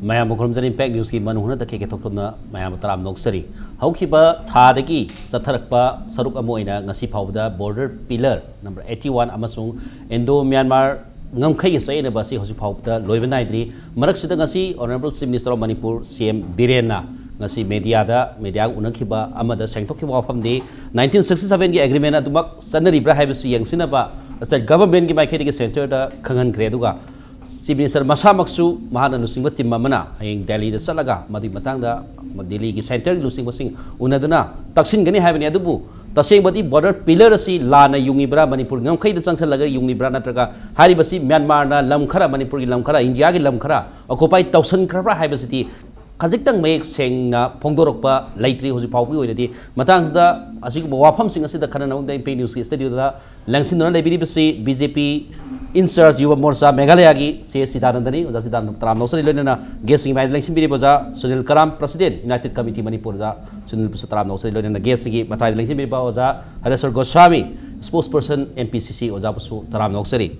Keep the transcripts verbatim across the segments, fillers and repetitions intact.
ꯃꯌꯥꯝꯕꯨ ꯈꯨꯔꯨꯝꯖꯔꯤ꯫ ꯏꯝꯄꯦꯛ ꯅ꯭ꯌꯨꯁꯀꯤ ꯃꯅꯨꯡ ꯍꯨꯠꯅ ꯇꯈꯦꯛꯀꯦ ꯊꯣꯛꯂꯝꯅ ꯃꯌꯥꯝꯕꯨ ꯇꯔꯥꯝꯅ ꯑꯣꯛꯆꯔꯤ꯫ ꯍꯧꯈꯤꯕ ꯊꯥꯗꯒꯤ ꯆꯠꯊꯔꯛꯄ ꯁꯔꯨꯛ ꯑꯃ ꯑꯣꯏꯅ ꯉꯁꯤ ꯐꯥꯎꯕꯗ border pillar number eighty one ꯑꯃꯁꯨꯡ ꯏꯟꯗꯣ ꯃ꯭ꯌꯥꯟꯃꯥꯔ ꯉꯝꯈꯩꯒ ꯆꯌꯦꯠꯅꯕ ꯑꯁꯤ ꯍꯧꯖꯤꯛ ꯐꯥꯎꯕꯗ ꯂꯣꯏꯕ ꯅꯥꯏꯗ꯭ꯔꯤ꯫ ꯃꯔꯛꯁꯤꯗ ꯉꯁꯤ Honourable Chief Minister of Manipur, C M ꯕꯤꯔꯦꯟꯅ ꯉꯁꯤ ꯃꯦꯗꯤꯌꯥꯗ, ꯃꯦꯗꯤꯌꯥꯒ ꯎꯅꯈꯤꯕ ꯑꯃꯗ ꯁꯦꯡꯗꯣꯛꯈꯤꯕ ꯋꯥꯐꯝꯗꯤ, nineteen sixty sevenꯒꯤ ꯑꯦꯒ꯭ꯔꯤꯃꯦꯟ ꯑꯗꯨꯃꯛ ꯆꯠꯅꯔꯤꯕ꯭ꯔꯥ ꯍꯥꯏꯕꯁꯤ ꯌꯦꯡꯁꯤꯟꯅꯕ ꯁ꯭ꯇꯦꯠ ꯒꯚꯔꯟꯃꯦꯟꯠꯀꯤ ꯃꯥꯏꯀꯩꯗꯒꯤ ꯁꯦꯟꯇꯔꯗ ꯈꯪꯍꯟꯈ꯭ꯔꯦ꯫ ꯑꯗꯨꯒ ꯆꯤꯐ ꯃꯤꯅꯤꯁꯇꯔ ꯃꯁꯥꯃꯛꯁꯨ ꯃꯍꯥꯛꯅ ꯂꯨꯆꯤꯡꯕ ꯇꯤꯝ ꯑꯃꯅ ꯍꯌꯦꯡ ꯗꯦꯜꯂꯤꯗ ꯆꯠꯂꯒ ꯃꯗꯨꯒꯤ ꯃꯇꯥꯡꯗ ꯗꯦꯜꯂꯤꯒꯤ ꯁꯦꯟꯇꯔꯒꯤ ꯂꯨꯆꯤꯡꯕꯁꯤꯡ ꯎꯅꯗꯨꯅ ꯇꯛꯁꯤꯟꯒꯅꯤ ꯍꯥꯏꯕꯅꯤ꯫ ꯑꯗꯨꯕꯨ ꯇꯁꯦꯡꯕꯗꯤ ꯕꯣꯔꯗꯔ ꯄꯤꯂꯔ ꯑꯁꯤ ꯂꯥꯟꯅ ꯌꯨꯡꯉꯤꯕ꯭ꯔꯥ, ꯃꯅꯤꯄꯨꯔꯒꯤ ꯉꯝꯈꯩꯗ ꯆꯪꯁꯤꯜꯂꯒ ꯌꯨꯡꯂꯤꯕ꯭ꯔꯥ, ꯅꯠꯇ꯭ꯔꯒ ꯍꯥꯏꯔꯤꯕꯁꯤ ꯃ꯭ꯌꯥꯟꯃꯥꯔꯅ ꯂꯝ ꯈꯔ, ꯃꯅꯤꯄꯨꯔꯒꯤ ꯂꯝ ꯈꯔ, ꯏꯟꯗꯤꯌꯥꯒꯤ ꯂꯝ ꯈꯔ ꯑꯣꯀꯨꯄꯥꯏ ꯇꯧꯁꯟꯈ꯭ꯔꯕ꯭ꯔꯥ ꯍꯥꯏꯕꯁꯤꯗꯤ ꯈꯖꯤꯛꯇꯪ ꯃꯌꯦꯛ ꯁꯦꯡꯅ ꯐꯣꯡꯗꯣꯔꯛꯄ ꯂꯩꯇ꯭ꯔꯤ ꯍꯧꯖꯤꯛ ꯐꯥꯎꯕꯒꯤ ꯑꯣꯏꯅꯗꯤ꯫ ꯃꯇꯥꯡꯁꯤꯗ ꯑꯁꯤꯒꯨꯝꯕ ꯋꯥꯐꯝꯁꯤꯡ ꯑꯁꯤꯗ ꯈꯟꯅꯅꯕ ꯏꯝꯄꯦꯛ ꯅ꯭ꯌꯨꯁꯀꯤ ꯁ꯭ꯇꯨꯗꯤꯑꯣꯗ ꯂꯦꯡꯁꯤꯟꯗꯨꯅ ꯂꯩꯕꯤꯔꯤꯕꯁꯤ ꯕꯤ ꯖꯦ ꯄꯤ ꯏꯟꯆꯥꯔꯖ ꯌꯨꯕ ꯃꯣꯔꯆꯥ ꯃꯦꯘꯥꯂꯌꯥꯒꯤ ꯁꯤ ꯑꯦꯁ ꯆꯤꯗꯥꯅꯟꯗꯅꯤ꯫ ꯑꯣꯖꯥ ꯆꯤꯗꯥꯅꯟꯗ ꯇꯔꯥꯝꯅ ꯑꯣꯛꯆꯔꯤ, ꯂꯣꯏꯅꯅ ꯒꯦꯁꯁꯤꯡꯒꯤ ꯃꯥꯏꯗ ꯂꯦꯡꯁꯤꯟꯕꯤꯔꯤꯕ ꯑꯣꯖꯥ ꯁꯨꯅꯤꯜ ꯀꯔꯥꯝ, ꯄ꯭ꯔꯁꯤꯗꯦꯟꯠ, ꯌꯨꯅꯥꯏꯇꯦꯗ ꯀꯃꯤꯇꯤ ꯃꯅꯤꯄꯨꯔ, ꯑꯣꯖꯥ ꯁꯨꯅꯤꯜꯕꯨꯁꯨ ꯇꯔꯥꯝꯅ ꯑꯣꯛꯆꯔꯤ, ꯂꯣꯏꯅꯅ ꯒꯦꯁꯁꯤꯡꯒꯤ ꯃꯇꯥꯏꯗ ꯂꯦꯡꯁꯤꯟꯕꯤꯔꯤꯕ ꯑꯣꯖꯥ ꯍꯔꯦꯁ꯭ꯋꯔ ꯒꯣꯁ꯭ꯋꯥꯃꯤ, ꯁ꯭ꯄꯣꯛꯁ ꯄꯔꯁꯟ, ꯑꯦꯝ ꯄꯤ ꯁꯤ ꯁꯤ, ꯑꯣꯖꯥꯕꯨꯁꯨ ꯇꯔꯥꯝꯅ ꯑꯣꯛꯆꯔꯤ꯫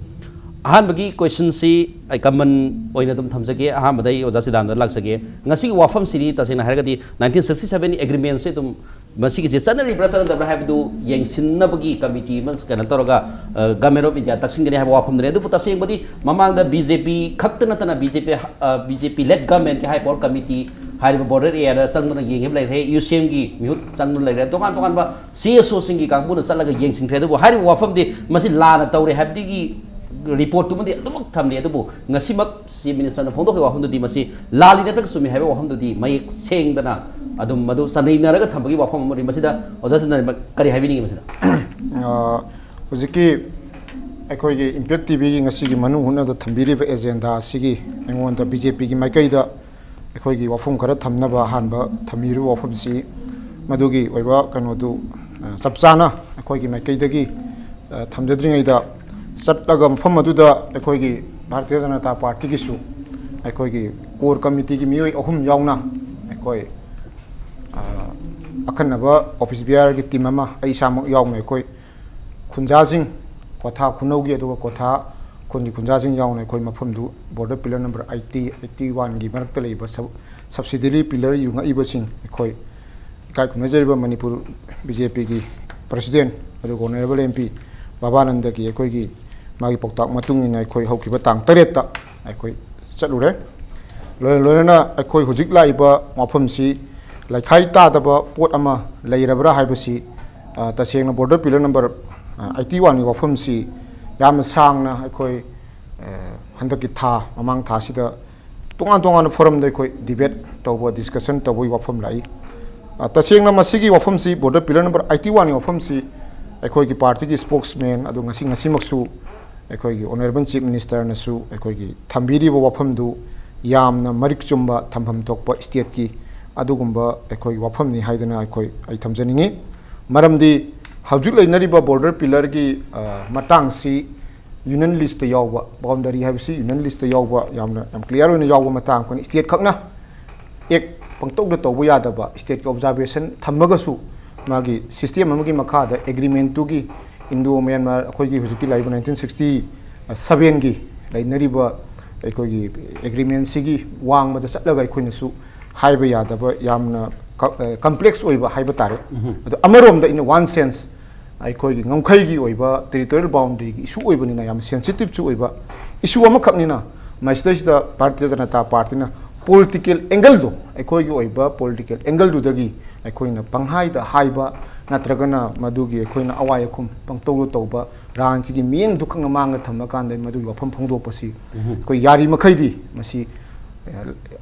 ꯑꯍꯥꯟꯕꯒꯤ ꯀꯣꯏꯁꯟꯁꯤ ꯑꯩ ꯀꯃꯟ ꯑꯣꯏꯅ ꯑꯗꯨꯝ ꯊꯝꯖꯒꯦ꯫ ꯑꯍꯥꯟꯕꯗ ꯑꯩ ꯑꯣꯖꯥ ꯆꯤꯗꯥꯅꯟꯗ ꯂꯥꯛꯆꯒꯦ꯫ ꯉꯁꯤꯒꯤ ꯋꯥꯐꯝꯁꯤꯗꯤ ꯇꯁꯦꯡꯅ ꯍꯥꯏꯔꯒꯗꯤ nineteen sixty seven ꯑꯦꯒ꯭ꯔꯤꯃꯦꯟꯁꯦ ꯑꯗꯨꯝ ꯃꯁꯤꯒꯤꯁꯦ ꯆꯠꯅꯔꯤꯕ꯭ꯔꯥ ꯆꯠꯅꯗꯕ꯭ꯔꯥ ꯍꯥꯏꯕꯗꯨ ꯌꯦꯡꯁꯤꯟꯅꯕꯒꯤ ꯀꯃꯤꯇꯤ ꯑꯃ ꯀꯩꯅꯣ ꯇꯧꯔꯒ, ꯑ, ꯒꯚꯔꯟꯃꯦꯟꯠ ꯑꯣꯐ ꯏꯟꯗꯤꯌꯥ ꯇꯛꯁꯤꯟꯒꯅꯤ ꯍꯥꯏꯕ ꯋꯥꯐꯝꯗꯨꯅꯤ꯫ ꯑꯗꯨꯕꯨ ꯇꯁꯦꯡꯕꯗꯤ ꯃꯃꯥꯡꯗ ꯕꯤ ꯖꯦ ꯄꯤ ꯈꯛꯇ ꯅꯠꯇꯅ ꯕꯤ ꯖꯦ ꯄꯤ, ꯑ, ꯕꯤ ꯖꯦ ꯄꯤ ꯂꯦꯗ ꯒꯚꯔꯟꯃꯦꯟꯠꯀꯤ ꯍꯥꯏ ꯄꯥꯋꯔ ꯀꯃꯤꯇꯤ ꯍꯥꯏꯔꯤꯕ ꯕꯣꯔꯗꯔ ꯑꯦꯔꯤꯌꯥꯗ ꯆꯪꯗꯨꯅ ꯌꯦꯡꯉꯤꯕ ꯂꯩꯈ꯭ꯔꯦ, ꯌꯨ ꯁꯤ ꯑꯦꯝꯒꯤ ꯃꯤꯍꯨꯠ ꯆꯪꯗꯨꯅ ꯂꯩꯈ꯭ꯔꯦ, ꯇꯣꯉꯥꯟ ꯇꯣꯉꯥꯟꯕ ꯁꯤ ꯑꯦꯁ ꯑꯣꯁꯤꯡꯒꯤ ꯀꯥꯡꯕꯨꯅ ꯆꯠꯂꯒ ꯌꯦꯡꯁꯤꯟꯈ꯭ꯔꯦ꯫ ꯑꯗꯨꯕꯨ ꯍꯥꯏꯔꯤꯕ ꯋꯥꯐꯝꯗꯤ ꯃꯁꯤ ꯂꯥꯟꯅ ꯇꯧꯔꯦ ꯍꯥꯏꯕꯗꯨꯒꯤ ꯔꯤꯄꯣꯔꯠꯇꯨꯃꯗꯤ ꯑꯗꯨꯃꯛ ꯊꯝꯂꯤ꯫ ꯑꯗꯨꯕꯨ ꯉꯁꯤꯃꯛ ꯆꯤꯐ ꯃꯤꯅꯤꯁꯇꯔꯅ ꯐꯣꯡꯗꯣꯛꯈꯤꯕ ꯋꯥꯐꯝꯗꯨꯗꯤ ꯃꯁꯤ ꯂꯥꯜꯂꯤ ꯅꯠꯇ꯭ꯔꯒ ꯆꯨꯝꯃꯤ ꯍꯥꯏꯕ ꯋꯥꯐꯝꯗꯨꯗꯤ ꯃꯌꯦꯛ ꯁꯦꯡꯗꯅ ꯑꯗꯨꯝ ꯃꯗꯨ ꯆꯥꯟꯅꯩꯅꯔꯒ ꯊꯝꯕꯒꯤ ꯋꯥꯐꯝ ꯑꯃꯅꯤ꯫ ꯃꯁꯤꯗ ꯑꯣꯖꯥ ꯆꯟꯗ꯭ꯔ ꯀꯔꯤ ꯍꯥꯏꯕꯤꯅꯤꯡꯉꯤ ꯃꯁꯤꯗ? ꯑ, ꯍꯧꯖꯤꯛꯀꯤ ꯑꯩꯈꯣꯏꯒꯤ ꯏꯝꯄꯦꯛ ꯇꯤ ꯚꯤꯒꯤ ꯉꯁꯤꯒꯤ ꯃꯅꯨꯡ ꯍꯨꯠꯅꯗ ꯊꯝꯕꯤꯔꯤꯕ ꯑꯦꯖꯦꯟꯗꯥ ꯑꯁꯤꯒꯤ ꯑꯩꯉꯣꯟꯗ ꯕꯤ ꯖꯦ ꯄꯤꯒꯤ ꯃꯥꯏꯀꯩꯗ ꯑꯩꯈꯣꯏꯒꯤ ꯋꯥꯐꯝ ꯈꯔ ꯊꯝꯅꯕ ꯑꯍꯥꯟꯕ ꯊꯝꯕꯤꯔꯤꯕ ꯋꯥꯐꯝꯁꯤ ꯃꯗꯨꯒꯤ ꯑꯣꯏꯕ ꯀꯩꯅꯣꯗꯨ, ꯑ, ꯆꯞ ꯆꯥꯅ ꯑꯩꯈꯣꯏꯒꯤ ꯃꯥꯏꯀꯩꯗꯒꯤ, ꯑ, ꯊꯝꯖꯗ꯭ꯔꯤꯉꯩꯗ ꯆꯠꯂꯒ ꯃꯐꯝ ꯑꯗꯨꯗ ꯑꯩꯈꯣꯏꯒꯤ ꯚꯥꯔꯇꯤꯌ ꯖꯅꯇꯥ ꯄꯥꯔꯇꯤꯒꯤꯁꯨ ꯑꯩꯈꯣꯏꯒꯤ ꯀꯣꯔ ꯀꯃꯤꯇꯤꯒꯤ ꯃꯤꯑꯣꯏ ꯑꯍꯨꯝ ꯌꯥꯎꯅ ꯑꯩꯈꯣꯏ, ꯑ, ꯑꯈꯟꯅꯕ ꯑꯣꯐꯤꯁ ꯕꯤꯌꯥꯔꯒꯤ ꯇꯤꯝ ꯑꯃ ꯑꯩ ꯏꯁꯥꯃꯛ ꯌꯥꯎꯅ ꯑꯩꯈꯣꯏ ꯈꯨꯟꯖꯥꯁꯤꯡ, ꯀ꯭ꯋꯥꯊꯥ ꯈꯨꯅꯧꯒꯤ ꯑꯗꯨꯒ ꯀ꯭ꯋꯥꯊꯥ ꯈꯨꯟꯒꯤ ꯈꯨꯟꯖꯥꯁꯤꯡ ꯌꯥꯎꯅ ꯑꯩꯈꯣꯏ ꯃꯐꯝꯗꯨ border pillar number eighty, eighty oneꯒꯤ ꯃꯔꯛꯇ ꯂꯩꯕ sub-, subsidiary pillar ꯌꯨꯡꯉꯛꯏꯕꯁꯤꯡ ꯑꯩꯈꯣꯏ ꯏꯀꯥꯏ ꯈꯨꯝꯅꯖꯔꯤꯕ ꯃꯅꯤꯄꯨꯔ B JPꯒꯤ president ꯑꯗꯨꯒ honourable M P ꯕꯥꯕꯥꯅꯟꯗꯒꯤ ꯑꯩꯈꯣꯏꯒꯤ ꯃꯥꯒꯤ ꯄꯥꯎꯇꯥꯛ ꯃꯇꯨꯡ ꯏꯟꯅ ꯑꯩꯈꯣꯏ ꯍꯧꯈꯤꯕ ꯇꯥꯡ ꯇꯔꯦꯠꯇ ꯑꯩꯈꯣꯏ ꯆꯠꯂꯨꯔꯦ꯫ ꯂꯣꯏꯅ ꯂꯣꯏꯅꯅ ꯑꯩꯈꯣꯏ ꯍꯧꯖꯤꯛ ꯂꯥꯛꯏꯕ ꯋꯥꯐꯝꯁꯤ ꯂꯩꯈꯥꯏ ꯇꯥꯗꯕ ꯄꯣꯠ ꯑꯃ ꯂꯩꯔꯕ꯭ꯔꯥ ꯍꯥꯏꯕꯁꯤ, ꯑ, ꯇꯁꯦꯡꯅ border pillar number eighty oneꯒꯤ ꯋꯥꯐꯝꯁꯤ ꯌꯥꯝꯅ ꯁꯥꯡꯅ ꯑꯩꯈꯣꯏ, ꯑ, ꯍꯟꯗꯛꯀꯤ ꯊꯥ, ꯃꯃꯥꯡ ꯊꯥꯁꯤꯗ ꯇꯣꯉꯥꯟ ꯇꯣꯉꯥꯟꯕ forumꯗ ꯑꯩꯈꯣꯏ debate ꯇꯧꯕ, discussion ꯇꯧꯕꯒꯤ ꯋꯥꯐꯝ ꯂꯥꯛꯏ꯫ ꯑ, ꯇꯁꯦꯡꯅ ꯃꯁꯤꯒꯤ ꯋꯥꯐꯝꯁꯤ border pillar number eighty oneꯒꯤ ꯋꯥꯐꯝꯁꯤ ꯑꯩꯈꯣꯏꯒꯤ partyꯒꯤ spokesman ꯑꯗꯨ ꯉꯁꯤ, ꯉꯁꯤꯃꯛꯁꯨ ꯑꯩꯈꯣꯏꯒꯤ honourable Chief Ministerꯅꯁꯨ ꯑꯩꯈꯣꯏꯒꯤ ꯊꯝꯕꯤꯔꯤꯕ ꯋꯥꯐꯝꯗꯨ ꯌꯥꯝꯅ ꯃꯔꯤꯛ ꯆꯨꯝꯕ, ꯊꯝꯐꯝ ꯊꯣꯛꯄ stateꯀꯤ ꯑꯗꯨꯒꯨꯝꯕ ꯑꯩꯈꯣꯏꯒꯤ ꯋꯥꯐꯝꯅꯤ ꯍꯥꯏꯗꯅ ꯑꯩꯈꯣꯏ, ꯑꯩ ꯊꯝꯖꯅꯤꯡꯉꯤ꯫ ꯃꯔꯝꯗꯤ ꯍꯧꯖꯤꯛ ꯂꯩꯅꯔꯤꯕ border pillarꯒꯤ, ꯑ, ꯃꯇꯥꯡꯁꯤ union listꯇ ꯌꯥꯎꯕ, boundary ꯍꯥꯏꯕꯁꯤ union listꯇ ꯌꯥꯎꯕ, ꯌꯥꯝꯅ, ꯌꯥꯝ clear ꯑꯣꯏꯅ ꯌꯥꯎꯕ ꯃꯇꯥꯡ ꯑꯩꯈꯣꯏꯅ state ꯈꯛꯅ act ꯄꯪꯇꯧꯗ ꯇꯧꯕ ꯌꯥꯗꯕ, stateꯀꯤ observation ꯊꯝꯃꯒꯁꯨ ꯃꯥꯒꯤ system ꯑꯃꯒꯤ ꯃꯈꯥꯗ agreementꯇꯨꯒꯤ Indo-Myanmar ꯑꯩꯈꯣꯏꯒꯤ ꯍꯧꯖꯤꯛꯀꯤ ꯂꯩꯔꯤꯕ nineteen sixty sevenꯒꯤ ꯂꯩꯅꯔꯤꯕ ꯑꯩꯈꯣꯏꯒꯤ agreementꯁꯤꯒꯤ ꯋꯥꯡꯃꯗ ꯆꯠꯂꯒ ꯑꯩꯈꯣꯏꯅꯁꯨ ꯍꯥꯏꯕ ꯌꯥꯗꯕ ꯌꯥꯝꯅ ꯀ-, ꯑ, complex ꯑꯣꯏꯕ ꯍꯥꯏꯕ ꯇꯥꯔꯦ꯫ ꯑꯗꯣ ꯑꯃꯔꯣꯝꯗ in one sense ꯑꯩꯈꯣꯏꯒꯤ ꯉꯝꯈꯩꯒꯤ ꯑꯣꯏꯕ territorial boundaryꯒꯤ issue ꯑꯣꯏꯕꯅꯤꯅ ꯌꯥꯝ sensitiveꯁꯨ ꯑꯣꯏꯕ issue ꯑꯃꯈꯛꯅꯤꯅ ꯃꯁꯤꯗꯩꯁꯤꯗ Bharatiya Janata Partyꯅ political angleꯗꯣ, ꯑꯩꯈꯣꯏꯒꯤ ꯑꯣꯏꯕ political angleꯗꯨꯗꯒꯤ ꯑꯩꯈꯣꯏꯅ ꯄꯪꯍꯥꯏꯗ ꯍꯥꯏꯕ ꯅꯠꯇ꯭ꯔꯒꯅ ꯃꯗꯨꯒꯤ ꯑꯩꯈꯣꯏꯅ ꯑꯋꯥꯏ ꯑꯈꯨꯝ ꯄꯪꯇꯧꯗ ꯇꯧꯕ ꯔꯥꯟꯁꯤꯒꯤ ꯃꯤꯠꯌꯦꯡꯗꯨ ꯈꯛꯅ ꯃꯥꯡꯗ ꯊꯝꯃꯀꯥꯟꯗ ꯃꯗꯨꯒꯤ ꯋꯥꯐꯝ ꯐꯣꯡꯗꯣꯛꯄꯁꯤ ꯑꯩꯈꯣꯏ ꯌꯥꯔꯤ ꯃꯈꯩꯗꯤ ꯃꯁꯤ, ꯑ,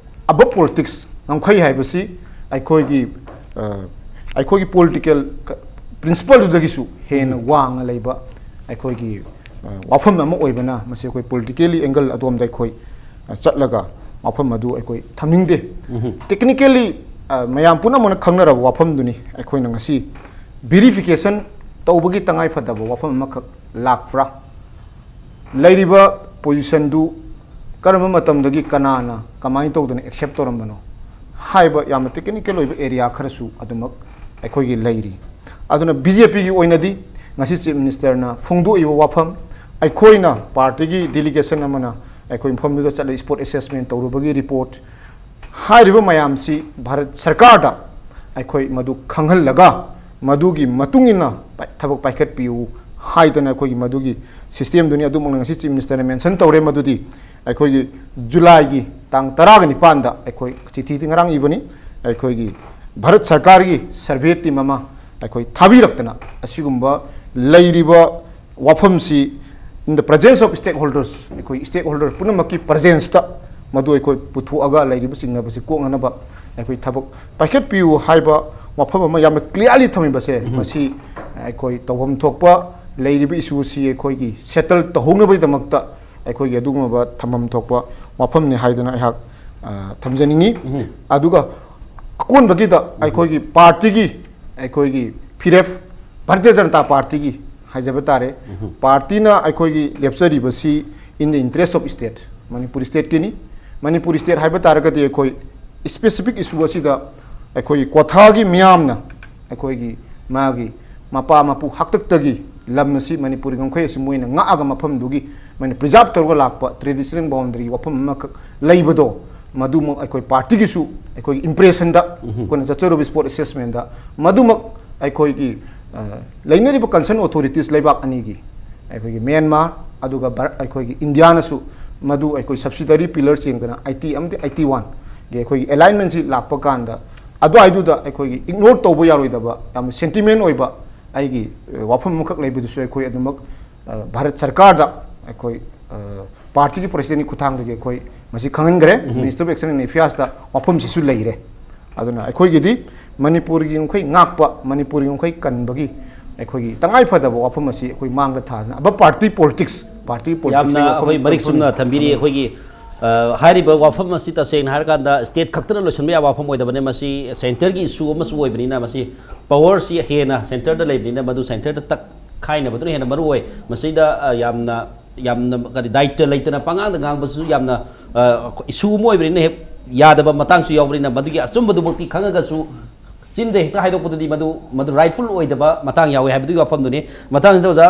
above politics, ꯉꯝꯈꯩ ꯍꯥꯏꯕꯁꯤ ꯑꯩꯈꯣꯏꯒꯤ, ꯑ, ꯑꯩꯈꯣꯏꯒꯤ political ꯀ-, principleꯗꯨꯗꯒꯤꯁꯨ ꯍꯦꯟꯅ ꯋꯥꯡꯅ ꯂꯩꯕ ꯑꯩꯈꯣꯏꯒꯤ, ꯑ, ꯋꯥꯐꯝ ꯑꯃ ꯑꯣꯏꯕꯅ ꯃꯁꯤ ꯑꯩꯈꯣꯏ politically angle ꯑꯗꯣꯝꯗ ꯑꯩꯈꯣꯏ, ꯑ, ꯆꯠꯂꯒ ꯋꯥꯐꯝ ꯑꯗꯨ ꯑꯩꯈꯣꯏ ꯊꯝꯅꯤꯡꯗꯦ꯫ Technically, ꯑ, ꯃꯌꯥꯝ ꯄꯨꯝꯅꯃꯛꯅ ꯈꯪꯅꯔꯕ ꯋꯥꯐꯝꯗꯨꯅꯤ꯫ ꯑꯩꯈꯣꯏꯅ ꯉꯁꯤ verification ꯇꯧꯕꯒꯤ ꯇꯉꯥꯏ ꯐꯗꯕ ꯋꯥꯐꯝ ꯑꯃꯈꯛ ꯂꯥꯛꯄ꯭ꯔꯥ? ꯂꯩꯔꯤꯕ positionꯗꯨ ꯀꯔꯝꯕ ꯃꯇꯝꯗꯒꯤ ꯀꯅꯥꯅ ꯀꯃꯥꯏꯅ ꯇꯧꯗꯅ accept ꯇꯧꯔꯝꯕꯅꯣ ꯍꯥꯏꯕ ꯌꯥꯝꯅ technical ꯑꯣꯏꯕ area ꯈꯔꯁꯨ ꯑꯗꯨꯃꯛ ꯑꯩꯈꯣꯏꯒꯤ ꯂꯩꯔꯤ꯫ ꯑꯗꯨꯅ BJPꯒꯤ ꯑꯣꯏꯅꯗꯤ ꯉꯁꯤ Chief Ministerꯅ ꯐꯣꯡꯗꯣꯛꯏꯕ ꯋꯥꯐꯝ, ꯑꯩꯈꯣꯏꯅ ꯄꯥꯔꯇꯤꯒꯤ ꯗꯦꯂꯤꯒꯦꯁꯟ ꯑꯃꯅ ꯑꯩꯈꯣꯏ ꯃꯐꯝꯗꯨꯗ ꯆꯠꯂꯒ ꯁ꯭ꯄꯣꯠ ꯑꯦꯁꯦꯁꯃꯦꯟ ꯇꯧꯔꯨꯕꯒꯤ ꯔꯤꯄꯣꯔꯠ ꯍꯥꯏꯔꯤꯕ ꯃꯌꯥꯝꯁꯤ ꯚꯥꯔꯠ ꯁꯔꯀꯥꯔꯗ ꯑꯩꯈꯣꯏ ꯃꯗꯨ ꯈꯪꯍꯜꯂꯒ, ꯃꯗꯨꯒꯤ ꯃꯇꯨꯡ ꯏꯟꯅ ꯄꯥꯏ-, ꯊꯕꯛ ꯄꯥꯏꯈꯠꯄꯤꯌꯨ ꯍꯥꯏꯗꯅ ꯑꯩꯈꯣꯏꯒꯤ ꯃꯗꯨꯒꯤ ꯁꯤꯁꯇꯦꯝꯗꯨꯅꯤ꯫ ꯑꯗꯨꯃꯛꯅ ꯉꯁꯤ ꯆꯤꯐ ꯃꯤꯅꯤꯁꯇꯔꯅ ꯃꯦꯟꯁꯟ ꯇꯧꯔꯦ꯫ ꯃꯗꯨꯗꯤ ꯑꯩꯈꯣꯏꯒꯤ ꯖꯨꯂꯥꯏꯒꯤ ꯇꯥꯡ ꯇꯔꯥꯒ ꯅꯤꯄꯥꯟꯗ ꯑꯩꯈꯣꯏ ꯆꯤꯊꯤꯗꯤ ꯉꯔꯥꯡ ꯏꯕꯅꯤ, ꯑꯩꯈꯣꯏꯒꯤ ꯚꯥꯔꯠ ꯁꯔꯀꯥꯔꯒꯤ ꯁꯔꯚꯦ ꯇꯤꯝ ꯑꯃ ꯑꯩꯈꯣꯏ ꯊꯥꯕꯤꯔꯛꯇꯅ, ꯑꯁꯤꯒꯨꯝꯕ ꯂꯩꯔꯤꯕ ꯋꯥꯐꯝꯁꯤ, in the presence of stakeholders, ꯑꯩꯈꯣꯏ ꯁ꯭ꯇꯦꯛ ꯍꯣꯜꯗꯔ ꯄꯨꯝꯅꯃꯛꯀꯤ ꯄ꯭ꯔꯖꯦꯟꯁꯇ ꯃꯗꯨ ꯑꯩꯈꯣꯏ ꯄꯨꯊꯣꯛꯑꯒ ꯂꯩꯔꯤꯕ ꯆꯤꯡꯅꯕꯁꯤ ꯀꯣꯛꯅꯅꯕ ꯑꯩꯈꯣꯏ ꯊꯕꯛ ꯄꯥꯏꯈꯠꯄꯤꯌꯨ ꯍꯥꯏꯕ ꯋꯥꯐꯝ ꯑꯃ ꯌꯥꯝꯅ ꯀ꯭ꯂꯤꯌꯥꯔꯂꯤ ꯊꯝꯃꯤꯕꯁꯦ, ꯃꯁꯤ ꯑꯩꯈꯣꯏ ꯇꯧꯐꯝ ꯊꯣꯛꯄ ꯂꯩꯔꯤꯕ ꯏꯁꯨꯁꯤ ꯑꯩꯈꯣꯏꯒꯤ ꯁꯦꯇꯜ ꯇꯧꯍꯧꯅꯕꯒꯤꯗꯃꯛꯇ ꯑꯩꯈꯣꯏꯒꯤ ꯑꯗꯨꯒꯨꯝꯂꯕ ꯊꯝꯐꯝ ꯊꯣꯛꯄ ꯋꯥꯐꯝꯅꯤ ꯍꯥꯏꯗꯨꯅ ꯑꯩꯍꯥꯛ, ꯑ, ꯊꯝꯖꯅꯤꯡꯉꯤ꯫ ꯑꯗꯨꯒ ꯑꯀꯣꯟꯕꯒꯤꯗ ꯑꯩꯈꯣꯏꯒꯤ ꯄꯥꯔꯇꯤꯒꯤ, ꯑꯩꯈꯣꯏꯒꯤ ꯐꯤꯔꯦꯞ, ꯚꯥꯔꯇꯤꯌ ꯖꯅꯇꯥ ꯄꯥꯔꯇꯤꯒꯤ ꯍꯥꯏꯖꯕ ꯇꯥꯔꯦ, ꯄꯥꯔꯇꯤꯅ ꯑꯩꯈꯣꯏꯒꯤ ꯂꯦꯞꯆꯔꯤꯕꯁꯤ in the interest of state, Manipur ꯁ꯭ꯇꯦꯠꯀꯤꯅꯤ꯫ ꯃꯅꯤꯄꯨꯔ ꯁ꯭ꯇꯦꯠ ꯍꯥꯏꯕ ꯇꯥꯔꯒꯗꯤ ꯑꯩꯈꯣꯏ ꯁ꯭ꯄꯦꯁꯤꯐꯤꯛ ꯏꯁꯨ ꯑꯁꯤꯗ ꯑꯩꯈꯣꯏꯒꯤ ꯀ꯭ꯋꯥꯊꯥꯒꯤ ꯃꯤꯌꯥꯝꯅ ꯑꯩꯈꯣꯏꯒꯤ ꯃꯥꯒꯤ ꯃꯄꯥ ꯃꯄꯨ ꯍꯥꯛꯇꯛꯇꯒꯤ ꯂꯝ ꯑꯁꯤ ꯃꯅꯤꯄꯨꯔꯤ ꯉꯝꯈꯩ ꯑꯁꯤ ꯃꯣꯏꯅ ꯉꯥꯛꯑꯒ ꯃꯐꯝꯗꯨꯒꯤ ꯃꯣꯏꯅ ꯄ꯭ꯔꯤꯖꯥꯕ ꯇꯧꯔꯒ ꯂꯥꯛꯄ ꯇ꯭ꯔꯦꯗꯤꯁꯅꯦꯜ ꯕꯥꯎꯟꯗꯔꯤ ꯋꯥꯐꯝ ꯑꯃꯈꯛ ꯂꯩꯕꯗꯣ, ꯃꯗꯨꯃꯛ ꯑꯩꯈꯣꯏ ꯄꯥꯔꯇꯤꯒꯤꯁꯨ ꯑꯩꯈꯣꯏꯒꯤ ꯏꯝꯄ꯭ꯔꯦꯁꯟꯗ ꯑꯩꯈꯣꯏꯅ ꯆꯠꯆꯔꯨꯕ ꯁ꯭ꯄꯣꯠ ꯑꯦꯁꯦꯁꯃꯦꯟꯗ ꯃꯗꯨꯃꯛ ꯑꯩꯈꯣꯏꯒꯤ, ꯑ, ꯂꯩꯅꯔꯤꯕ ꯀꯟꯁꯔꯟ ꯑꯣꯊꯣꯔꯤꯇꯤꯁ ꯂꯩꯕꯥꯛ ꯑꯅꯤꯒꯤ, ꯑꯩꯈꯣꯏꯒꯤ ꯃ꯭ꯌꯥꯟꯃꯥꯔ ꯑꯗꯨꯒ ꯚꯥꯔꯠ, ꯑꯩꯈꯣꯏꯒꯤ ꯏꯟꯗꯤꯌꯥꯅꯁꯨ ꯃꯗꯨ ꯑꯩꯈꯣꯏ ꯁꯕꯁꯤꯗꯔꯤ ꯄꯤꯂꯔꯁ ꯌꯦꯡꯗꯅ ꯑꯥꯏꯇꯤ ꯑꯃꯗꯤ ꯑꯥꯏꯇꯤ ꯋꯥꯟꯒꯤ ꯑꯩꯈꯣꯏꯒꯤ ꯑꯦꯂꯥꯏꯟꯃꯦꯟꯁꯤ ꯂꯥꯛꯄ ꯀꯥꯟꯗ ꯑꯗꯨꯋꯥꯏꯗꯨꯗ ꯑꯩꯈꯣꯏꯒꯤ ꯏꯒꯅꯣꯔ ꯇꯧꯕ ꯌꯥꯔꯣꯏꯗꯕ ꯌꯥꯝꯅ ꯁꯦꯟꯇꯤꯃꯦꯟ ꯑꯣꯏꯕ ꯑꯩꯒꯤ, ꯑ, ꯋꯥꯐꯝ ꯑꯃꯈꯛ ꯂꯩꯕꯗꯨꯁꯨ ꯑꯩꯈꯣꯏ ꯑꯗꯨꯃꯛ, ꯑ, ꯚꯥꯔꯠ ꯁꯔꯀꯥꯔꯗ ꯑꯩꯈꯣꯏ, ꯑ, ꯄꯥꯔꯇꯤꯒꯤ ꯄ꯭ꯔꯁꯤꯗꯦꯟꯒꯤ ꯈꯨꯠꯊꯥꯡꯗꯒꯤ ꯑꯩꯈꯣꯏ ꯃꯁꯤ ꯈꯪꯍꯟꯈ꯭ꯔꯦ꯫ Minister of External Affairsꯇ ꯋꯥꯐꯝꯁꯤꯁꯨ ꯂꯩꯔꯦ꯫ ꯑꯗꯨꯅ ꯑꯩꯈꯣꯏꯒꯤꯗꯤ ꯃꯅꯤꯄꯨꯔꯒꯤ ꯉꯝꯈꯩ ꯉꯥꯛꯄ, ꯃꯅꯤꯄꯨꯔꯒꯤ ꯉꯝꯈꯩ ꯀꯟꯕꯒꯤ ꯑꯩꯈꯣꯏꯒꯤ ꯇꯉꯥꯏ ꯐꯗꯕ ꯋꯥꯐꯝ ꯑꯁꯤ ꯑꯩꯈꯣꯏ ꯃꯥꯡꯗ ꯊꯥꯗꯅ ꯑꯕ ꯄꯥꯔꯇꯤ ꯄꯣꯂꯤꯇꯤꯛꯁ, ꯄꯥꯔꯇꯤ ꯄꯣꯂꯤꯇꯤꯛꯁ ꯌꯥꯝꯅ ꯑꯩꯈꯣꯏ ꯃꯔꯤꯛ ꯆꯨꯝꯅ ꯊꯝꯕꯤꯔꯤ꯫ ꯑꯩꯈꯣꯏꯒꯤ, ꯑ, ꯍꯥꯏꯔꯤꯕ ꯋꯥꯐꯝ ꯑꯁꯤ ꯇꯁꯦꯡꯅ ꯍꯥꯏꯔꯀꯥꯟꯗ ꯁ꯭ꯇꯦꯠ ꯈꯛꯇꯅ ꯂꯣꯏꯁꯤꯟꯕ ꯌꯥꯕ ꯋꯥꯐꯝ ꯑꯣꯏꯗꯕꯅꯤ꯫ ꯃꯁꯤ ꯁꯦꯟꯇꯔꯒꯤ ꯏꯁꯨ ꯑꯃꯁꯨ ꯑꯣꯏꯕꯅꯤꯅ ꯃꯁꯤ ꯄꯋꯔꯁꯤ ꯍꯦꯟꯅ ꯁꯦꯟꯇꯔꯗ ꯂꯩꯕꯅꯤꯅ ꯃꯗꯨ ꯁꯦꯟꯇꯔꯗ ꯇꯛꯈꯥꯏꯅꯕꯗꯨꯅ ꯍꯦꯟꯅ ꯃꯔꯨ ꯑꯣꯏ꯫ ꯃꯁꯤꯗ, ꯑ, ꯌꯥꯝꯅ, ꯌꯥꯝꯅ ꯀꯔꯤ ꯗꯥꯏꯇ ꯂꯩꯇꯅ ꯄꯉꯥꯡꯗ ꯉꯥꯡꯕꯁꯨ ꯌꯥꯝꯅ, ꯑ, ꯏꯁꯨ ꯑꯃ ꯑꯣꯏꯕꯅꯤꯅ ꯍꯦꯛ ꯌꯥꯗꯕ ꯃꯇꯥꯡꯁꯨ ꯌꯥꯎꯕꯅꯤꯅ ꯃꯗꯨꯒꯤ ꯑꯆꯨꯝꯕꯗꯨꯃꯛꯇꯤ ꯈꯪꯉꯒꯁꯨ ꯆꯤꯟꯗ ꯍꯦꯛꯇ ꯍꯥꯏꯗꯣꯛꯄꯗꯨꯗꯤ ꯃꯗꯨ, ꯃꯗꯨ ꯔꯥꯏꯠꯐꯨꯜ ꯑꯣꯏꯗꯕ ꯃꯇꯥꯡ ꯌꯥꯎꯋꯦ ꯍꯥꯏꯕꯗꯨꯒꯤ ꯋꯥꯐꯝꯗꯨꯅꯤ꯫ ꯃꯊꯪꯁꯤꯗ ꯑꯣꯖꯥ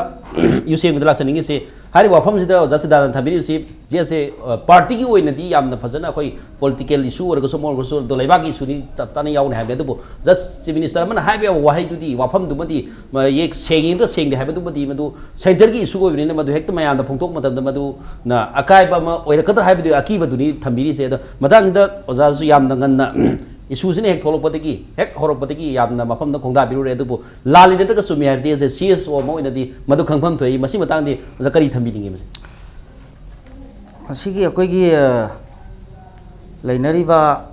ꯌꯨꯁꯦꯡꯕꯗ ꯂꯥꯛꯆꯅꯤꯡꯉꯤꯁꯤ, ꯍꯥꯏꯔꯤꯕ ꯋꯥꯐꯝꯁꯤꯗ ꯑꯣꯖꯥ ꯁꯤꯗꯥꯅꯟꯗ ꯊꯝꯕꯤꯔꯤꯕꯁꯤ, ꯖꯦꯁꯦ, ꯑ, ꯄꯥꯔꯇꯤꯒꯤ ꯑꯣꯏꯅꯗꯤ ꯌꯥꯝꯅ ꯐꯖꯅ ꯑꯩꯈꯣꯏ ꯄꯣꯂꯤꯇꯤꯀꯦꯜ ꯏꯁꯨ ꯑꯣꯏꯔꯒꯁꯨ, ꯑꯃ ꯑꯣꯏꯔꯒꯁꯨ, ꯑꯗꯣ ꯂꯩꯕꯥꯛꯀꯤ ꯏꯁꯨꯅꯤ ꯆꯞ ꯆꯥꯅ ꯌꯥꯎꯅꯤ ꯍꯥꯏꯕꯅꯤ꯫ ꯑꯗꯨꯕꯨ ꯖꯁ ꯆꯤꯐ ꯃꯤꯅꯤꯁꯇꯔ ꯑꯃꯅ ꯍꯥꯏꯕ ꯌꯥꯕ ꯋꯥꯍꯩꯗꯨꯗꯤ, ꯋꯥꯐꯝꯗꯨꯃꯗꯤ ꯃꯌꯦꯛ ꯁꯦꯡꯉꯤ ꯅꯠꯇ꯭ꯔ ꯁꯦꯡꯗꯦ ꯍꯥꯏꯕꯗꯨꯃꯗꯤ ꯃꯗꯨ ꯁꯦꯟꯇꯔꯒꯤ ꯏꯁꯨ ꯑꯣꯏꯕꯅꯤꯅ, ꯃꯗꯨ ꯍꯦꯛꯇ ꯃꯌꯥꯝꯗ ꯐꯣꯡꯗꯣꯛꯄ ꯃꯇꯝꯗ ꯃꯗꯨꯅ ꯑꯀꯥꯏꯕ ꯑꯃ ꯑꯣꯏꯔꯛꯀꯗ꯭ꯔꯥ ꯍꯥꯏꯕꯗꯨꯒꯤ ꯑꯀꯤꯕꯗꯨꯅꯤ ꯊꯝꯕꯤꯔꯤꯁꯦ꯫ ꯑꯗꯣ ꯃꯇꯥꯡꯁꯤꯗ ꯑꯣꯖꯥꯁꯨ ꯌꯥꯝꯅ ꯉꯟꯅ ꯏꯁꯨꯁꯤꯅ ꯍꯦꯛ ꯊꯣꯛꯂꯛꯄꯗꯒꯤ, ꯍꯦꯛ ꯍꯧꯔꯛꯄꯗꯒꯤ ꯌꯥꯝꯅ ꯃꯐꯝꯗ ꯈꯣꯡꯗꯥꯕꯤꯔꯨꯔꯦ꯫ ꯑꯗꯨꯕꯨ ꯂꯥꯜꯂꯤ ꯅꯠꯇ꯭ꯔꯒ ꯆꯨꯝꯃꯤ ꯍꯥꯏꯕꯗꯤ ꯑꯦꯁ ꯑꯦ ꯁꯤ ꯑꯦꯁ ꯑꯣ ꯑꯃ ꯑꯣꯏꯅꯗꯤ ꯃꯗꯨ ꯈꯪꯐꯝ ꯊꯣꯛꯏ꯫ ꯃꯁꯤ ꯃꯇꯥꯡꯗꯤ ꯑꯣꯖꯥ ꯀꯔꯤ ꯊꯝꯕꯤꯅꯤꯡꯉꯤ? ꯃꯁꯤ ꯃꯁꯤꯒꯤ ꯑꯩꯈꯣꯏꯒꯤ, ꯑ, ꯂꯩꯅꯔꯤꯕ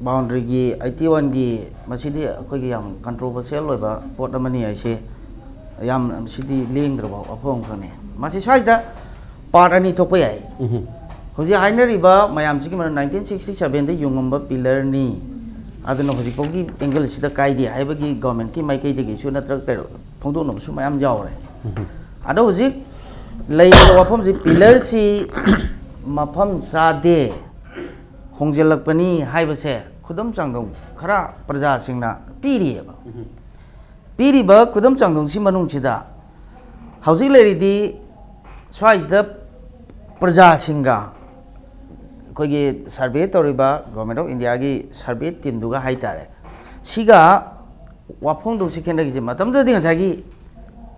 ꯕꯥꯎꯟꯗꯔꯤꯒꯤ ꯑꯩꯠꯇꯤ ꯋꯥꯟꯒꯤ, ꯃꯁꯤꯗꯤ ꯑꯩꯈꯣꯏꯒꯤ ꯌꯥꯝ ꯀꯟꯇ꯭ꯔꯣꯚꯔꯁꯤꯌꯦꯜ ꯑꯣꯏꯕ ꯄꯣꯠ ꯑꯃꯅꯤ ꯍꯥꯏꯁꯦ꯫ ꯌꯥꯝ ꯁꯤꯗꯤ ꯂꯦꯡꯗ꯭ꯔꯕ ꯋꯥꯐꯝ ꯑꯃꯈꯛꯅꯤ꯫ ꯃꯁꯤ ꯁ꯭ꯋꯥꯏꯗ ꯄꯥꯔꯠ ꯑꯅꯤ ꯊꯣꯛꯄ ꯌꯥꯏ꯫ ꯍꯧꯖꯤꯛ ꯍꯥꯏꯅꯔꯤꯕ ꯃꯌꯥꯝꯁꯤꯒꯤ ꯃꯔꯛ ꯅꯥꯏꯟꯇꯤꯟ ꯁꯤꯛꯁꯇꯤ ꯁꯚꯦꯟꯗ ꯌꯨꯡꯉꯝꯕ ꯄꯤꯂꯔꯅꯤ, ꯑꯗꯨꯅ ꯍꯧꯖꯤꯛꯐꯥꯎꯒꯤ ꯑꯦꯡꯒꯜꯁꯤꯗ ꯀꯥꯏꯗꯦ ꯍꯥꯏꯕꯒꯤ ꯒꯣꯔꯃꯦꯟꯠꯀꯤ ꯃꯥꯏꯀꯩꯗꯒꯤꯁꯨ ꯅꯠꯇ꯭ꯔꯒ ꯀꯩꯅꯣ ꯐꯣꯡꯗꯣꯛꯅꯕꯁꯨ ꯃꯌꯥꯝ ꯌꯥꯎꯔꯦ꯫ ꯑꯗꯣ ꯍꯧꯖꯤꯛ ꯂꯩꯔꯤꯕ ꯋꯥꯐꯝꯁꯤ, ꯄꯤꯂꯔꯁꯤ ꯃꯐꯝ ꯆꯥꯗꯦ, ꯍꯣꯡꯖꯤꯜꯂꯛꯄꯅꯤ ꯍꯥꯏꯕꯁꯦ ꯈꯨꯗꯝ ꯆꯥꯡꯗꯝ ꯈꯔ ꯄ꯭ꯔꯖꯥꯁꯤꯡꯅ ꯄꯤꯔꯤꯑꯕ꯫ ꯄꯤꯔꯤꯕ ꯈꯨꯗꯝ ꯆꯥꯡꯗꯝꯁꯤ ꯃꯅꯨꯡꯁꯤꯗ ꯍꯧꯖꯤꯛ ꯂꯩꯔꯤꯗꯤ ꯁ꯭ꯋꯥꯏꯁꯤꯗ ꯄ꯭ꯔꯖꯥꯁꯤꯡꯒ ꯑꯩꯈꯣꯏꯒꯤ ꯁꯔꯚꯦ ꯇꯧꯔꯤꯕ ꯒꯣꯔꯃꯦꯟ ꯑꯣꯐ ꯏꯟꯗꯤꯌꯥꯒꯤ ꯁꯔꯚꯦ ꯇꯤꯝꯗꯨꯒ ꯍꯥꯏꯇꯥꯔꯦ, ꯁꯤꯒ ꯋꯥꯐꯝꯗꯣꯛꯁꯤ ꯈꯦꯠꯅꯈꯤꯁꯦ꯫ ꯃꯇꯝꯗꯨꯗꯗꯤ ꯉꯁꯥꯏꯒꯤ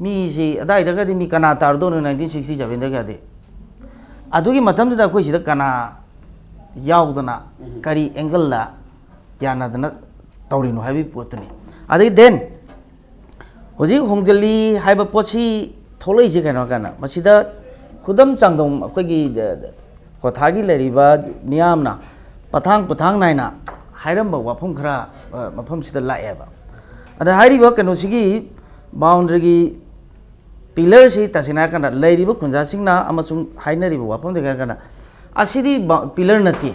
ꯃꯤꯁꯤ ꯑꯗꯥꯏꯗꯒꯗꯤ ꯃꯤ ꯀꯅꯥ ꯇꯥꯔꯨꯗꯧꯅꯣ ꯅꯥꯏꯟꯇꯤꯟ ꯁꯤꯛꯁꯇꯤ ꯁꯚꯦꯟꯗꯒꯗꯤ? ꯑꯗꯨꯒꯤ ꯃꯇꯝꯗꯨꯗ ꯑꯩꯈꯣꯏ ꯁꯤꯗ ꯀꯅꯥ ꯌꯥꯎꯗꯅ ꯀꯔꯤ ꯑꯦꯡꯒꯜꯗ ꯌꯥꯅꯗꯅ ꯇꯧꯔꯤꯅꯣ ꯍꯥꯏꯕꯒꯤ ꯄꯣꯠꯇꯨꯅꯤ꯫ ꯑꯗꯒꯤ ꯗꯦꯟ ꯍꯧꯖꯤꯛ ꯍꯣꯡꯖꯤꯜꯂꯤ ꯍꯥꯏꯕ ꯄꯣꯠꯁꯤ ꯊꯣꯛꯂꯛꯏꯁꯦ ꯀꯩꯅꯣ ꯍꯥꯏ ꯀꯥꯟꯗ, ꯃꯁꯤꯗ ꯈꯨꯗꯝ ꯆꯥꯡꯗꯝ ꯑꯩꯈꯣꯏꯒꯤ ꯀ꯭ꯋꯥꯊꯥꯒꯤ ꯂꯩꯔꯤꯕ ꯃꯤꯌꯥꯝꯅ ꯄꯊꯥꯡ ꯄꯊꯥꯡ ꯅꯥꯏꯅ ꯍꯥꯏꯔꯝꯕ ꯋꯥꯐꯝ ꯈꯔ, ꯑ, ꯃꯐꯝꯁꯤꯗ ꯂꯥꯛꯑꯦꯕ꯫ ꯑꯗ ꯍꯥꯏꯔꯤꯕ ꯀꯩꯅꯣꯁꯤꯒꯤ ꯕꯥꯎꯟꯗꯔꯤꯒꯤ ꯄꯤꯂꯔꯁꯤ ꯇꯁꯦꯡꯅ ꯍꯥꯏꯔꯀꯥꯟꯗ ꯂꯩꯔꯤꯕ ꯈꯨꯟꯖꯥꯁꯤꯡꯅ ꯑꯃꯁꯨꯡ ꯍꯥꯏꯅꯔꯤꯕ ꯋꯥꯐꯝꯗꯒꯤ ꯍꯥꯏꯔꯀꯥꯟꯗ ꯑꯁꯤꯗꯤ ꯕ-, ꯄꯤꯂꯔ ꯅꯠꯇꯦ,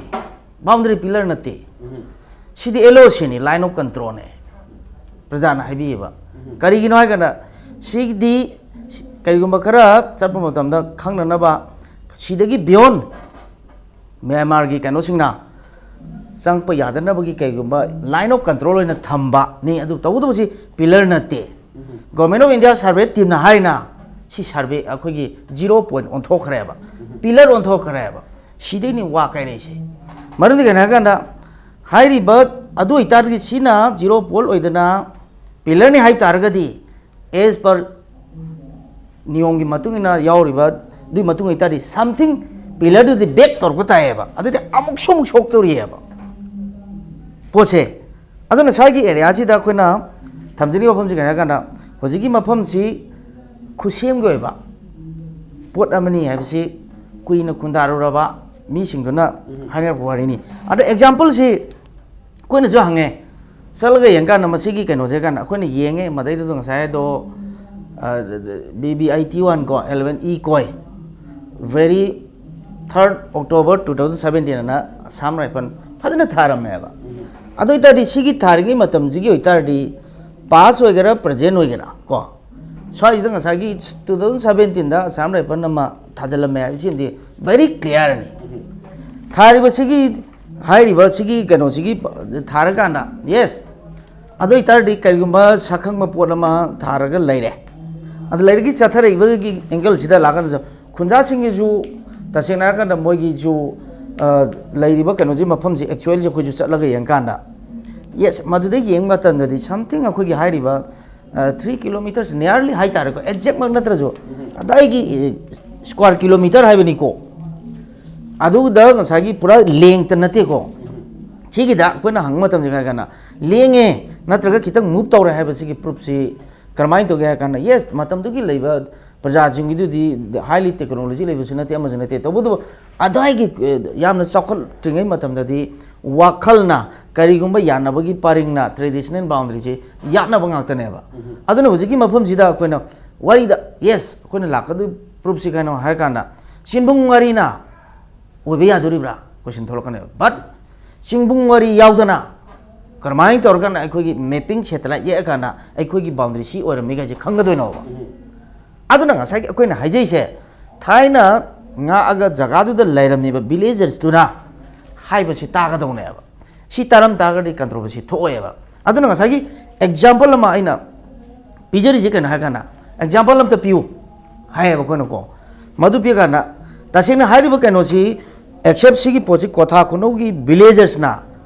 ꯕꯥꯎꯟꯗꯔꯤ ꯄꯤꯂꯔ ꯅꯠꯇꯦ, ꯁꯤꯗꯤ ꯑꯦꯜ ꯑꯣ ꯁꯤꯅꯤ, ꯂꯥꯏꯟ ꯑꯣꯐ ꯀꯟꯇ꯭ꯔꯣꯜꯅꯦ꯫ ꯄ꯭ꯔꯖꯥꯅ ꯍꯥꯏꯕꯤꯌꯦꯕ꯫ ꯀꯔꯤꯒꯤꯅꯣ ꯍꯥꯏꯔꯀꯥꯟꯗ ꯁꯤꯗꯤ ꯀꯔꯤꯒꯨꯝꯕ ꯈꯔ ꯆꯠꯄ ꯃꯇꯝꯗ ꯈꯪꯅꯅꯕ, ꯁꯤꯗꯒꯤ ꯕꯤꯌꯣꯟ ꯃ꯭ꯌꯥꯟꯃꯥꯔꯒꯤ ꯀꯩꯅꯣꯁꯤꯡꯅ ꯆꯪꯉꯛꯄ ꯌꯥꯗꯅꯕꯒꯤ ꯀꯩꯒꯨꯝꯕ line of control ꯑꯣꯏꯅ ꯊꯝꯕꯅꯤ꯫ ꯑꯗꯨ ꯇꯧꯒꯗꯕꯁꯤ pillar ꯅꯠꯇꯦ꯫ Government of India survey teamꯅ ꯍꯥꯏꯅ ꯁꯤ survey ꯑꯩꯈꯣꯏꯒꯤ zero point ꯑꯣꯟꯊꯣꯛꯈ꯭ꯔꯦꯕ, pillar ꯑꯣꯟꯊꯣꯛꯈ꯭ꯔꯦꯕ꯫ ꯁꯤꯗꯩꯅꯤ ꯋꯥ ꯀꯥꯏꯅꯩꯁꯦ꯫ ꯃꯔꯝꯗꯤ ꯀꯩꯅꯣ ꯍꯥꯏꯀꯥꯟꯗ, ꯍꯥꯏꯔꯤꯕ ꯑꯗꯨ ꯑꯣꯏꯇꯥꯔꯗꯤ ꯁꯤꯅ zero point ꯑꯣꯏꯗꯅ pillarꯅꯤ ꯍꯥꯏꯕ ꯇꯥꯔꯒꯗꯤ, as per ꯅꯤꯌꯣꯝꯒꯤ ꯃꯇꯨꯡ ꯏꯟꯅ ꯌꯥꯎꯔꯤꯕ ꯑꯗꯨꯒꯤ ꯃꯇꯨꯡ ꯑꯣꯏꯇꯥꯔꯗꯤ something pillarꯗꯨꯗꯤ back ꯇꯧꯔꯛꯄ ꯇꯥꯏꯌꯦꯕ꯫ ꯑꯗꯨꯗꯤ ꯑꯃꯨꯛꯁꯨ ꯑꯃꯨꯛ ꯁꯣꯛꯇꯧꯔꯤꯑꯕ ꯄꯣꯠꯁꯦ꯫ ꯑꯗꯨꯅ ꯁ꯭ꯋꯥꯏꯒꯤ areaꯁꯤꯗ ꯑꯩꯈꯣꯏꯅ ꯊꯝꯖꯅꯤꯡꯕ ꯋꯥꯐꯝꯁꯤ ꯀꯩꯅꯣ ꯍꯥꯏꯔꯀꯥꯟꯗ, ꯍꯧꯖꯤꯛꯀꯤ ꯃꯐꯝꯁꯤ ꯈꯨꯠꯁꯦꯝꯒꯤ ꯑꯣꯏꯕ ꯄꯣꯠ ꯑꯃꯅꯤ ꯍꯥꯏꯕꯁꯤ ꯀꯨꯏꯅ ꯈꯨꯟꯗꯥꯔꯨꯔꯕ ꯃꯤꯁꯤꯡꯗꯨꯅ ꯍꯥꯏꯅꯔꯛꯄ ꯋꯥꯔꯤꯅꯤ꯫ ꯑꯗ exampleꯁꯤ ꯑꯩꯈꯣꯏꯅꯁꯨ ꯍꯪꯉꯦ, ꯆꯠꯂꯒ ꯌꯦꯡꯀꯥꯟꯗ ꯃꯁꯤꯒꯤ ꯀꯩꯅꯣꯁꯦ ꯀꯥꯟꯗ ꯑꯩꯈꯣꯏꯅ ꯌꯦꯡꯉꯦ, ꯃꯗꯩꯗꯨꯗ ꯉꯁꯥꯏ ꯑꯗꯣ, ꯕꯤ ꯕꯤ ꯑꯥꯏ ꯇꯤ ꯋꯥꯟ ꯀꯣ, eleven E ꯀꯣꯏ, very third October two thousand seventeen ꯑꯅ Assam Rifle ꯐꯖꯅ ꯊꯥꯔꯝꯃꯦꯕ꯫ ꯑꯗꯨ ꯑꯣꯏꯇꯥꯔꯗꯤ ꯁꯤꯒꯤ ꯊꯥꯔꯤꯉꯩ ꯃꯇꯝꯁꯤꯒꯤ ꯑꯣꯏꯇꯥꯔꯗꯤ, past ꯑꯣꯏꯒꯦꯔꯥ present ꯑꯣꯏꯒꯦꯔꯥ ꯀꯣ, ꯁ꯭ꯋꯥꯏꯁꯤꯗ ꯉꯁꯥꯏꯒꯤ two thousand seventeenꯗ Assam Rifle ꯑꯃ ꯊꯥꯖꯤꯜꯂꯝꯃꯦ ꯍꯥꯏꯕꯁꯤꯃꯗꯤ very clearꯅꯤ꯫ ꯊꯥꯔꯤꯕꯁꯤꯒꯤ, ꯍꯥꯏꯔꯤꯕ ꯁꯤꯒꯤ ꯀꯩꯅꯣꯁꯤꯒꯤ ꯊꯥꯔꯀꯥꯟꯗ, yes, ꯑꯗꯨ ꯑꯣꯏꯇꯥꯔꯗꯤ ꯀꯔꯤꯒꯨꯝꯕ ꯁꯛꯈꯪꯕ ꯄꯣꯠ ꯑꯃ ꯊꯥꯔꯒ ꯂꯩꯔꯦ꯫ ꯑꯗꯨ ꯂꯩꯔꯒꯤ ꯆꯠꯊꯔꯛꯏꯕꯒꯤ angleꯁꯤꯗ ꯂꯥꯛꯀꯥꯟꯗꯁꯨ ꯈꯨꯟꯖꯥꯁꯤꯡꯒꯤꯁꯨ ꯇꯁꯦꯡꯅ ꯍꯥꯏꯔꯀꯥꯟꯗ ꯃꯣꯏꯒꯤꯁꯨ, ꯑ, ꯂꯩꯔꯤꯕ ꯀꯩꯅꯣꯁꯤ, ꯃꯐꯝꯁꯤ actualꯁꯤ ꯑꯩꯈꯣꯏꯁꯨ ꯆꯠꯂꯒ ꯌꯦꯡꯀꯥꯟꯗ, yes, ꯃꯗꯨꯗ ꯌꯦꯡꯕ ꯃꯇꯝꯗꯗꯤ something ꯑꯩꯈꯣꯏꯒꯤ ꯍꯥꯏꯔꯤꯕ, ꯑ, three kilometers nearly ꯍꯥꯏꯇꯥꯔꯦꯀꯣ, exactꯃꯛ ꯅꯠꯇ꯭ꯔꯁꯨ ꯑꯗꯥꯏꯒꯤ, ꯑ, square kilometer ꯍꯥꯏꯕꯅꯤꯀꯣ, ꯑꯗꯨꯗ ꯉꯁꯥꯏꯒꯤ ꯄꯨꯔꯥ length ꯅꯠꯇꯦꯀꯣ꯫ ꯁꯤꯒꯤꯗ ꯑꯩꯈꯣꯏꯅ ꯍꯪꯕ ꯃꯇꯝꯗ ꯀꯩ ꯀꯥꯟꯗ ꯂꯦꯡꯉꯦ ꯅꯠꯇ꯭ꯔꯒ ꯈꯤꯇꯪ move ꯇꯧꯔꯦ ꯍꯥꯏꯕꯁꯤꯒꯤ proofꯁꯤ ꯀꯔꯝꯍꯥꯏꯅ ꯇꯧꯒꯦ ꯍꯥꯏ ꯀꯥꯟꯗ, yes, ꯃꯇꯝꯗꯨꯒꯤ ꯂꯩꯕ ꯄ꯭ꯔꯖꯥꯁꯤꯡꯒꯤꯗꯨꯗꯤ highly technology ꯂꯩꯕꯁꯨ ꯅꯠꯇꯦ, ꯑꯃꯁꯨ ꯅꯠꯇꯦ, ꯇꯧꯕꯇꯕꯨ ꯑꯗꯥꯏꯒꯤ, ꯑ, ꯌꯥꯝꯅ ꯆꯥꯎꯈꯠꯇ꯭ꯔꯤꯉꯩ ꯃꯇꯝꯗꯗꯤ ꯋꯥꯈꯜꯅ ꯀꯔꯤꯒꯨꯝꯕ ꯌꯥꯅꯕꯒꯤ ꯄꯔꯤꯡꯅ traditional boundaryꯁꯤ ꯌꯥꯠꯅꯕ ꯉꯥꯛꯇꯅꯦꯕ꯫ ꯑꯗꯨꯅ ꯍꯧꯖꯤꯛꯀꯤ ꯃꯐꯝꯁꯤꯗ ꯑꯩꯈꯣꯏꯅ ꯋꯥꯔꯤꯗ, yes, ꯑꯩꯈꯣꯏꯅ ꯂꯥꯛꯀꯗꯣꯏ proofꯁꯤ ꯀꯩꯅꯣ ꯍꯥꯏꯔ ꯀꯥꯟꯗ, ꯆꯤꯡꯕꯨꯡ ꯋꯥꯔꯤꯅ ꯑꯣꯏꯕ ꯌꯥꯗꯣꯔꯤꯕ꯭ꯔꯥ question ꯊꯣꯛꯂꯛꯀꯅꯦꯕ꯫ But ꯆꯤꯡꯕꯨꯡ ꯋꯥꯔꯤ ꯌꯥꯎꯗꯅ ꯀꯔꯝꯍꯥꯏꯅ ꯇꯧꯔꯀꯥꯟꯗ ꯑꯩꯈꯣꯏꯒꯤ mapping satellite ꯌꯦꯛꯑꯀꯥꯟꯗ ꯑꯩꯈꯣꯏꯒꯤ boundary ꯁꯤ ꯑꯣꯏꯔꯝꯃꯤ ꯀꯥꯏꯁꯦ ꯈꯪꯒꯗꯣꯏꯅꯣꯕ? ꯑꯗꯨꯅ ꯉꯁꯥꯏꯒꯤ ꯑꯩꯈꯣꯏꯅ ꯍꯥꯏꯖꯩꯁꯦ, ꯊꯥꯏꯅ ꯉꯥꯛꯑꯒ ꯖꯒꯥꯗꯨꯗ ꯂꯩꯔꯝꯃꯤꯕ villagersꯇꯨꯅ ꯍꯥꯏꯕꯁꯤ ꯇꯥꯒꯗꯧꯅꯦꯕ꯫ ꯁꯤ ꯇꯥꯔꯝ ꯇꯥꯔꯒꯗꯤ ꯀꯟꯇ꯭ꯔꯣꯚꯔꯁꯤ ꯊꯣꯛꯑꯣꯏꯕ꯫ ꯑꯗꯨꯅ ꯉꯁꯥꯏꯒꯤ ꯑꯦꯛꯖꯥꯝꯄꯜ ꯑꯃ ꯑꯩꯅ ꯄꯤꯖꯔꯤꯁꯤ ꯀꯩꯅꯣ ꯍꯥꯏ ꯀꯥꯟꯗ, ꯑꯦꯛꯖꯥꯝꯄꯜ ꯑꯝꯇ ꯄꯤꯌꯨ ꯍꯥꯏꯌꯦꯕ ꯑꯩꯈꯣꯏꯅꯀꯣ꯫ ꯃꯗꯨ ꯄꯤꯔꯀꯥꯟꯗ ꯇꯁꯦꯡꯅ ꯍꯥꯏꯔꯤꯕ ꯀꯩꯅꯣꯁꯤ, ꯑꯦꯛꯁꯦꯞ ꯁꯤꯒꯤ ꯄꯣꯠꯁꯤ ꯀꯣꯊꯥ ꯈꯨꯅꯧꯒꯤ ꯚꯤꯂꯦꯖꯔꯁꯅ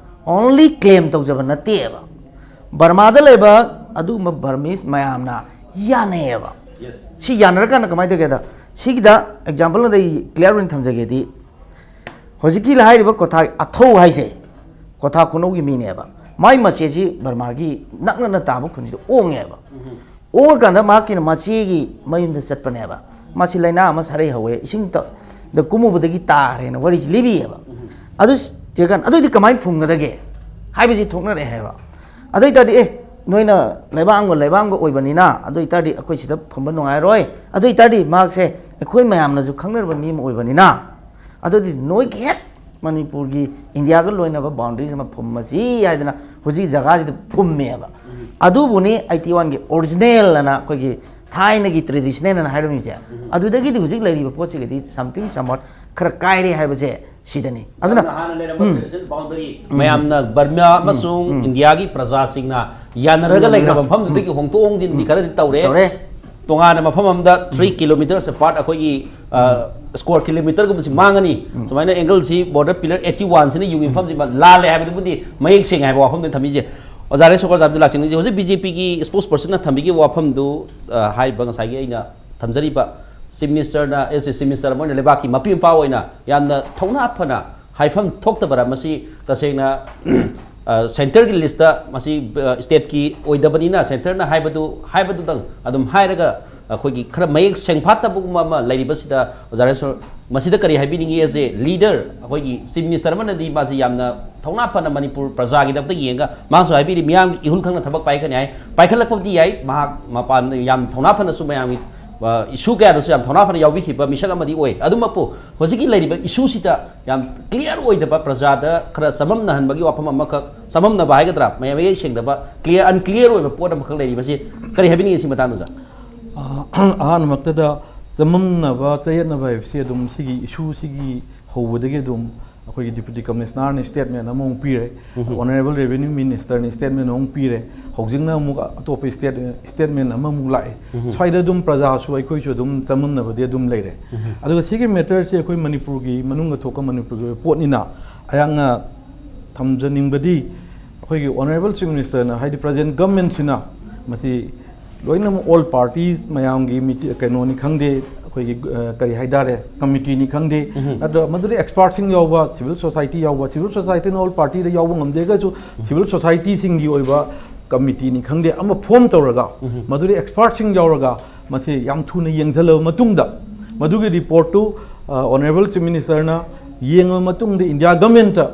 ꯑꯣꯟꯂꯤ ꯀ꯭ꯂꯦꯝ ꯇꯧꯖꯕ ꯅꯠꯇꯦꯕ꯫ ꯕꯔꯃꯥꯗ ꯂꯩꯕ ꯑꯗꯨꯒꯨꯝꯕ ꯕꯔꯃꯤꯁ ꯃꯌꯥꯝꯅ ꯌꯥꯅꯩꯌꯦꯕ꯫ ꯁꯤ ꯌꯥꯅꯔꯀꯥꯟꯗ ꯀꯃꯥꯏꯅ ꯇꯧꯒꯦꯗ, ꯁꯤꯒꯤꯗ ꯑꯦꯛꯖꯥꯝꯄꯜ ꯑꯃꯗ ꯑꯩ ꯀ꯭ꯂꯤꯌꯥꯔ ꯑꯣꯏꯅ ꯊꯝꯖꯒꯦꯗꯤ, ꯍꯧꯖꯤꯛꯀꯤ ꯍꯥꯏꯔꯤꯕ ꯀꯣꯊꯥ ꯑꯊꯧ ꯍꯥꯏꯁꯦ, ꯀꯣꯊꯥ ꯈꯨꯅꯧꯒꯤ ꯃꯤꯅꯦꯕ꯫ ꯃꯥꯏ ꯃꯆꯦꯁꯤ ꯕꯔꯃꯥꯒꯤ ꯅꯛꯅꯅ ꯇꯥꯕ ꯈꯨꯟꯁꯤꯗ ꯑꯣꯡꯉꯦꯕ꯫ ꯑꯣꯡꯉꯀꯥꯟꯗ ꯃꯍꯥꯛꯀꯤꯅ ꯃꯆꯦꯒꯤ ꯃꯌꯨꯝꯗ ꯆꯠꯄꯅꯦꯕ꯫ ꯃꯥꯁꯤ ꯂꯥꯏꯅꯥ ꯑꯃ ꯁꯥꯔꯩ ꯍꯧꯋꯦ, ꯏꯁꯤꯡꯗ ꯀꯨꯝꯃꯨꯕꯗꯒꯤ ꯇꯥꯈ꯭ꯔꯦꯅ ꯋꯥꯔꯤꯁꯤ ꯂꯤꯕꯤꯌꯦꯕ꯫ ꯑꯗꯨ ꯊꯤꯔꯀꯥꯟꯗ ꯑꯗꯨꯑꯣꯏꯗꯤ ꯀꯃꯥꯏꯅ ꯐꯨꯝꯒꯗꯒꯦ ꯍꯥꯏꯕꯁꯤ ꯊꯣꯛꯅꯔꯛꯑꯦ ꯍꯥꯏꯕ꯫ ꯑꯗꯨ ꯑꯣꯏꯇꯥꯔꯗꯤ, ꯑꯦ, ꯅꯣꯏꯅ ꯂꯩꯕꯥꯛ ꯑꯃꯒ ꯂꯩꯕꯥꯛ ꯑꯃꯒ ꯑꯣꯏꯕꯅꯤꯅ, ꯑꯗꯨ ꯑꯣꯏꯇꯥꯔꯗꯤ ꯑꯩꯈꯣꯏ ꯁꯤꯗ ꯐꯨꯝꯕ ꯅꯨꯡꯉꯥꯏꯔꯣꯏ꯫ ꯑꯗꯨ ꯑꯣꯏꯇꯥꯔꯗꯤ ꯃꯍꯥꯛꯁꯦ ꯑꯩꯈꯣꯏ ꯃꯌꯥꯝꯅꯁꯨ ꯈꯪꯅꯔꯕ ꯃꯤ ꯑꯃ ꯑꯣꯏꯕꯅꯤꯅ, ꯑꯗꯨꯗꯤ ꯅꯣꯏꯒꯤ ꯍꯦꯛ ꯃꯅꯤꯄꯨꯔꯒꯤ ꯏꯟꯗꯤꯌꯥꯒ ꯂꯣꯏꯅꯕ ꯕꯥꯎꯟꯗꯔꯤꯁ ꯑꯃ ꯐꯨꯝꯃꯁꯤ ꯍꯥꯏꯗꯅ ꯍꯧꯖꯤꯛ ꯖꯒꯥꯁꯤꯗ ꯐꯨꯝꯃꯦꯕ꯫ ꯑꯗꯨꯕꯨꯅꯤ ꯑꯩꯠꯇꯤ ꯋꯥꯟꯒꯤ ꯑꯣꯔꯤꯖꯤꯅꯦꯜ ꯑꯅ, ꯑꯩꯈꯣꯏꯒꯤ ꯊꯥꯏꯅꯒꯤ ꯇ꯭ꯔꯦꯗꯤꯁꯅꯦꯜ ꯑꯅ ꯍꯥꯏꯔꯝꯃꯤꯁꯦ꯫ ꯑꯗꯨꯗꯒꯤꯗꯤ ꯍꯧꯖꯤꯛ ꯂꯩꯔꯤꯕ ꯄꯣꯠꯁꯤꯒꯗꯤ something somewhat ꯈꯔ ꯀꯥꯏꯔꯦ ꯍꯥꯏꯕꯁꯦ ꯁꯤꯗꯅꯤ꯫ ꯑꯗꯨꯅ ꯌꯥꯝꯅ ꯍꯥꯟꯅ ꯂꯩꯔꯝꯕ ꯎꯝ꯫ Tradition boundary ꯎꯝ꯫ ꯃꯌꯥꯝꯅ ꯕꯔꯃꯥ ꯎꯝ꯫ ꯑꯃꯁꯨꯡ ꯎꯝ꯫ ꯏꯟꯗꯤꯌꯥꯒꯤ ꯄ꯭ꯔꯖꯥꯁꯤꯡꯅ ꯌꯥꯅꯔꯒ ꯎꯝ꯫ ꯂꯩꯈ꯭ꯔꯕ ꯃꯐꯝꯗꯨꯗꯒꯤ ꯎꯝ꯫ ꯍꯣꯡꯗꯣꯛ ꯍꯣꯡꯖꯤꯟꯗꯤ ꯎꯝ꯫ ꯈꯔꯗꯤ ꯇꯧꯔꯦ꯫ ꯇꯧꯔꯦ꯫ ꯇꯣꯉꯥꯟꯅ ꯃꯐꯝ ꯑꯃꯗ three kilometers apart ꯑꯩꯈꯣꯏꯒꯤ, ꯑ, square kilometer ꯒꯨꯝꯕꯁꯤ ꯃꯥꯡꯉꯅꯤ꯫ ꯎꯝ꯫ ꯁꯨꯃꯥꯏꯅ angle ꯁꯤ border pillar eighty one ꯁꯤꯅ ꯌꯨꯡꯉꯤ ꯃꯐꯝꯁꯤ ꯃꯥ-, ꯂꯥꯜꯂꯦ ꯍꯥꯏꯕꯗꯨꯕꯨꯗꯤ ꯃꯌꯦꯛ ꯁꯦꯡꯉꯦ ꯍꯥꯏꯕ ꯋꯥꯐꯝꯗꯨ ꯊꯝꯃꯤꯁꯦ꯫ ꯑꯣꯖꯥ ꯔꯦꯁꯣꯀꯔ ꯖꯥꯕꯤꯗ ꯂꯥꯛꯆꯅꯤꯡꯉꯤꯁꯦ, ꯍꯧꯖꯤꯛ BJP ꯒꯤ spokesperson ꯅ ꯊꯝꯕꯤꯈꯤꯕ ꯋꯥꯐꯝꯗꯨ, ꯑ, ꯍꯥꯏꯔꯤꯕ ꯉꯁꯥꯏꯒꯤ ꯑꯩꯅ ꯊꯝꯖꯔꯤꯕ Chief Minister ꯅ, as a Chief Minister ꯑꯃ ꯑꯣꯏꯅ ꯂꯩꯕꯥꯛꯀꯤ ꯃꯄꯤ ꯃꯄꯥ ꯑꯣꯏꯅ ꯌꯥꯝꯅ ꯊꯧꯅꯥ ꯐꯅ ꯍꯥꯏꯐꯝ ꯊꯣꯛꯇꯕꯔꯥ? ꯃꯁꯤ ꯇꯁꯦꯡꯅ, ꯑ, centre ꯒꯤ list ꯇ ꯃꯁꯤ, ꯑ, state ꯀꯤ ꯑꯣꯏꯗꯕꯅꯤꯅ centre ꯅ ꯍꯥꯏꯕꯗꯨ, ꯍꯥꯏꯕꯗꯨꯗꯪ ꯑꯗꯨꯝ ꯍꯥꯏꯔꯒ ꯑꯩꯈꯣꯏꯒꯤ ꯈꯔ ꯃꯌꯦꯛ ꯁꯦꯡꯐꯥꯠꯇꯕꯒꯨꯝꯕ ꯑꯃ ꯂꯩꯔꯤꯕꯁꯤꯗ, ꯑꯣꯖꯥ ꯔꯦꯁꯣ-, ꯃꯁꯤꯗ ꯀꯔꯤ ꯍꯥꯏꯕꯤꯅꯤꯡꯉꯤ? As a leader, ꯑꯩꯈꯣꯏꯒꯤ Chief Minister ꯑꯃꯅꯗꯤ ꯃꯥꯁꯤ ꯌꯥꯝꯅ ꯊꯧꯅꯥ ꯐꯅ ꯃꯅꯤꯄꯨꯔ ꯄ꯭ꯔꯖꯥꯒꯤꯗꯃꯛꯇ ꯌꯦꯡꯉꯒ ꯃꯥꯁꯨ ꯍꯥꯏꯕꯤꯔꯤ, ꯃꯤꯌꯥꯝꯒꯤ ꯏꯍꯨꯜ ꯈꯪꯅ ꯊꯕꯛ ꯄꯥꯏꯈꯠꯀꯅꯤ ꯍꯥꯏ꯫ ꯄꯥꯏꯈꯠꯂꯛꯄꯕꯨꯗꯤ ꯌꯥꯏ, ꯃꯍꯥꯛ ꯃꯄꯥꯟꯗ ꯌꯥꯝ ꯊꯧꯅꯥ ꯐꯅꯁꯨ ꯃꯌꯥꯝꯒꯤ, ꯑ, issue ꯀꯌꯥꯗꯁꯨ ꯌꯥꯝ ꯊꯧꯅꯥ ꯐꯅ ꯌꯥꯎꯕꯤꯈꯤꯕ ꯃꯤꯁꯛ ꯑꯃꯗꯤ ꯑꯣꯏ꯫ ꯑꯗꯨꯃꯛꯄꯨ ꯍꯧꯖꯤꯛꯀꯤ ꯂꯩꯔꯤꯕ issue ꯁꯤꯗ ꯌꯥꯝ clear ꯑꯣꯏꯗꯕ, ꯄ꯭ꯔꯖꯥꯗ ꯈꯔ ꯆꯃꯝꯅꯍꯟꯕꯒꯤ ꯋꯥꯐꯝ ꯑꯃꯈꯛ, ꯆꯃꯝꯅꯕ ꯍꯥꯏꯒꯗ꯭ꯔꯥ, ꯃꯌꯥꯝ ꯃꯌꯦꯛ ꯁꯦꯡꯗꯕ, clear, unclear ꯑꯣꯏꯕ ꯄꯣꯠ ꯑꯃꯈꯛ ꯂꯩꯔꯤꯕꯁꯤ ꯀꯔꯤ ꯍꯥꯏꯕꯤꯅꯤꯡꯉꯤ ꯁꯤ ꯃꯇꯥꯡꯗ, ꯑꯣꯖꯥ? ꯑ, ꯑꯍꯥꯟꯕꯃꯛꯇꯗ ꯆꯃꯝꯅꯕ, ꯆꯌꯦꯠꯅꯕ ꯍꯥꯏꯕꯁꯤ ꯑꯗꯨꯝ ꯁꯤꯒꯤ issue ꯁꯤꯒꯤ ꯍꯧꯕꯗꯒꯤ ꯑꯗꯨꯝ ꯑꯩꯈꯣꯏꯒꯤ ꯗꯤꯄ꯭ꯌꯨꯇꯤ ꯀꯃꯤꯁꯅꯔꯅ ꯁ꯭ꯇꯦꯠꯃꯦꯟ ꯑꯃꯃꯨꯛ ꯄꯤꯔꯦ, ꯑꯣꯅꯔꯦꯕꯜ ꯔꯦꯚꯦꯅ꯭ꯌꯨ ꯃꯤꯅꯤꯁꯇꯔꯅ ꯁ꯭ꯇꯦꯠꯃꯦꯟ ꯑꯃꯃꯨꯛ ꯄꯤꯔꯦ, ꯍꯧꯖꯤꯛꯅ ꯑꯃꯨꯛ ꯑꯇꯣꯞꯄ ꯁ꯭ꯇꯦꯠ ꯁ꯭ꯇꯦꯠꯃꯦꯟ ꯑꯃꯃꯨꯛ ꯂꯥꯛꯑꯦ꯫ ꯁ꯭ꯋꯥꯏꯗ ꯑꯗꯨꯝ ꯄ꯭ꯔꯖꯥꯁꯨ ꯑꯩꯈꯣꯏꯁꯨ ꯑꯗꯨꯝ ꯆꯃꯝꯅꯕꯗꯤ ꯑꯗꯨꯝ ꯂꯩꯔꯦ꯫ ꯑꯗꯨꯒ ꯁꯤꯒꯤ ꯃꯦꯇꯔꯁꯤ ꯑꯩꯈꯣꯏ ꯃꯅꯤꯄꯨꯔꯒꯤ ꯃꯅꯨꯡꯗ ꯊꯣꯛꯄ ꯃꯅꯤꯄꯨꯔꯒꯤ ꯑꯣꯏꯕ ꯄꯣꯠꯅꯤꯅ ꯑꯩꯍꯥꯛꯅ ꯊꯝꯖꯅꯤꯡꯕꯗꯤ, ꯑꯩꯈꯣꯏꯒꯤ ꯑꯣꯅꯔꯦꯕꯜ ꯆꯤꯐ ꯃꯤꯅꯤꯁꯇꯔꯅ, ꯍꯥꯏꯗꯤ ꯄ꯭ꯔꯖꯦꯟ ꯒꯚꯔꯟꯃꯦꯟꯁꯤꯅ ꯃꯁꯤ ꯂꯣꯏꯅꯃꯛ ꯑꯣꯜ ꯄꯥꯔꯇꯤꯁ ꯃꯌꯥꯝꯒꯤ ꯃꯤꯇꯤ-, ꯀꯩꯅꯣꯅꯤ ꯈꯪꯗꯦ, ꯑꯩꯈꯣꯏꯒꯤ, ꯑ, ꯀꯔꯤ ꯍꯥꯏꯇꯥꯔꯦ, ꯀꯃꯤꯇꯤꯅꯤ ꯈꯪꯗꯦ, ꯅꯠꯇ꯭ꯔꯒ ꯃꯗꯨꯗ ꯑꯦꯛꯁꯄꯥꯔꯠꯁꯤꯡ ꯌꯥꯎꯕ, ꯁꯤꯚꯤꯜ ꯁꯣꯁꯥꯏꯇꯤ ꯌꯥꯎꯕ, ꯁꯤꯚꯤꯜ ꯁꯣꯁꯥꯏꯇꯤꯅ ꯑꯣꯜ ꯄꯥꯔꯇꯤꯗ ꯌꯥꯎꯕ ꯉꯝꯗꯦ ꯍꯥꯏꯔꯒꯁꯨ ꯁꯤꯚꯤꯜ ꯁꯣꯁꯥꯏꯇꯤꯁꯤꯡꯒꯤ ꯑꯣꯏꯕ ꯀꯃꯤꯇꯤꯅꯤ ꯈꯪꯗꯦ, ꯑꯃ ꯐꯣꯝ ꯇꯧꯔꯒ ꯃꯗꯨꯗ ꯑꯦꯛꯁꯄꯥꯔꯠꯁꯤꯡ ꯌꯥꯎꯔꯒ ꯃꯁꯤ ꯌꯥꯝ ꯊꯨꯅ ꯌꯦꯡꯁꯤꯜꯂꯕ ꯃꯇꯨꯡꯗ ꯃꯗꯨꯒꯤ ꯔꯤꯄꯣꯔꯠꯇꯨ, ꯑ, ꯑꯣꯅꯔꯦꯕꯜ ꯆꯤꯐ ꯃꯤꯅꯤꯁꯇꯔꯅ ꯌꯦꯡꯉꯕ ꯃꯇꯨꯡꯗ ꯏꯟꯗꯤꯌꯥ ꯒꯚꯔꯟꯃꯦꯟꯠꯇ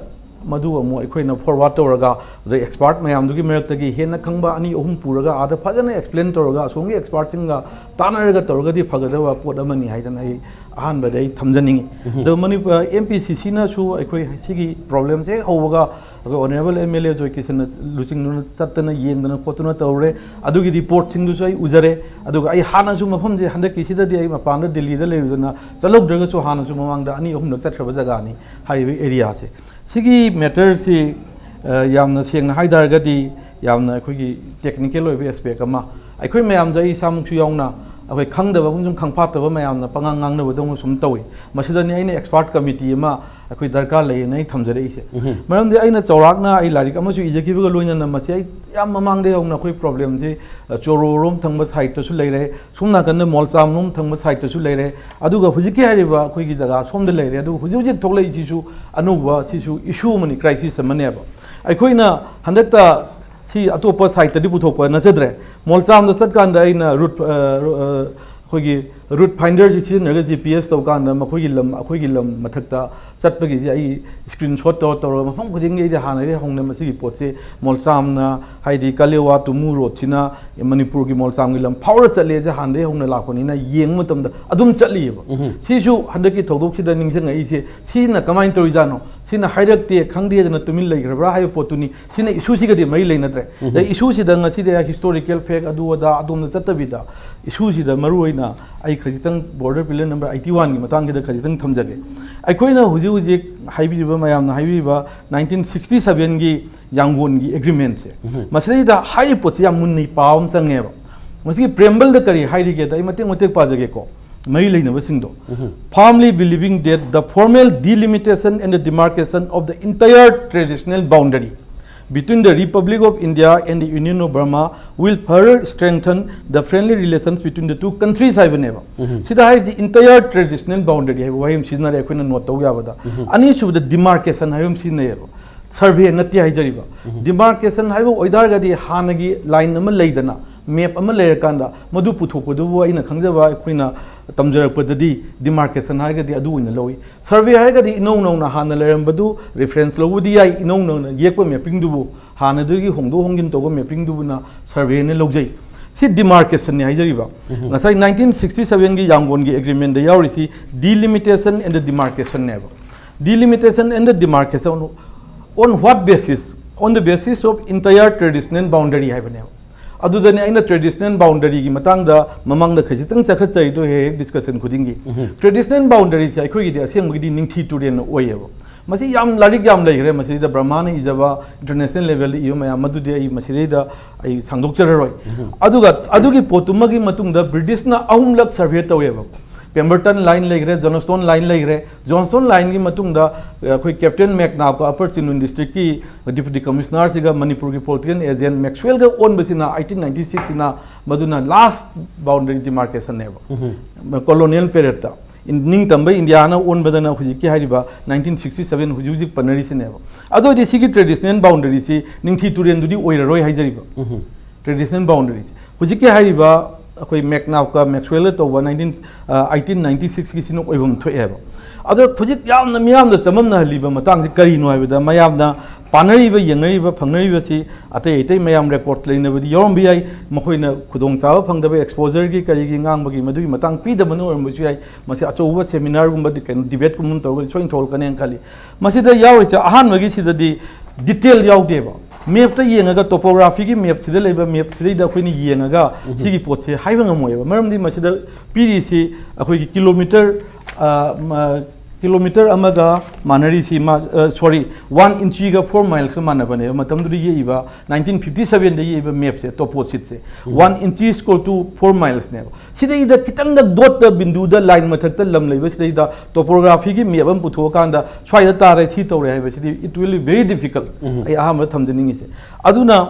ꯃꯗꯨ ꯑꯃꯨꯛ ꯑꯩꯈꯣꯏꯅ ꯐꯣꯔꯋꯥꯔꯗ ꯇꯧꯔꯒ, ꯑꯗꯩ ꯑꯦꯛꯁꯄꯥꯔꯠ ꯃꯌꯥꯝꯗꯨꯒꯤ ꯃꯔꯛꯇꯒꯤ ꯍꯦꯟꯅ ꯈꯪꯕ ꯑꯅꯤ ꯑꯍꯨꯝ ꯄꯨꯔꯒ ꯑꯥꯗ ꯐꯖꯅ ꯑꯦꯛꯁꯄ꯭ꯂꯦꯟ ꯇꯧꯔꯒ ꯑꯁꯣꯝꯒꯤ ꯑꯦꯛꯁꯄꯥꯔꯠꯁꯤꯡꯒ ꯇꯥꯟꯅꯔꯒ ꯇꯧꯔꯒꯗꯤ ꯐꯒꯗꯕ ꯄꯣꯠ ꯑꯃꯅꯤ ꯍꯥꯏꯗꯅ ꯑꯩ ꯑꯍꯥꯟꯕꯗ ꯑꯩ ꯊꯝꯖꯅꯤꯡꯉꯤ꯫ ꯑꯗꯣ ꯃꯅꯤꯄꯨꯔ, ꯑꯦꯝ ꯄꯤ ꯁꯤ ꯁꯤꯅꯁꯨ ꯑꯩꯈꯣꯏ ꯁꯤꯒꯤ ꯄ꯭ꯔꯣꯕ꯭ꯂꯦꯝꯁꯦ ꯍꯦꯛ ꯍꯧꯕꯒ ꯑꯩꯈꯣꯏ ꯑꯣꯅꯔꯦꯕꯜ ꯑꯦꯝ ꯑꯦꯜ ꯑꯦ ꯖꯣꯏ ꯀꯤꯁꯟꯅ ꯂꯨꯆꯤꯡꯗꯨꯅ ꯆꯠꯇꯅ ꯌꯦꯡꯗꯅ ꯈꯣꯠꯇꯨꯅ ꯇꯧꯔꯦ꯫ ꯑꯗꯨꯒꯤ ꯔꯤꯄꯣꯔꯠꯁꯤꯡꯗꯨꯁꯨ ꯑꯩ ꯎꯖꯔꯦ꯫ ꯑꯗꯨꯒ ꯑꯩ ꯍꯥꯟꯅꯁꯨ ꯃꯐꯝꯁꯦ ꯍꯟꯗꯛꯀꯤꯁꯤꯗꯗꯤ ꯑꯩ ꯃꯄꯥꯟꯗ ꯗꯤꯜꯂꯤꯗ ꯂꯩꯔꯨꯗꯅ ꯆꯠꯍꯧꯗ꯭ꯔꯒꯁꯨ ꯍꯥꯟꯅꯁꯨ ꯃꯃꯥꯡꯗ ꯑꯅꯤ ꯑꯍꯨꯝꯂꯛ ꯆꯠꯈ꯭ꯔꯕ ꯖꯒꯥꯅꯤ꯫ ꯍꯥꯏꯔꯤꯕ ꯑꯦꯔꯤꯌꯥꯁꯦ꯫ ꯁꯤꯒꯤ ꯃꯦꯇꯔꯁꯤ, ꯑ, ꯌꯥꯝꯅ ꯁꯦꯡꯅ ꯍꯥꯏ ꯇꯥꯔꯒꯗꯤ ꯌꯥꯝꯅ ꯑꯩꯈꯣꯏꯒꯤ ꯇꯦꯛꯅꯤꯀꯦꯜ ꯑꯣꯏꯕ ꯑꯦꯁꯄꯦꯛ ꯑꯃ, ꯑꯩꯈꯣꯏ ꯃꯌꯥꯝꯁꯦ, ꯑꯩ ꯏꯁꯥꯃꯛꯁꯨ ꯌꯥꯎꯅ, ꯑꯩꯈꯣꯏ ꯈꯪꯗꯕ ꯑꯃꯁꯨꯡ ꯈꯪꯐꯥꯠꯇꯕ ꯃꯌꯥꯝꯅ ꯄꯉꯥꯡ ꯉꯥꯡꯅꯕꯗꯧꯅ ꯁꯨꯝ ꯇꯧꯏ꯫ ꯃꯁꯤꯗꯅꯤ ꯑꯩꯅ ꯑꯦꯛꯁꯄꯥꯔꯠ ꯀꯃꯤꯇꯤ ꯑꯃ ꯑꯩꯈꯣꯏ ꯗꯔꯀꯥꯔ ꯂꯩꯌꯦꯅ ꯑꯩ ꯊꯝꯖꯔꯛꯏꯁꯦ꯫ ꯃꯔꯝꯗꯤ ꯑꯩꯅ ꯆꯥꯎꯔꯥꯛꯅ ꯑꯩ ꯂꯥꯏꯔꯤꯛ ꯑꯃꯁꯨ ꯏꯖꯈꯤꯕꯒ ꯂꯣꯏꯅꯅ ꯃꯁꯤ ꯑꯩ ꯌꯥꯝ ꯃꯃꯥꯡꯗꯒꯤ ꯍꯧꯅ ꯑꯩꯈꯣꯏ ꯄ꯭ꯔꯣꯕ꯭ꯂꯦꯝꯁꯤ, ꯑ, ꯆꯣꯔꯣꯔꯣꯝ ꯊꯪꯕ ꯁꯥꯏꯠꯇꯁꯨ ꯂꯩꯔꯦ, ꯁꯣꯝ ꯅꯥꯀꯟꯗ ꯃꯣꯜꯆꯥꯝꯂꯣꯝ ꯊꯪꯕ ꯁꯥꯏꯠꯇꯁꯨ ꯂꯩꯔꯦ, ꯑꯗꯨꯒ ꯍꯧꯖꯤꯛꯀꯤ ꯍꯥꯏꯔꯤꯕ ꯑꯩꯈꯣꯏꯒꯤ ꯖꯒꯥ ꯁꯣꯝꯗ ꯂꯩꯔꯦ꯫ ꯑꯗꯨꯒ ꯍꯧꯖꯤꯛ ꯍꯧꯖꯤꯛ ꯊꯣꯛꯂꯛꯏꯁꯤꯁꯨ ꯑꯅꯧꯕ, ꯁꯤꯁꯨ ꯏꯁꯨ ꯑꯃꯅꯤ, ꯀ꯭ꯔꯥꯏꯁꯤꯁ ꯑꯃꯅꯦꯕ꯫ ꯑꯩꯈꯣꯏꯅ ꯍꯟꯗꯛꯇ ꯁꯤ ꯑꯇꯣꯞꯄ ꯁꯥꯏꯠꯇꯗꯤ ꯄꯨꯊꯣꯛꯄ ꯅꯠꯆꯗ꯭ꯔꯦ꯫ ꯃꯣꯜꯆꯥꯝꯗ ꯆꯠꯀꯥꯟꯗ ꯑꯩꯅ ꯔꯨꯠ, ꯑ, ꯔꯨ-, ꯑ, ꯑꯩꯈꯣꯏꯒꯤ ꯔꯨꯠ ꯐꯥꯏꯟꯗꯔꯁꯤ ꯁꯤꯖꯤꯟꯅꯔꯒ ꯖꯤ ꯄꯤ ꯑꯦꯁ ꯇꯧꯀꯥꯟꯗ ꯃꯈꯣꯏꯒꯤ ꯂꯝ, ꯑꯩꯈꯣꯏꯒꯤ ꯂꯝ ꯃꯊꯛꯇ ꯆꯠꯄꯒꯤꯁꯦ ꯑꯩ ꯁ꯭ꯀ꯭ꯔꯤꯟ ꯁꯣꯠ ꯇꯧꯔ ꯇꯧꯔꯒ ꯃꯐꯝ ꯈꯨꯗꯤꯡꯒꯤ ꯑꯩꯗꯤ ꯍꯥꯟꯅꯗꯒꯤ ꯍꯧꯅ ꯃꯁꯤꯒꯤ ꯄꯣꯠꯁꯦ ꯃꯣꯜꯆꯥꯝꯅ, ꯍꯥꯏꯗꯤ ꯀꯂꯦꯋꯥ ꯇꯨꯃꯨ ꯔꯣꯗꯁꯤꯅ ꯃꯅꯤꯄꯨꯔꯒꯤ ꯃꯣꯜꯆꯥꯝꯒꯤ ꯂꯝ ꯐꯥꯎꯔ ꯆꯠꯂꯦꯁꯦ ꯍꯥꯟꯅꯗꯒꯤ ꯍꯧꯅ ꯂꯥꯛꯄꯅꯤꯅ ꯌꯦꯡꯕ ꯃꯇꯝꯗ ꯑꯗꯨꯝ ꯆꯠꯂꯤꯑꯕ꯫ ꯁꯤꯁꯨ ꯍꯟꯗꯛꯀꯤ ꯊꯧꯗꯣꯛꯁꯤꯗ ꯅꯤꯡꯁꯤꯡꯉꯛꯏꯁꯦ, ꯁꯤꯅ ꯀꯃꯥꯏꯅ ꯇꯧꯔꯤꯖꯥꯠꯅꯣ? ꯁꯤꯅ ꯍꯥꯏꯔꯛꯇꯦ, ꯈꯪꯗꯦꯗꯅ ꯇꯨꯃꯤꯟ ꯂꯩꯈ꯭ꯔꯕ꯭ꯔꯥ ꯍꯥꯏꯕ ꯄꯣꯠꯇꯨꯅꯤ꯫ ꯁꯤꯅ ꯏꯁꯨꯁꯤꯒꯗꯤ ꯃꯔꯤ ꯂꯩꯅꯗ꯭ꯔꯦ꯫ ꯑꯗꯩ ꯏꯁꯨꯁꯤꯗ ꯉꯁꯤꯗꯤ ꯍꯤꯁꯇꯣꯔꯤꯀꯦꯜ ꯐꯦꯛ ꯑꯗꯨ ꯑꯗꯥ ꯑꯗꯣꯝꯗ ꯆꯠꯇꯕꯤꯗ, ꯏꯁꯨꯁꯤꯗ ꯃꯔꯨ ꯑꯣꯏꯅ ꯑꯩ ꯈꯖꯤꯛꯇꯪ ꯕꯣꯔꯗꯔ ꯄꯤꯂꯔ ꯅꯝꯕꯔ ꯑꯩꯠꯇꯤ ꯋꯥꯟꯒꯤ ꯃꯇꯥꯡꯁꯤꯗ ꯈꯖꯤꯛꯇꯪ ꯊꯝꯖꯒꯦ꯫ ꯑꯩꯈꯣꯏꯅ ꯍꯧꯖꯤꯛ ꯍꯧꯖꯤꯛ ꯍꯥꯏꯕꯤꯔꯤꯕ, ꯃꯌꯥꯝꯅ ꯍꯥꯏꯕꯤꯔꯤꯕ ꯅꯥꯏꯟꯇꯤꯟ ꯁꯤꯛꯁꯇꯤ ꯁꯚꯦꯟꯒꯤ ꯌꯥꯡꯒꯣꯟꯒꯤ ꯑꯦꯒ꯭ꯔꯤꯃꯦꯟꯁꯦ, ꯃꯁꯤꯗꯩꯗ ꯍꯥꯏꯔꯤꯕ ꯄꯣꯠꯁꯤ ꯌꯥꯝ ꯃꯨꯟꯅ ꯄꯥꯕ ꯑꯃ ꯆꯪꯉꯦꯕ꯫ ꯃꯁꯤꯒꯤ ꯄ꯭ꯔꯦꯝꯕꯜꯗ ꯀꯔꯤ ꯍꯥꯏꯔꯤꯒꯦꯗ, ꯑꯩ ꯃꯇꯦꯛ ꯃꯇꯦꯛ ꯄꯥꯖꯒꯦꯀꯣ, ꯃꯔꯤ ꯂꯩꯅꯕꯁꯤꯡꯗꯣ꯫ Firmly believing that the formal delimitation and the demarcation of the entire traditional boundary between the Republic of India and the Union of Burma will further strengthen the friendly relations between the two countries ꯍꯥꯏꯕꯅꯦꯕ꯫ ꯁꯤꯗ ꯍꯥꯏꯔꯤꯁꯤ entire traditional boundary ꯍꯥꯏꯕ ꯋꯥꯍꯩ ꯑꯃ ꯁꯤꯖꯤꯟꯅꯔꯦ ꯑꯩꯈꯣꯏꯅ note ꯇꯧ ꯌꯥꯕꯗ꯫ ꯑꯅꯤꯁꯨꯕꯗ demarcation ꯍꯥꯏꯕ ꯑꯃ ꯁꯤꯖꯤꯟꯅꯩꯌꯦꯕ꯫ ꯁꯔꯚꯦ ꯅꯠꯇꯦ ꯍꯥꯏꯖꯔꯤꯕ꯫ Demarcation ꯍꯥꯏꯕ ꯑꯣꯏꯇꯥꯔꯒꯗꯤ ꯍꯥꯟꯅꯒꯤ ꯂꯥꯏꯟ ꯑꯃ ꯂꯩꯗꯅ, ꯃꯦꯞ ꯑꯃ ꯂꯩꯔꯀꯥꯟꯗ ꯃꯗꯨ ꯄꯨꯊꯣꯛꯄꯗꯨꯕꯨ ꯑꯩꯅ ꯈꯪꯖꯕ ꯑꯩꯈꯣꯏꯅ ꯇꯝꯖꯔꯛꯄꯗꯗꯤ demarcation ꯍꯥꯏꯔꯒꯗꯤ ꯑꯗꯨ ꯑꯣꯏꯅ ꯂꯧꯏ꯫ ꯁꯔꯚꯦ ꯍꯥꯏꯔꯒꯗꯤ ꯏꯅꯧ ꯅꯧꯅ ꯍꯥꯟꯅ ꯂꯩꯔꯝꯕꯗꯨ ꯔꯤꯐꯔꯦꯟꯁ ꯂꯧꯕꯗꯤ ꯌꯥꯏ, ꯏꯅꯧ ꯅꯧꯅ ꯌꯦꯛꯄ ꯃꯦꯞꯄꯤꯡꯗꯨꯕꯨ, ꯍꯥꯟꯅꯗꯨꯒꯤ ꯍꯣꯡꯗꯣꯛ ꯍꯣꯡꯖꯤꯟ ꯇꯧꯕ ꯃꯦꯞꯄꯤꯡꯗꯨꯕꯨꯅ ꯁꯔꯚꯦꯅ ꯂꯧꯖꯩ꯫ ꯁꯤ ꯗꯤꯃꯥꯔꯀꯦꯁꯟꯅꯤ ꯍꯥꯏꯖꯔꯤꯕ꯫ ꯉꯁꯥꯏ ꯅꯥꯏꯟꯇꯤꯟ ꯁꯤꯛꯁꯇꯤ ꯁꯚꯦꯟꯒꯤ ꯌꯥꯡꯒꯣꯟꯒꯤ ꯑꯦꯒ꯭ꯔꯤꯃꯦꯟꯗ ꯌꯥꯎꯔꯤꯁꯤ delimitation and demarcationꯅꯦꯕ꯫ Delimitation and demarcation on what basis? On the basis of entire traditional boundary ꯍꯥꯏꯕꯅꯦꯕ꯫ ꯑꯗꯨꯗꯅꯤ ꯑꯩꯅ ꯇ꯭ꯔꯦꯗꯤꯁꯅꯦꯜ ꯕꯥꯎꯟꯗꯔꯤꯒꯤ ꯃꯇꯥꯡꯗ ꯃꯃꯥꯡꯗ ꯈꯖꯤꯛꯇꯪ ꯆꯈꯠꯆꯔꯤꯗꯣ ꯍꯦꯛ ꯍꯦꯛ ꯗꯤꯁꯀꯁꯟ ꯈꯨꯗꯤꯡꯒꯤ꯫ ꯇ꯭ꯔꯦꯗꯤꯁꯅꯦꯜ ꯕꯥꯎꯟꯗꯔꯤꯁꯦ ꯑꯩꯈꯣꯏꯒꯤꯗꯤ ꯑꯁꯦꯡꯕꯒꯤꯗꯤ ꯅꯤꯡꯊꯤ ꯇꯨꯔꯦꯜꯅ ꯑꯣꯏꯌꯦꯕ꯫ ꯃꯁꯤ ꯌꯥꯝ ꯂꯥꯏꯔꯤꯛ ꯌꯥꯝ ꯂꯩꯈ꯭ꯔꯦ, ꯃꯁꯤꯗ ꯕ꯭ꯔꯍꯃꯥꯅ ꯏꯖꯕ, ꯏꯟꯇꯔꯅꯦꯁꯅꯦꯜ ꯂꯦꯚꯦꯜꯗ ꯏꯕ ꯃꯌꯥꯝ, ꯃꯗꯨꯗꯤ ꯑꯩ ꯃꯁꯤꯗꯩꯗ ꯑꯩ ꯁꯥꯡꯗꯣꯛꯆꯔꯔꯣꯏ꯫ ꯑꯗꯨꯒ ꯑꯗꯨꯒꯤ ꯄꯣꯠꯇꯨꯃꯒꯤ ꯃꯇꯨꯡꯗ ꯕ꯭ꯔꯤꯇꯤꯁꯅ ꯑꯍꯨꯝꯂꯛ ꯁꯔꯚꯦ ꯇꯧꯋꯦꯕ꯫ ꯄꯦꯝꯕꯔꯇꯟ ꯂꯥꯏꯟ ꯂꯩꯈ꯭ꯔꯦ, ꯖꯣꯟꯁꯇꯣꯟ ꯂꯥꯏꯟ ꯂꯩꯈ꯭ꯔꯦ꯫ ꯖꯣꯟꯁꯇꯣꯟ ꯂꯥꯏꯟꯒꯤ ꯃꯇꯨꯡꯗ, ꯑ, ꯑꯩꯈꯣꯏ ꯀꯦꯞꯇꯦꯟ ꯃꯦꯛꯅꯥꯞꯀ ꯑꯄꯔ ꯆꯤꯟꯗꯨꯟ ꯗꯤꯁꯇ꯭ꯔꯤꯛꯀꯤ ꯗꯤꯄ꯭ꯌꯨꯇꯤ ꯀꯃꯤꯁꯅꯔꯁꯤꯒ ꯃꯅꯤꯄꯨꯔꯒꯤ ꯄꯣꯂꯤꯇꯤꯀꯦꯜ ꯑꯦꯖꯦꯟ ꯃꯦꯛꯁꯋꯦꯜꯒ ꯑꯣꯟꯕꯁꯤꯅ ꯑꯩꯠꯇꯤꯟ ꯅꯥꯏꯟꯇꯤ ꯁꯤꯛꯁꯁꯤꯅ ꯃꯗꯨꯅ ꯂꯥꯁ ꯕꯥꯎꯟꯗꯔꯤ ꯗꯤꯃꯥꯔꯀꯦꯁꯟꯅꯦꯕ꯫ ꯀꯣꯂꯣꯅꯤꯌꯦꯜ ꯄꯦꯔꯦꯠꯇ ꯏꯟ-, ꯅꯤꯡꯇꯝꯕ ꯏꯟꯗꯤꯌꯥꯅ ꯑꯣꯟꯕꯗꯅ ꯍꯧꯖꯤꯛꯀꯤ ꯍꯥꯏꯔꯤꯕ ꯅꯥꯏꯟꯇꯤꯟ ꯁꯤꯛꯁꯇꯤ ꯁꯚꯦꯟ ꯍꯧꯖꯤꯛ ꯍꯧꯖꯤꯛ ꯄꯟꯅꯔꯤꯁꯤꯅꯦꯕ꯫ ꯑꯗꯨ ꯑꯣꯏꯔꯗꯤ ꯁꯤꯒꯤ ꯇ꯭ꯔꯦꯗꯤꯁꯅꯦꯜ ꯕꯥꯎꯟꯗꯔꯤꯁꯤ ꯅꯤꯡꯊꯤ ꯇꯨꯔꯦꯜꯗꯨꯗꯤ ꯑꯣꯏꯔꯔꯣꯏ ꯍꯥꯏꯖꯔꯤꯕ꯫ ꯇ꯭ꯔꯦꯗꯤꯁꯅꯦꯜ ꯕꯥꯎꯟꯗꯔꯤꯁꯦ ꯍꯧꯖꯤꯛꯀꯤ ꯍꯥꯏꯔꯤꯕ ꯑꯩꯈꯣꯏ ꯃꯦꯛꯅꯥꯞꯀ ꯃꯦꯛꯁꯋꯦꯜꯒ ꯇꯧꯕ ꯅꯥꯏꯟꯇꯤꯟ, ꯑ, ꯑꯩꯠꯇꯤꯟ ꯅꯥꯏꯟꯇꯤ ꯁꯤꯛꯁꯀꯤꯁꯤꯅ ꯑꯣꯏꯐꯝ ꯊꯣꯛꯑꯦꯕ꯫ ꯑꯗꯣ ꯍꯧꯖꯤꯛ ꯌꯥꯝꯅ ꯃꯤꯌꯥꯝꯗ ꯆꯃꯝꯅꯍꯜꯂꯤꯕ ꯃꯇꯥꯡꯁꯤ ꯀꯔꯤꯅꯣ ꯍꯥꯏꯕꯗ, ꯃꯌꯥꯝꯅ ꯄꯥꯅꯔꯤꯕ, ꯌꯦꯡꯅꯔꯤꯕ, ꯐꯪꯅꯔꯤꯕꯁꯤ ꯑꯇꯩ ꯑꯇꯩ ꯃꯌꯥꯝ ꯔꯦꯀꯣꯔꯗ ꯂꯩꯅꯕꯗꯤ ꯌꯥꯎꯔꯝꯕ ꯌꯥꯏ꯫ ꯃꯈꯣꯏꯅ ꯈꯨꯗꯣꯡꯆꯥꯕ ꯐꯪꯗꯕ, ꯑꯦꯛꯁꯄꯣꯖꯔꯒꯤ ꯀꯔꯤꯒꯤ ꯉꯥꯡꯕꯒꯤ ꯃꯗꯨꯒꯤ ꯃꯇꯥꯡ ꯄꯤꯗꯕꯅ ꯑꯣꯏꯔꯝꯕꯁꯨ ꯌꯥꯏ꯫ ꯃꯁꯤ ꯑꯆꯧꯕ ꯁꯦꯃꯤꯅꯥꯔꯒꯨꯝꯕ, ꯀꯩꯅꯣ, ꯗꯤꯕꯦꯠꯀꯨꯝꯕ ꯑꯃ ꯇꯧꯔꯒꯗꯤ ꯁꯣꯏꯅ ꯊꯣꯛꯂꯛꯀꯅꯦꯅ ꯈꯜꯂꯤ꯫ ꯃꯁꯤꯗ ꯌꯥꯎꯔꯤꯁꯦ ꯑꯍꯥꯟꯕꯒꯤꯁꯤꯗꯗꯤ ꯗꯤꯇꯦꯜ ꯌꯥꯎꯗꯦꯕ꯫ ꯃꯦꯞꯇ ꯌꯦꯡꯉꯒ, ꯇꯣꯄꯣꯒ꯭ꯔꯥꯐꯤꯒꯤ ꯃꯦꯞꯁꯤꯗ ꯂꯩꯕ ꯃꯦꯞꯁꯤꯗꯩꯗ ꯑꯩꯈꯣꯏꯅ ꯌꯦꯡꯉꯒ ꯁꯤꯒꯤ ꯄꯣꯠꯁꯦ ꯍꯥꯏꯕ ꯉꯝꯃꯣꯏꯕ꯫ ꯃꯔꯝꯗꯤ ꯃꯁꯤꯗ ꯄꯤꯔꯤꯁꯤ ꯑꯩꯈꯣꯏꯒꯤ ꯀꯤꯂꯣꯃꯤꯇꯔ, ꯑ, ꯃ-, ꯀꯤꯂꯣꯃꯤꯇꯔ ꯑꯃꯒ ꯃꯥꯟꯅꯔꯤꯁꯤ, ꯃꯥ-, ꯑ, ꯁꯣꯔꯤ, ꯋꯥꯟ ꯏꯟꯆꯤꯒ ꯐꯣꯔ ꯃꯥꯏꯜꯁꯀ ꯃꯥꯟꯅꯕꯅꯦꯕ꯫ ꯃꯇꯝꯗꯨꯗ ꯌꯦꯛꯏꯕ, ꯅꯥꯏꯟꯇꯤꯟ ꯐꯤꯐꯇꯤ ꯁꯚꯦꯟꯗ ꯌꯦꯛꯏꯕ ꯃꯦꯞꯁꯦ, ꯇꯣꯄꯣꯁꯤꯠꯁꯦ, ꯋꯥꯟ ꯏꯟꯆꯤ ꯏꯁꯀꯣꯜ ꯇꯨ ꯐꯣꯔ ꯃꯥꯏꯜꯁꯅꯦꯕ꯫ ꯁꯤꯗꯩꯗ ꯈꯤꯇꯪꯗ ꯗꯣꯠꯇ, ꯕꯤꯟꯗꯨꯗ, ꯂꯥꯏꯟ ꯃꯊꯛꯇ ꯂꯝ ꯂꯩꯕꯁꯤꯗꯩꯗ ꯇꯣꯄꯣꯒ꯭ꯔꯥꯐꯤꯒꯤ ꯃꯦꯞ ꯑꯃ ꯄꯨꯊꯣꯛꯑꯀꯥꯟꯗ ꯁ꯭ꯋꯥꯏꯗ ꯇꯥꯔꯦ, ꯁꯤ ꯇꯧꯔꯦ ꯍꯥꯏꯕꯁꯤꯗꯤ, it will be very difficult꯫ ꯑꯩ ꯑꯍꯥꯟꯕꯗ ꯊꯝꯖꯅꯤꯡꯉꯤꯁꯦ꯫ ꯑꯗꯨꯅ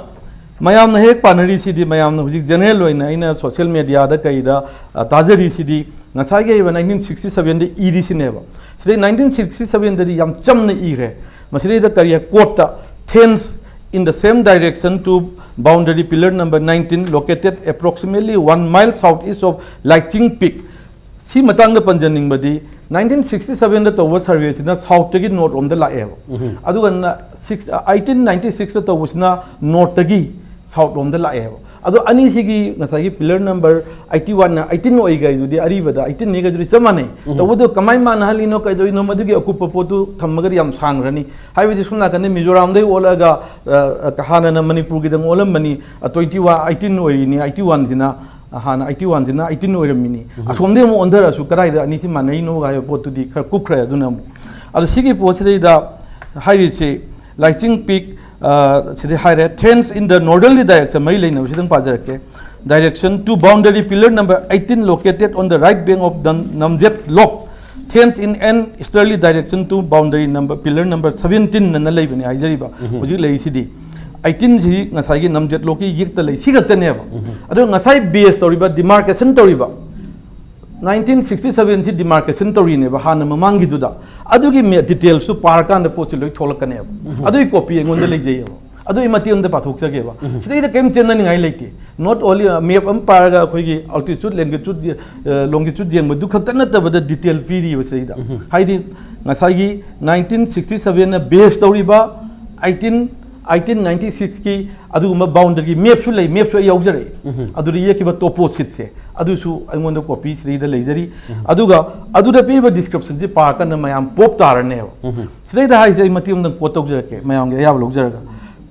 ꯃꯌꯥꯝꯅ ꯍꯦꯛ ꯄꯥꯅꯔꯤꯁꯤꯗꯤ, ꯃꯌꯥꯝꯅ ꯍꯧꯖꯤꯛ ꯖꯦꯅꯔꯦꯜ ꯑꯣꯏꯅ ꯑꯩꯅ ꯁꯣꯁꯤꯌꯦꯜ ꯃꯦꯗꯤꯌꯥꯗ ꯀꯩꯗ, ꯑ, ꯇꯥꯖꯔꯤꯁꯤꯗꯤ, ꯉꯁꯥꯏꯒꯤ ꯑꯣꯏꯕ ꯅꯥꯏꯟꯇꯤꯟ ꯁꯤꯛꯁꯇꯤ ꯁꯚꯦꯟꯗ ꯏꯔꯤꯁꯤꯅꯦꯕ꯫ ꯁꯤꯗꯩ ꯅꯥꯏꯟꯇꯤꯟ ꯁꯤꯛꯁꯇꯤ ꯁꯚꯦꯟꯗꯗꯤ ꯌꯥꯝ ꯆꯝꯅ ꯏꯈ꯭ꯔꯦ꯫ ꯃꯁꯤꯗꯩꯗ ꯀꯔꯤ ꯍꯥꯏ, ꯀꯣꯠꯇ, "Thence, in the same direction to boundary pillar number nineteen, located approximately one mile south east of Laiching Peak." ꯁꯤ ꯃꯇꯥꯡꯗ ꯄꯟꯖꯅꯤꯡꯕꯗꯤ, ꯅꯥꯏꯟꯇꯤꯟ ꯁꯤꯛꯁꯇꯤ ꯁꯚꯦꯟꯗ ꯇꯧꯕ ꯁꯔꯚꯦꯁꯤꯅ ꯁꯥꯎꯠꯇꯒꯤ ꯅꯣꯔꯠ ꯔꯣꯝꯗ ꯂꯥꯛꯑꯦꯕ꯫ ꯑꯗꯨꯒ ꯅ-, ꯁꯤꯛꯁ, ꯑꯩꯇꯤꯟ ꯅꯥꯏꯟꯇꯤ ꯁꯤꯛꯁꯇ ꯇꯧꯕꯁꯤꯅ ꯅꯣꯔꯠꯇꯒꯤ ꯁꯥꯎꯠ ꯔꯣꯝꯗ ꯂꯥꯛꯑꯦꯕ꯫ ꯑꯗꯣ ꯑꯅꯤꯁꯤꯒꯤ ꯉꯁꯥꯏꯒꯤ ꯄꯤꯂꯔ ꯅꯝꯕꯔ ꯑꯩꯇꯤ ꯋꯥꯟꯅ ꯑꯩꯇꯤꯟ ꯑꯣꯏꯈꯩꯗꯨꯗꯤ, ꯑꯔꯤꯕꯗ ꯑꯩꯇꯤꯟꯅꯤ ꯀꯩꯗꯨꯗꯤ ꯆꯞ ꯃꯥꯟꯅꯩ꯫ ꯇꯧꯕꯗꯣ ꯀꯃꯥꯏꯅ ꯃꯥꯟꯅꯍꯜꯂꯤꯅꯣ, ꯀꯩꯗꯧꯔꯤꯅꯣ, ꯃꯗꯨꯒꯤ ꯑꯀꯨꯞꯄ ꯄꯣꯠꯇꯨ ꯊꯝꯃꯒꯗꯤ ꯌꯥꯝ ꯁꯥꯡꯈ꯭ꯔꯅꯤ꯫ ꯍꯥꯏꯕꯗꯤ ꯁꯣꯝ ꯅꯥꯀꯟꯗ ꯃꯤꯖꯣꯔꯥꯝꯗꯒꯤ ꯑꯣꯜꯂꯛꯑꯒ, ꯑ, ꯑ, ꯍꯥꯟꯅꯅ ꯃꯅꯤꯄꯨꯔꯒꯤꯗꯪ ꯑꯣꯜꯂꯝꯕꯅꯤ, ꯑ, ꯇ꯭ꯋꯦꯟꯇꯤ ꯋꯥꯟ, ꯑꯩꯇꯤꯟ ꯑꯣꯏꯔꯤꯅꯤ, ꯑꯩꯇꯤ ꯋꯥꯟꯁꯤꯅ, ꯑ, ꯍꯥꯟꯅ ꯑꯩꯇꯤ ꯋꯥꯟꯁꯤꯅ ꯑꯩꯇꯤꯟ ꯑꯣꯏꯔꯝꯃꯤꯅꯤ꯫ ꯑꯁꯣꯝꯗꯒꯤ ꯑꯃꯨꯛ ꯑꯣꯟꯊꯔꯛꯑꯁꯨ ꯀꯗꯥꯏꯗ ꯑꯅꯤꯁꯤ ꯃꯥꯟꯅꯔꯤꯅꯣ ꯍꯥꯏꯕ ꯄꯣꯠꯇꯨꯗꯤ ꯈꯔ ꯀꯨꯞꯈ꯭ꯔꯦ꯫ ꯑꯗꯨꯅ ꯑꯃꯨꯛ, ꯑꯗꯣ ꯁꯤꯒꯤ ꯄꯣꯠꯁꯤꯗꯩꯗ ꯍꯥꯏꯔꯤꯁꯤ, ꯂꯥꯏꯆꯤꯡ ꯄꯤꯛ, ꯑ, ꯁꯤꯗ ꯍꯥꯏꯔꯦ, "Thence, in the northerly direction", ꯃꯔꯤ ꯂꯩꯅꯕꯁꯤꯗꯪ ꯄꯥꯖꯔꯛꯀꯦ, "direction to boundary pillar number eighteen located on the right bank of the Namjet Lok. Thence, in an easterly direction to boundary number, pillar number seventeen" ꯑꯅ ꯂꯩꯕꯅꯦ ꯍꯥꯏꯖꯔꯤꯕ꯫ ꯍꯧꯖꯤꯛ ꯂꯩꯔꯤꯁꯤꯗꯤ ꯑꯩꯇꯤꯟꯁꯤ ꯉꯁꯥꯏꯒꯤ ꯅꯝꯖꯦꯠ ꯂꯣꯛꯀꯤ ꯌꯦꯛꯇ ꯂꯩ, ꯁꯤ ꯈꯛꯇꯅꯦꯕ꯫ ꯑꯗꯣ ꯉꯁꯥꯏ ꯕꯦꯁ ꯇꯧꯔꯤꯕ, ꯗꯤꯃꯥꯔꯀꯦꯁꯟ ꯇꯧꯔꯤꯕ, ꯅꯥꯏꯟꯇꯤꯟ ꯁꯤꯛꯁꯇꯤ ꯁꯚꯦꯟꯁꯤ ꯗꯤꯃꯥꯔꯀꯦꯁꯟ ꯇꯧꯔꯤꯅꯦꯕ ꯍꯥꯟꯅ ꯃꯃꯥꯡꯒꯤꯗꯨꯗ꯫ ꯑꯗꯨꯒꯤ ꯃꯦ-, ꯗꯤꯇꯦꯜꯁꯇꯨ ꯄꯥꯔꯀꯥꯟꯗ ꯄꯣꯠꯁꯤ ꯂꯣꯏ ꯊꯣꯛꯂꯛꯀꯅꯦꯕ꯫ ꯑꯗꯨꯒꯤ ꯀꯣꯄꯤ ꯑꯩꯉꯣꯟꯗ ꯂꯩꯖꯩꯌꯦꯕ꯫ ꯑꯗꯨ ꯑꯩ ꯃꯇꯦꯛ ꯑꯃꯗ ꯄꯥꯊꯣꯛꯆꯒꯦꯕ꯫ ꯁꯤꯗꯩꯗ ꯀꯔꯤꯝ ꯆꯦꯟꯅꯅꯤꯡꯉꯥꯏ ꯂꯩꯇꯦ꯫ Not only, ꯑ, ꯃꯦꯞ ꯑꯃ ꯄꯥꯔꯒ ꯑꯩꯈꯣꯏꯒꯤ ꯑꯜꯇꯤꯆꯨꯠ, ꯂꯦꯡꯒꯤꯆꯨꯠ, ꯑ, ꯂꯣꯡꯒꯤꯆꯨꯠ ꯌꯦꯡꯕꯗꯨ ꯈꯛꯇ ꯅꯠꯇꯕꯗ ꯗꯤꯇꯦꯜ ꯄꯤꯔꯤꯕ ꯁꯤꯗꯩꯗ꯫ ꯍꯥꯏꯗꯤ ꯉꯁꯥꯏꯒꯤ ꯅꯥꯏꯟꯇꯤꯟ ꯁꯤꯛꯁꯇꯤ ꯁꯚꯦꯟꯅ ꯕꯦꯁ ꯇꯧꯔꯤꯕ, ꯑꯩꯇꯤꯟ ꯑꯩꯇꯤꯟ ꯅꯥꯏꯟꯇꯤ ꯁꯤꯛꯁꯀꯤ ꯑꯗꯨꯒꯨꯝꯕ ꯕꯥꯎꯟꯗꯔꯤꯒꯤ ꯃꯦꯞꯁꯨ ꯂꯩ, ꯃꯦꯞꯁꯨ ꯑꯩ ꯌꯥꯎꯖꯔꯛꯏ꯫ ꯎꯝ꯫ ꯑꯗꯨꯗ ꯌꯦꯛꯈꯤꯕ ꯇꯣꯄꯣꯁꯤꯠꯁꯦ ꯑꯗꯨꯁꯨ ꯑꯩꯉꯣꯟꯗ ꯀꯣꯄꯤ ꯁꯤꯗꯩꯗ ꯂꯩꯖꯔꯤ꯫ ꯑꯗꯨꯒ ꯑꯗꯨꯗ ꯄꯤꯔꯤꯕ ꯗꯤꯁꯀ꯭ꯔꯤꯞꯁꯟꯁꯤ ꯄꯥꯔꯀꯥꯟꯗ ꯃꯌꯥꯝ ꯄꯣꯞ ꯇꯥꯔꯅꯦꯕ꯫ ꯎꯝ꯫ ꯁꯤꯗꯩꯗ ꯍꯥꯏꯁꯦ ꯑꯩ ꯃꯇꯦꯛ ꯑꯃꯇꯪ ꯀꯣꯠ ꯇꯧꯖꯔꯛꯀꯦ, ꯃꯌꯥꯝꯒꯤ ꯑꯌꯥꯕ ꯂꯧꯖꯔꯒ꯫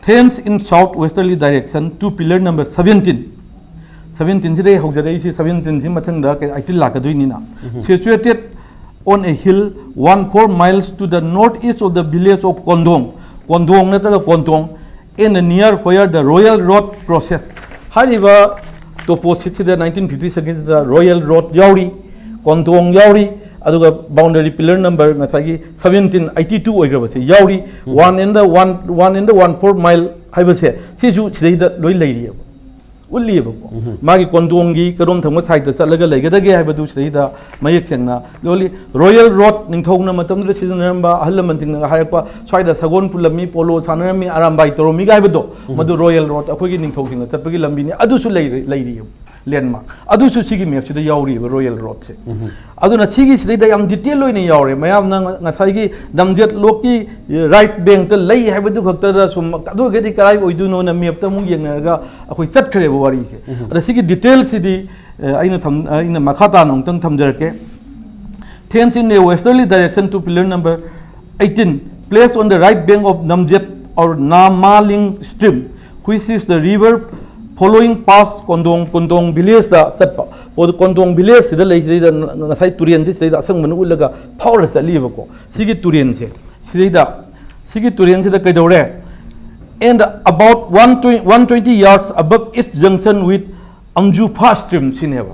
Thames in south westerly direction to pillar number seventeen. ꯁꯚꯦꯟꯇꯤꯟꯁꯤꯗꯩ ꯍꯧꯖꯔꯛꯏꯁꯤ, ꯁꯚꯦꯟꯇꯤꯟꯁꯤ ꯃꯊꯪꯗ ꯑꯩꯇꯤꯟ ꯂꯥꯛꯀꯗꯣꯏꯅꯤꯅ꯫ Situated on a hill one four miles to the north east of the village of ꯀꯣꯟꯗꯣꯡ꯫ ꯀꯣꯟꯗꯣꯡ ꯅꯠꯇ꯭ꯔꯒ ꯀꯣꯟꯇꯣꯡ, in the near where the royal road crosses꯫ ꯍꯥꯏꯔꯤꯕ ꯇꯣꯄꯣꯁꯤꯠꯁꯤꯗ nineteen fifty ꯁꯚꯦꯟꯁꯤꯗ royal road ꯌꯥꯎꯔꯤ, ꯀꯣꯟꯇꯣꯡ ꯌꯥꯎꯔꯤ, ꯑꯗꯨꯒ boundary pillar number ꯉꯁꯥꯏꯒꯤ seventeen ꯑꯩꯇꯤ two ꯑꯣꯏꯈ꯭ꯔꯕꯁꯦ ꯌꯥꯎꯔꯤ꯫ One and the one, one and the one four mile ꯍꯥꯏꯕꯁꯦ ꯁꯤꯁꯨ ꯁꯤꯗꯩꯗ ꯂꯣꯏ ꯂꯩꯔꯤꯑꯕ, ꯎꯠꯂꯤꯑꯕꯀꯣ꯫ ꯃꯥꯒꯤ ꯀꯣꯟꯗꯣꯡꯒꯤ ꯀꯔꯣꯝ ꯊꯪꯕ ꯁꯥꯏꯗꯇ ꯆꯠꯂꯒ ꯂꯩꯒꯗꯒꯦ ꯍꯥꯏꯕꯗꯨ ꯁꯤꯗꯩꯗ ꯃꯌꯦꯛ ꯁꯦꯡꯅ ꯂꯣꯜꯂꯤ꯫ ꯔꯣꯌꯦꯜ ꯔꯣꯗ ꯅꯤꯡꯊꯧꯅ ꯃꯇꯝꯗꯨꯗ ꯁꯤꯖꯤꯟꯅꯔꯝꯕ ꯑꯍꯜ ꯂꯃꯟꯁꯤꯡꯅ ꯍꯥꯏꯔꯛꯄ, ꯁ꯭ꯋꯥꯏꯗ ꯁꯒꯣꯜ ꯄꯨꯜꯂꯝꯃꯤ, ꯄꯣꯂꯣ ꯁꯥꯟꯅꯔꯝꯃꯤ, ꯑꯔꯥꯝꯕꯥꯏ ꯇꯧꯔꯝꯃꯤꯒ ꯍꯥꯏꯕꯗꯣ, ꯃꯗꯨ ꯔꯣꯌꯦꯜ ꯔꯣꯗ, ꯑꯩꯈꯣꯏꯒꯤ ꯅꯤꯡꯊꯧꯁꯤꯡꯅ ꯆꯠꯄꯒꯤ ꯂꯝꯕꯤꯅꯤ, ꯑꯗꯨꯁꯨ ꯂꯩꯔꯤ, ꯂꯩꯔꯤꯑꯕ꯫ ꯂꯦꯟꯃꯥꯔꯛ ꯑꯗꯨꯁꯨ ꯁꯤꯒꯤ ꯃꯦꯞꯁꯤꯗ ꯌꯥꯎꯔꯤꯕ ꯔꯣꯌꯦꯜ ꯔꯣꯗꯁꯦ꯫ ꯑꯗꯨꯅ ꯁꯤꯒꯤꯁꯤꯗꯩꯗ ꯌꯥꯝ ꯗꯤꯇꯦꯜ ꯑꯣꯏꯅ ꯌꯥꯎꯔꯦ꯫ ꯃꯌꯥꯝꯅ ꯉ-, ꯉꯁꯥꯏꯒꯤ ꯅꯝꯖꯦꯠ ꯂꯣꯛꯀꯤ ꯔꯥꯏꯠ ꯕꯦꯡꯛꯇ ꯂꯩ ꯍꯥꯏꯕꯗꯨ ꯈꯛꯇꯗ ꯁꯨꯝ, ꯑꯗꯨ ꯑꯣꯏꯔꯒꯗꯤ ꯀꯗꯥꯏ ꯑꯣꯏꯗꯣꯏꯅꯣꯅ ꯃꯦꯞꯇ ꯑꯃꯨꯛ ꯌꯦꯡꯅꯔꯒ ꯑꯩꯈꯣꯏ ꯆꯠꯈ꯭ꯔꯦꯕ ꯋꯥꯔꯤꯁꯦ꯫ ꯑꯗ ꯁꯤꯒꯤ ꯗꯤꯇꯦꯜꯁꯤꯗꯤ, ꯑ, ꯑꯩꯅ ꯊꯝ-, ꯑꯩꯅ ꯃꯈꯥ ꯇꯥꯅ ꯑꯃꯨꯛꯇꯪ ꯊꯝꯖꯔꯛꯀꯦ꯫ Thames in a westerly direction to pillar number eighteen, placed on the right bank of Namjet or Namaling stream, which is the river following past ꯀꯣꯟꯗꯣꯡ, ꯀꯣꯟꯗꯣꯡ ꯚꯤꯂꯦꯖꯇ ꯆꯠꯄ꯫ ꯑꯣ, ꯀꯣꯟꯗꯣꯡ ꯚꯤꯂꯦꯖꯁꯤꯗ ꯂꯩ, ꯁꯤꯗꯩꯗ ꯉꯁꯥꯏ ꯇꯨꯔꯦꯟꯁꯤ ꯁꯤꯗꯩꯗ ꯑꯁꯪꯕꯅ ꯎꯠꯂꯒ ꯐꯥꯎꯔ ꯆꯠꯂꯤꯕꯀꯣ꯫ ꯁꯤꯒꯤ ꯇꯨꯔꯦꯟꯁꯦ, ꯁꯤꯗꯩꯗ, ꯁꯤꯒꯤ ꯇꯨꯔꯦꯟꯁꯤꯗ ꯀꯩꯗꯧꯔꯦ? And about one twenty, one twenty yards above its junction with Amjupa stream ꯁꯤꯅꯦꯕ꯫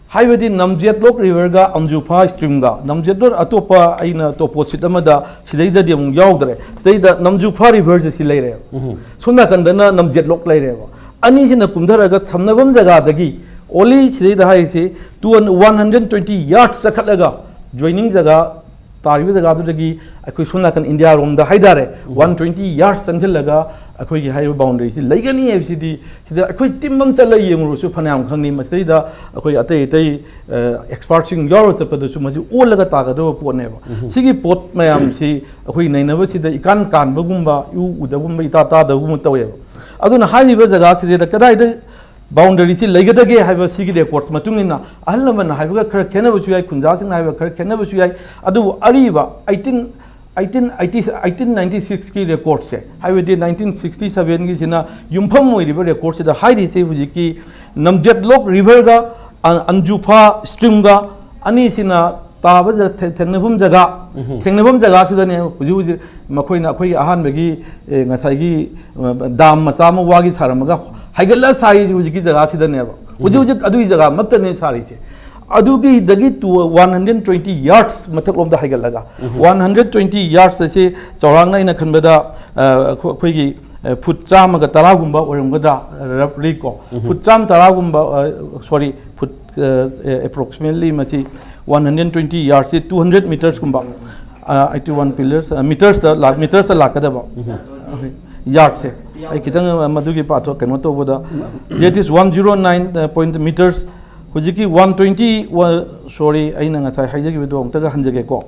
ꯍꯥꯏꯕꯗꯤ ꯅꯝꯖꯦꯠꯂꯣꯛ ꯔꯤꯚꯔꯒ ꯑꯝꯖꯨꯐꯥ ꯁ꯭ꯇ꯭ꯔꯤꯝꯒ, ꯅꯝꯖꯦꯠꯂꯣꯛ ꯑꯇꯣꯞꯄ ꯑꯩꯅ ꯇꯣꯄꯣꯁꯤꯠ ꯑꯃꯗ ꯁꯤꯗꯩꯗꯗꯤ ꯑꯃꯨꯛ ꯌꯥꯎꯗ꯭ꯔꯦ, ꯁꯤꯗꯩꯗ ꯅꯝꯖꯨꯐꯥ ꯔꯤꯚꯔꯁꯦ ꯁꯤ ꯂꯩꯔꯦꯕ꯫ ꯁꯣꯝ ꯅꯥꯀꯟꯗꯅ ꯅꯝꯖꯦꯠꯂꯣꯛ ꯂꯩꯔꯦꯕ꯫ ꯑꯅꯤꯁꯤꯅ ꯀꯨꯝꯊꯔꯒ ꯁꯝꯅꯐꯝ ꯖꯒꯥꯗꯒꯤ only ꯁꯤꯗꯩꯗ ꯍꯥꯏꯔꯤꯁꯤ two hundred, one hundred twenty yards ꯆꯠꯈꯠꯂꯒ joining ꯖꯒꯥ ꯇꯥꯔꯤꯕ ꯖꯒꯥꯗꯨꯗꯒꯤ ꯑꯩꯈꯣꯏ ꯁꯣꯝ ꯅꯥꯀꯟ ꯏꯟꯗꯤꯌꯥ ꯔꯣꯝꯗ ꯍꯥꯏꯇꯥꯔꯦ, one twenty yards ꯆꯪꯁꯤꯜꯂꯒ ꯑꯩꯈꯣꯏꯒꯤ ꯍꯥꯏꯔꯤꯕ ꯕꯥꯎꯟꯗꯔꯤꯁꯤ ꯂꯩꯒꯅꯤ ꯍꯥꯏꯕꯁꯤꯗꯤ, ꯁꯤꯗ ꯑꯩꯈꯣꯏ ꯇꯤꯝ ꯑꯃ ꯆꯠꯂꯒ ꯌꯦꯡꯉꯨꯔꯁꯨ ꯐꯅꯌꯥꯝ ꯈꯪꯅꯤ꯫ ꯃꯁꯤꯗꯩꯗ ꯑꯩꯈꯣꯏ ꯑꯇꯩ ꯑꯇꯩ ꯑꯦꯛꯁꯄꯥꯔꯠꯁꯤꯡ ꯌꯥꯎꯔ ꯆꯠꯄꯗꯁꯨ ꯃꯁꯤ ꯑꯣꯜꯂꯒ ꯇꯥꯒꯗꯕ ꯄꯣꯠꯅꯦꯕ꯫ ꯁꯤꯒꯤ ꯄꯣꯠ ꯃꯌꯥꯝꯁꯤ ꯑꯩꯈꯣꯏ ꯅꯩꯅꯕꯁꯤꯗ ꯏꯀꯥꯟ ꯀꯥꯟꯕꯒꯨꯝꯕ, ꯏꯎ ꯎꯗꯕꯒꯨꯝꯕ, ꯏꯇꯥ ꯇꯥꯗꯕꯒꯨꯝꯕ ꯇꯧꯋꯦꯕ꯫ ꯑꯗꯨꯅ ꯍꯥꯏꯔꯤꯕ ꯖꯒꯥꯁꯤꯗ ꯀꯗꯥꯏꯗ ꯕꯥꯎꯟꯗꯔꯤꯁꯤ ꯂꯩꯒꯗꯒꯦ ꯍꯥꯏꯕ ꯁꯤꯒꯤ ꯔꯦꯀꯣꯔꯠꯁ ꯃꯇꯨꯡ ꯏꯟꯅ, ꯑꯍꯜ ꯂꯃꯟꯅ ꯍꯥꯏꯕꯒ ꯈꯔ ꯈꯦꯠꯅꯕꯁꯨ ꯌꯥꯏ, ꯈꯨꯟꯖꯥꯁꯤꯡꯅ ꯍꯥꯏꯕꯒ ꯈꯔ ꯈꯦꯠꯅꯕꯁꯨ ꯌꯥꯏ, ꯑꯗꯨꯕꯨ ꯑꯔꯤꯕ eighteen eighteen eighty, eighteen ninety sixꯀꯤ ꯔꯦꯀꯣꯔꯠꯁꯦ, ꯍꯥꯏꯕꯗꯤ nineteen sixty sevenꯒꯤꯁꯤꯅ ꯌꯨꯝꯐꯝ ꯑꯣꯏꯔꯤꯕ ꯔꯦꯀꯣꯔꯠꯁꯤꯗ ꯍꯥꯏꯔꯤꯁꯦ, ꯍꯧꯖꯤꯛꯀꯤ ꯅꯝꯖꯦꯠꯂꯣꯛ ꯔꯤꯚꯔꯒ ꯑ-, ꯑꯟꯖꯨꯐꯥ ꯁ꯭ꯇ꯭ꯔꯤꯝꯒ ꯑꯅꯤꯁꯤꯅ ꯇꯥꯕ ꯖ-, ꯊꯦ-, ꯊꯦꯡꯅꯐꯝ ꯖꯒꯥ, ꯎꯝꯍꯨꯝ꯫ ꯊꯦꯡꯅꯐꯝ ꯖꯒꯥꯁꯤꯗꯅꯦ ꯍꯧꯖꯤꯛ ꯍꯧꯖꯤꯛ ꯃꯈꯣꯏꯅ ꯑꯩꯈꯣꯏꯒꯤ ꯑꯍꯥꯟꯕꯒꯤ, ꯑꯦ, ꯉꯁꯥꯏꯒꯤ, ꯑ, ꯗꯥꯝ ꯃꯆꯥ ꯑꯃ ꯋꯥꯒꯤ ꯁꯥꯔꯝꯃꯒ ꯍꯥꯏꯒꯠꯂ ꯁꯥꯔꯤꯁꯦ ꯍꯧꯖꯤꯛꯀꯤ ꯖꯒꯥꯁꯤꯗꯅꯦꯕ꯫ ꯍꯧꯖꯤꯛ ꯎꯝꯍꯨꯝ꯫ ꯍꯧꯖꯤꯛ ꯑꯗꯨꯒꯤ ꯖꯒꯥꯃꯛꯇꯅꯦ ꯁꯥꯔꯤꯁꯦ꯫ ꯑꯗꯨꯒꯤꯗꯒꯤ to one hundred twenty yards ꯃꯊꯛꯂꯣꯝꯗ ꯍꯥꯏꯒꯠꯂꯒ, mm-hmm. One hundred twenty yards ꯑꯁꯤ ꯆꯥꯎꯔꯥꯛꯅ ꯑꯩꯅ ꯈꯟꯕꯗ, ꯑ, ꯑꯩꯈꯣꯏ-, ꯑꯩꯈꯣꯏꯒꯤ, ꯑ, ꯐꯨꯠ ꯆꯥꯝꯃꯒ ꯇꯔꯥꯒꯨꯝꯕ ꯑꯣꯏꯔꯝꯒꯗ꯭ꯔꯥ, roughly ꯀꯣ꯫ ꯎꯝꯍꯨꯝ꯫ ꯐꯨꯠ ꯆꯥꯝꯃ ꯇꯔꯥꯒꯨꯝꯕ, ꯑ, sorry, ꯐꯨꯠ, ꯑ, ꯑ, approximately ꯃꯁꯤ one hundred twenty yardsꯁꯤ two hundred metersꯀꯨꯝꯕ, ꯑ, eighty one pillars, ꯑ, metersꯇ ꯂꯥꯛ-, metersꯇ ꯂꯥꯛꯀꯗꯕ꯫ ꯎꯝꯍꯨꯝ꯫ Okay, yardꯁꯦ꯫ ꯑꯩ ꯈꯤꯇꯪ, ꯑ, ꯃꯗꯨꯒꯤ ꯄꯥꯊꯣꯛ-, ꯀꯩꯅꯣ ꯇꯧꯕꯗ, that is one zero nine point meters꯫ ꯍꯧꯖꯤꯛꯀꯤ one twenty, ꯋꯥ-, sorry, ꯑꯩꯅ ꯉꯁꯥꯏ ꯍꯥꯏꯖꯈꯤꯕꯗꯣ ꯑꯃꯨꯛꯇꯒ ꯍꯟꯖꯒꯦꯀꯣ꯫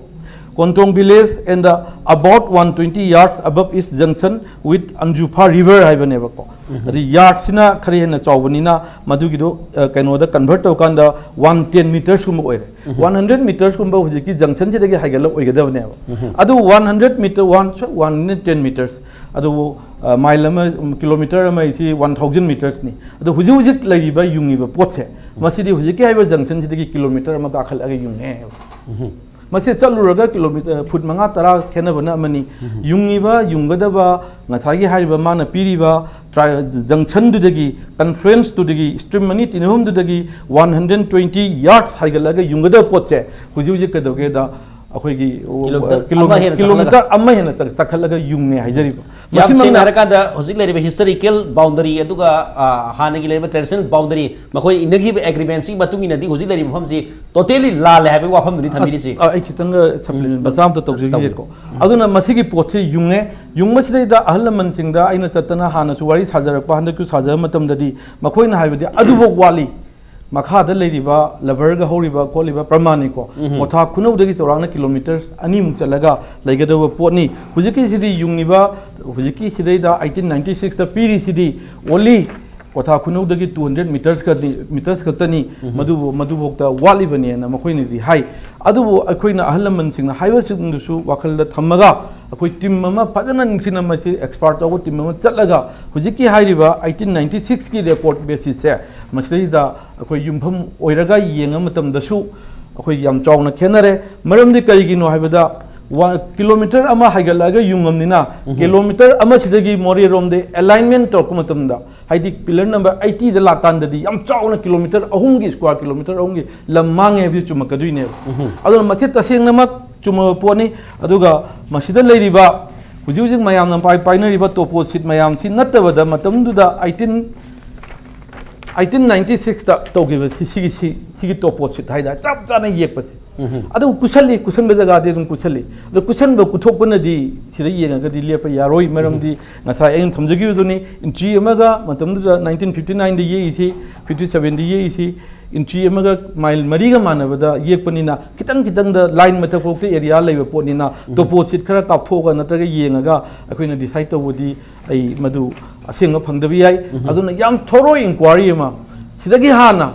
Kontong village and the about one twenty yards above its junction with Anjufa river ꯍꯥꯏꯕꯅꯦꯕꯀꯣ꯫ ꯎꯝꯍꯨꯝ꯫ ꯑꯗꯩ yardꯁꯤꯅ ꯈꯔ ꯍꯦꯟꯅ ꯆꯥꯎꯕꯅꯤꯅ ꯃꯗꯨꯒꯤꯗꯣ, ꯑ, ꯀꯩꯅꯣꯗ convert ꯇꯧꯀꯥꯟꯗ one ten metersꯀꯨꯝꯕ ꯑꯣꯏꯔꯦ꯫ ꯎꯝꯍꯨꯝ꯫ One hundred metersꯀꯨꯝꯕ ꯍꯧꯖꯤꯛꯀꯤ junctionꯁꯤꯗꯒꯤ ꯍꯥꯏꯒꯠꯂ ꯑꯣꯏꯒꯗꯕꯅꯦꯕ꯫ ꯎꯝꯍꯨꯝ꯫ ꯑꯗꯨ one hundred meter, one, one hundred ten meters, ꯑꯗꯨꯕꯨ, ꯑ, mile ꯑꯃ, ꯎꯝ, kilometer ꯑꯃ ꯍꯥꯏꯁꯤ one thousand metersꯅꯤ꯫ ꯑꯗꯣ ꯍꯧꯖꯤꯛ ꯍꯧꯖꯤꯛ ꯂꯩꯔꯤꯕ ꯌꯨꯡꯉꯤꯕ ꯄꯣꯠꯁꯦ, ꯎꯝ꯫ ꯃꯁꯤꯗꯤ ꯍꯧꯖꯤꯛꯀꯤ ꯍꯥꯏꯔꯤꯕ junctionꯁꯤꯗꯒꯤ kilometer ꯑꯃ ꯀꯥꯈꯠꯂꯒ ꯌꯨꯡꯉꯦ꯫ ꯎꯝꯍꯨꯝ꯫ ꯃꯁꯤ ꯆꯠꯂꯨꯔꯒ kilometer, ꯐꯨꯠ ꯃꯉꯥ ꯇꯔꯥ ꯈꯦꯠꯅꯕꯅ ꯑꯃꯅꯤ꯫ ꯎꯝꯍꯨꯝ꯫ ꯌꯨꯡꯉꯤꯕ, ꯌꯨꯡꯒꯗꯕ, ꯉꯁꯥꯏꯒꯤ ꯍꯥꯏꯔꯤꯕ ꯃꯥꯅ ꯄꯤꯔꯤꯕ ꯇ꯭ꯔꯥꯏ-, junctionꯗꯨꯗꯒꯤ, confluenceꯇꯨꯗꯒꯤ, stream ꯑꯅꯤ ꯇꯤꯟꯅꯐꯝꯗꯨꯗꯒꯤ one hundred twenty yards ꯍꯥꯏꯒꯠꯂꯒ ꯌꯨꯡꯒꯗꯕ ꯄꯣꯠꯁꯦ ꯍꯧꯖꯤꯛ ꯍꯧꯖꯤꯛ ꯀꯩꯗꯧꯒꯦꯗ, ꯑꯩꯈꯣꯏꯒꯤ Kilometer ꯀꯤꯂꯣꯃꯤ- ꯑꯃ ꯍꯦꯟꯅ ꯆꯪꯍꯜꯂꯒ? ꯀꯤꯂꯣꯃꯤꯇꯔ ꯑꯃ ꯍꯦꯟꯅ ꯆꯪ- ꯆꯪꯈꯠꯂꯒ ꯌꯨꯡꯉꯦ ꯍꯥꯏꯖꯔꯤꯕ꯫ ꯌꯥꯝ ꯃꯁꯤꯃꯛꯅ ꯁꯦꯡꯅ ꯍꯥꯏꯔꯀꯥꯟꯗ ꯍꯧꯖꯤꯛ ꯂꯩꯔꯤꯕ historical boundary ꯑꯗꯨꯒ ꯑ, ꯍꯥꯟꯅꯒꯤ ꯂꯩꯔꯤꯕ traditional boundary ꯃꯈꯣꯏꯅ ꯏꯅꯈꯤꯕ agreementꯁꯤꯒꯤ ꯃꯇꯨꯡ ꯏꯟꯅꯗꯤ ꯍꯧꯖꯤꯛ ꯂꯩꯔꯤꯕ ꯃꯐꯝꯁꯤ totally ꯂꯥꯜꯂꯦ ꯍꯥꯏꯕꯒꯤ ꯋꯥꯐꯝꯗꯨꯅꯤ ꯊꯝꯕꯤꯔꯤꯁꯤ꯫ ꯑ, ꯑꯩ ꯈꯤꯇꯪꯒ supplement ꯎꯝ, ꯃꯆꯥ ꯑꯃꯇ ꯇꯧꯖꯈꯤꯒꯦꯀꯣ꯫ ꯑꯗꯨꯅ ꯃꯁꯤꯒꯤ ꯄꯣꯠꯁꯤ ꯌꯨꯡꯉꯦ꯫ ꯌꯨꯡꯕꯁꯤꯗꯩꯗ ꯑꯍꯜ ꯂꯃꯟꯁꯤꯡꯗ ꯑꯩꯅ ꯆꯠꯇꯅ ꯍꯥꯟꯅꯁꯨ ꯋꯥꯔꯤ ꯁꯥꯖꯔꯛꯄ, ꯍꯟꯗꯛꯁꯨ ꯁꯥꯖꯕ ꯃꯇꯝꯗꯗꯤ ꯃꯈꯣꯏꯅ ꯍꯥꯏꯕꯗꯤ ꯑꯗꯨꯐꯥꯎ ꯋꯥꯠꯂꯤ꯫ ꯃꯈꯥꯗ ꯂꯩꯔꯤꯕ ꯂꯕꯔꯒ ꯍꯧꯔꯤꯕ ꯈꯣꯠꯂꯤꯕ ꯄ꯭ꯔꯃꯥꯟꯅꯤꯀꯣ꯫ ꯃꯣꯊꯥ ꯈꯨꯅꯧꯗꯒꯤ ꯆꯥꯎꯔꯥꯛꯅ ꯀꯤꯂꯣꯃꯤꯇꯔ ꯑꯅꯤꯃꯨꯛ ꯆꯠꯂꯒ ꯂꯩꯒꯗꯕ ꯄꯣꯠꯅꯤ꯫ ꯍꯧꯖꯤꯛꯀꯤꯁꯤꯗꯤ ꯌꯨꯡꯉꯤꯕ, ꯍꯧꯖꯤꯛꯀꯤ ꯁꯤꯗꯩꯗ eighteen ninety sixꯇ ꯄꯤꯔꯤꯁꯤꯗꯤ only ꯀꯣꯊꯥ ꯈꯨꯅꯧꯗꯒꯤ two hundred metersꯀ, meters ꯈꯛꯇꯅꯤ꯫ ꯃꯗꯨꯕꯨ, ꯃꯗꯨꯐꯥꯎꯗ ꯋꯥꯠꯂꯤꯕꯅꯦꯅ ꯃꯈꯣꯏꯅꯗꯤ ꯍꯥꯏ꯫ ꯑꯗꯨꯕꯨ ꯑꯩꯈꯣꯏꯅ ꯑꯍꯜ ꯂꯃꯟꯁꯤꯡꯅ ꯍꯥꯏꯕꯁꯤꯡꯗꯨꯁꯨ ꯋꯥꯈꯜꯗ ꯊꯝꯃꯒ ꯑꯩꯈꯣꯏ team ꯑꯃ ꯐꯖꯅ ꯅꯤꯡꯊꯤꯅ, ꯃꯁꯤ expert ꯇꯧꯕ team ꯑꯃ ꯆꯠꯂꯒ ꯍꯧꯖꯤꯛꯀꯤ ꯍꯥꯏꯔꯤꯕ eighteen ninety sixꯀꯤ record basisꯁꯦ ꯃꯁꯤꯗꯩꯗ ꯑꯩꯈꯣꯏ ꯌꯨꯝꯐꯝ ꯑꯣꯏꯔꯒ ꯌꯦꯡꯕ ꯃꯇꯝꯗꯁꯨ ꯑꯩꯈꯣꯏ ꯌꯥꯝ ꯆꯥꯎꯅ ꯈꯦꯠꯅꯔꯦ꯫ ꯃꯔꯝꯗꯤ ꯀꯔꯤꯒꯤꯅꯣ ꯍꯥꯏꯕꯗ, ꯋꯥ-, ꯀꯤꯂꯣꯃꯤꯇꯔ ꯑꯃ ꯍꯥꯏꯒꯠꯂꯛꯑꯒ ꯌꯨꯡꯉꯝꯅꯤꯅ, ꯀꯤꯂꯣꯃꯤꯇꯔ ꯑꯃꯁꯤꯗꯒꯤ ꯃꯣꯔꯦꯔꯣꯝꯗ alignment ꯇꯧꯔꯛꯄ ꯃꯇꯝꯗ, ꯍꯥꯏꯗꯤ pillar number eightyꯗ ꯂꯥꯛꯀꯥꯟꯗꯗꯤ ꯌꯥꯝ ꯆꯥꯎꯅ ꯀꯤꯂꯣꯃꯤꯇꯔ ꯑꯍꯨꯝꯒꯤ, square kilometre ꯑꯍꯨꯝꯒꯤ ꯂꯝ ꯃꯥꯡꯉꯦ ꯍꯥꯏꯕꯁꯤ ꯆꯨꯝꯃꯛꯀꯗꯣꯏꯅꯦꯕ꯫ ꯑꯗꯨꯅ ꯃꯁꯤ ꯇꯁꯦꯡꯅꯃꯛ ꯆꯨꯝꯃꯕ ꯄꯣꯠꯅꯤ꯫ ꯑꯗꯨꯒ ꯃꯁꯤꯗ ꯂꯩꯔꯤꯕ, ꯍꯧꯖꯤꯛ ꯍꯧꯖꯤꯛ ꯃꯌꯥꯝꯅ ꯄꯥꯏ-, ꯄꯥꯏꯅꯔꯤꯕ topo sheet ꯃꯌꯥꯝꯁꯤ ꯅꯠꯇꯕꯗ, ꯃꯇꯝꯗꯨꯗ eighteen eighteen ninety sixꯇ ꯇꯧꯈꯤꯕ ꯁꯤ-, ꯁꯤꯒꯤ, ꯁꯤ-, ꯁꯤꯒꯤ topo sheet ꯍꯥꯏꯇꯥꯔꯦ, ꯆꯞ ꯆꯥꯅ ꯌꯦꯛꯄꯁꯦ꯫ ꯑꯗꯨ ꯀꯨꯁꯜꯂꯤ, ꯀꯨꯁꯟꯕ ꯖꯒꯥꯗꯤ ꯑꯗꯨꯝ ꯀꯨꯁꯜꯂꯤ꯫ ꯑꯗꯣ ꯀꯨꯁꯟꯕ ꯀꯨꯊꯣꯛꯄꯅꯗꯤ ꯁꯤꯗ ꯌꯦꯡꯉꯒꯗꯤ ꯂꯦꯞꯄ ꯌꯥꯔꯣꯏ꯫ ꯃꯔꯝꯗꯤ ꯉꯁꯥꯏ ꯑꯩꯅ ꯊꯝꯖꯈꯤꯕꯗꯨꯅꯤ, inch ꯑꯃꯒ ꯃꯇꯝꯗꯨꯗ nineteen fifty nineꯗ ꯌꯦꯛꯏꯁꯤ, fifty sevenꯗ ꯌꯦꯛꯏꯁꯤ, inch ꯑꯃꯒ mile ꯃꯔꯤꯒ ꯃꯥꯟꯅꯕꯗ ꯌꯦꯛꯄꯅꯤꯅ, ꯈꯤꯇꯪ ꯈꯤꯇꯪꯗ line ꯃꯊꯛ ꯐꯥꯎꯗ area ꯂꯩꯕ ꯄꯣꯠꯅꯤꯅ, topo sheet ꯈꯔ ꯀꯥꯞꯊꯣꯛꯑꯒ ꯅꯠꯇ꯭ꯔꯒ ꯌꯦꯡꯉꯒ ꯑꯩꯈꯣꯏꯅ decide ꯇꯧꯕꯗꯤ ꯑꯩ ꯃꯗꯨ ꯑꯁꯦꯡꯕ ꯐꯪꯗꯕ ꯌꯥꯏ꯫ ꯑꯗꯨꯅ ꯌꯥꯝ thorough inquiry ꯑꯃ, ꯁꯤꯗꯒꯤ ꯍꯥꯟꯅ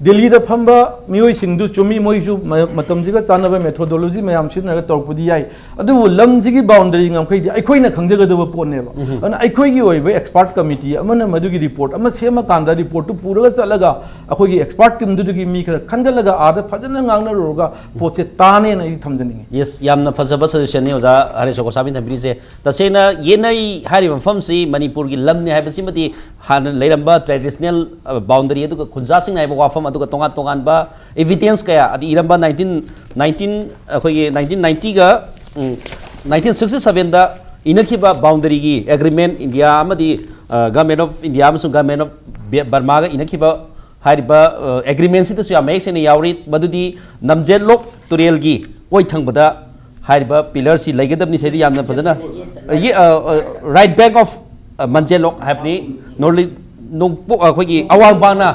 ꯗꯦꯜꯂꯤꯗ ꯐꯝꯕ ꯃꯤꯑꯣꯏꯁꯤꯡꯗꯨ, ꯆꯨꯝꯃꯤ, ꯃꯣꯏꯁꯨ ꯃ-, ꯃꯇꯝꯁꯤꯒ ꯆꯥꯟꯅꯕ methodology ꯃꯌꯥꯝ ꯁꯤꯖꯤꯟꯅꯔꯒ ꯇꯧꯔꯛꯄꯗꯤ ꯌꯥꯏ, ꯑꯗꯨꯕꯨ ꯂꯝꯁꯤꯒꯤ boundary ꯉꯝꯈꯩꯗꯤ ꯑꯩꯈꯣꯏꯅ ꯈꯪꯖꯒꯗꯕ ꯄꯣꯠꯅꯦꯕ꯫ ꯑꯗꯨꯅ ꯑꯩꯈꯣꯏꯒꯤ ꯑꯣꯏꯕ expert committee ꯑꯃꯅ ꯃꯗꯨꯒꯤ report ꯑꯃ ꯁꯦꯝꯃꯀꯥꯟꯗ, reportꯇꯨ ꯄꯨꯔꯒ ꯆꯠꯂꯒ ꯑꯩꯈꯣꯏꯒꯤ expert teamꯗꯨꯗꯒꯤ ꯃꯤ ꯈꯔ ꯈꯟꯒꯠꯂꯒ ꯑꯥꯗ ꯐꯖꯅ ꯉꯥꯡꯅꯔꯨꯔꯒ ꯄꯣꯠꯁꯦ ꯇꯥꯅꯦꯅ ꯑꯩ ꯊꯝꯖꯅꯤꯡꯉꯤ꯫ Yes, ꯌꯥꯝꯅ ꯐꯖꯕ suggestionꯅꯤ ꯑꯣꯖꯥ ꯍꯔꯦꯁ ꯒꯣꯁꯥꯃꯤ ꯊꯝꯕꯤꯔꯤꯁꯦ꯫ ꯇꯁꯦꯡꯅ ꯌꯦꯠꯅꯩ ꯍꯥꯏꯔꯤꯕ ꯃꯐꯝꯁꯤ ꯃꯅꯤꯄꯨꯔꯒꯤ ꯂꯝꯅꯤ ꯍꯥꯏꯕꯁꯤꯃꯗꯤ ꯍꯥꯟꯅ ꯂꯩꯔꯝꯕ traditional boundary, ꯑꯗꯨꯒ ꯈꯨꯟꯖꯥꯁꯤꯡ ꯍꯥꯏꯕ ꯋꯥꯐꯝ, ꯑꯗꯨꯒ ꯇꯣꯉꯥꯟ ꯇꯣꯉꯥꯟꯕ evidence ꯀꯌꯥ, ꯑꯗꯨ ꯏꯔꯝꯕ nineteen nineteen, ꯑꯩꯈꯣꯏꯒꯤ nineteen ninety-ꯒ nineteen sixty-sevenꯗ ꯏꯅꯈꯤꯕ boundaryꯒꯤ agreement, ꯏꯟꯗꯤꯌꯥ ꯑꯃꯗꯤ Government of India ꯑꯃꯁꯨꯡ Government of ꯕꯔꯃꯥꯒ ꯏꯅꯈꯤꯕ ꯍꯥꯏꯔꯤꯕ agreementꯁꯤꯗꯁꯨ ꯌꯥꯝ ꯃꯌꯦꯛ ꯁꯦꯡꯅ ꯌꯥꯎꯔꯤ꯫ ꯃꯗꯨꯗꯤ ꯅꯝꯖꯦꯠꯂꯣꯛ ꯇꯨꯔꯦꯜꯒꯤ ꯑꯣꯏ ꯊꯪꯕꯗ ꯍꯥꯏꯔꯤꯕ pillarꯁꯤ ꯂꯩꯒꯗꯕꯅꯤ꯫ ꯁꯤꯗꯤ ꯌꯥꯝꯅ ꯐꯖꯅ, right bank of ꯃꯟꯖꯦꯂꯣꯛ ꯍꯥꯏꯕꯅꯤ, ꯅꯣꯔꯂꯤ ꯅꯣꯡꯄꯣꯛ, ꯑꯩꯈꯣꯏꯒꯤ ꯑꯋꯥꯡ ꯚꯥꯡꯅ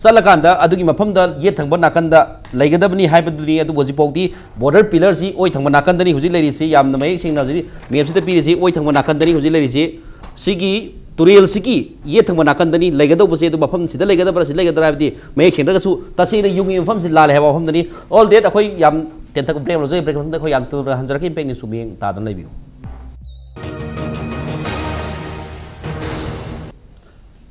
ꯆꯠꯂꯀꯥꯟꯗ ꯑꯗꯨꯒꯤ ꯃꯐꯝꯗ ꯌꯦꯠ ꯊꯪꯕ ꯅꯥꯀꯟꯗ ꯂꯩꯒꯗꯕꯅꯤ ꯍꯥꯏꯕꯗꯨꯅꯤ꯫ ꯑꯗꯨꯕꯨ ꯍꯧꯖꯤꯛꯐꯥꯎꯗꯤ border pillarꯁꯤ ꯑꯣꯏ ꯊꯪꯕ ꯅꯥꯀꯟꯗꯅꯤ ꯍꯧꯖꯤꯛ ꯂꯩꯔꯤꯁꯤ꯫ ꯌꯥꯝꯅ ꯃꯌꯦꯛ ꯁꯦꯡꯅ ꯍꯧꯖꯤꯛ mapꯁꯤꯗ ꯄꯤꯔꯤꯁꯤ, ꯑꯣꯏ ꯊꯪꯕ ꯅꯥꯀꯟꯗꯅꯤ ꯍꯧꯖꯤꯛ ꯂꯩꯔꯤꯁꯤ꯫ ꯁꯤꯒꯤ ꯇꯨꯔꯦꯜꯁꯤꯒꯤ ꯌꯦꯠ ꯊꯪꯕ ꯅꯥꯀꯟꯗꯅꯤ ꯂꯩꯒꯗꯧꯕꯁꯦ꯫ ꯑꯗꯨ ꯃꯐꯝꯁꯤꯗ ꯂꯩꯒꯗꯕ꯭ꯔꯥ, ꯁꯤ ꯂꯩꯒꯗ꯭ꯔꯥ ꯍꯥꯏꯕꯗꯤ ꯃꯌꯦꯛ ꯁꯦꯡꯗ꯭ꯔꯒꯁꯨ, ꯇꯁꯦꯡꯅ ꯌꯨꯝꯒꯤ ꯃꯐꯝꯁꯤ ꯂꯥꯜꯂꯦ ꯍꯥꯏꯕ ꯋꯥꯐꯝꯗꯅꯤ꯫ All that ꯑꯩꯈꯣꯏ ꯌꯥꯝ ꯇꯦꯟꯊꯕ break ꯂꯧꯖꯒꯦ꯫ Break ꯃꯇꯨꯡꯗ ꯑꯩꯈꯣꯏ ꯌꯥꯝ ꯊꯨꯅ ꯍꯟꯖꯔꯛꯀꯦ꯫ ꯏꯝꯄꯦꯛ ꯅ꯭ꯌꯨꯁ ꯁꯨꯝ ꯌꯦꯡ ꯇꯥꯗꯨꯅ ꯂꯩꯕꯤꯌꯨ꯫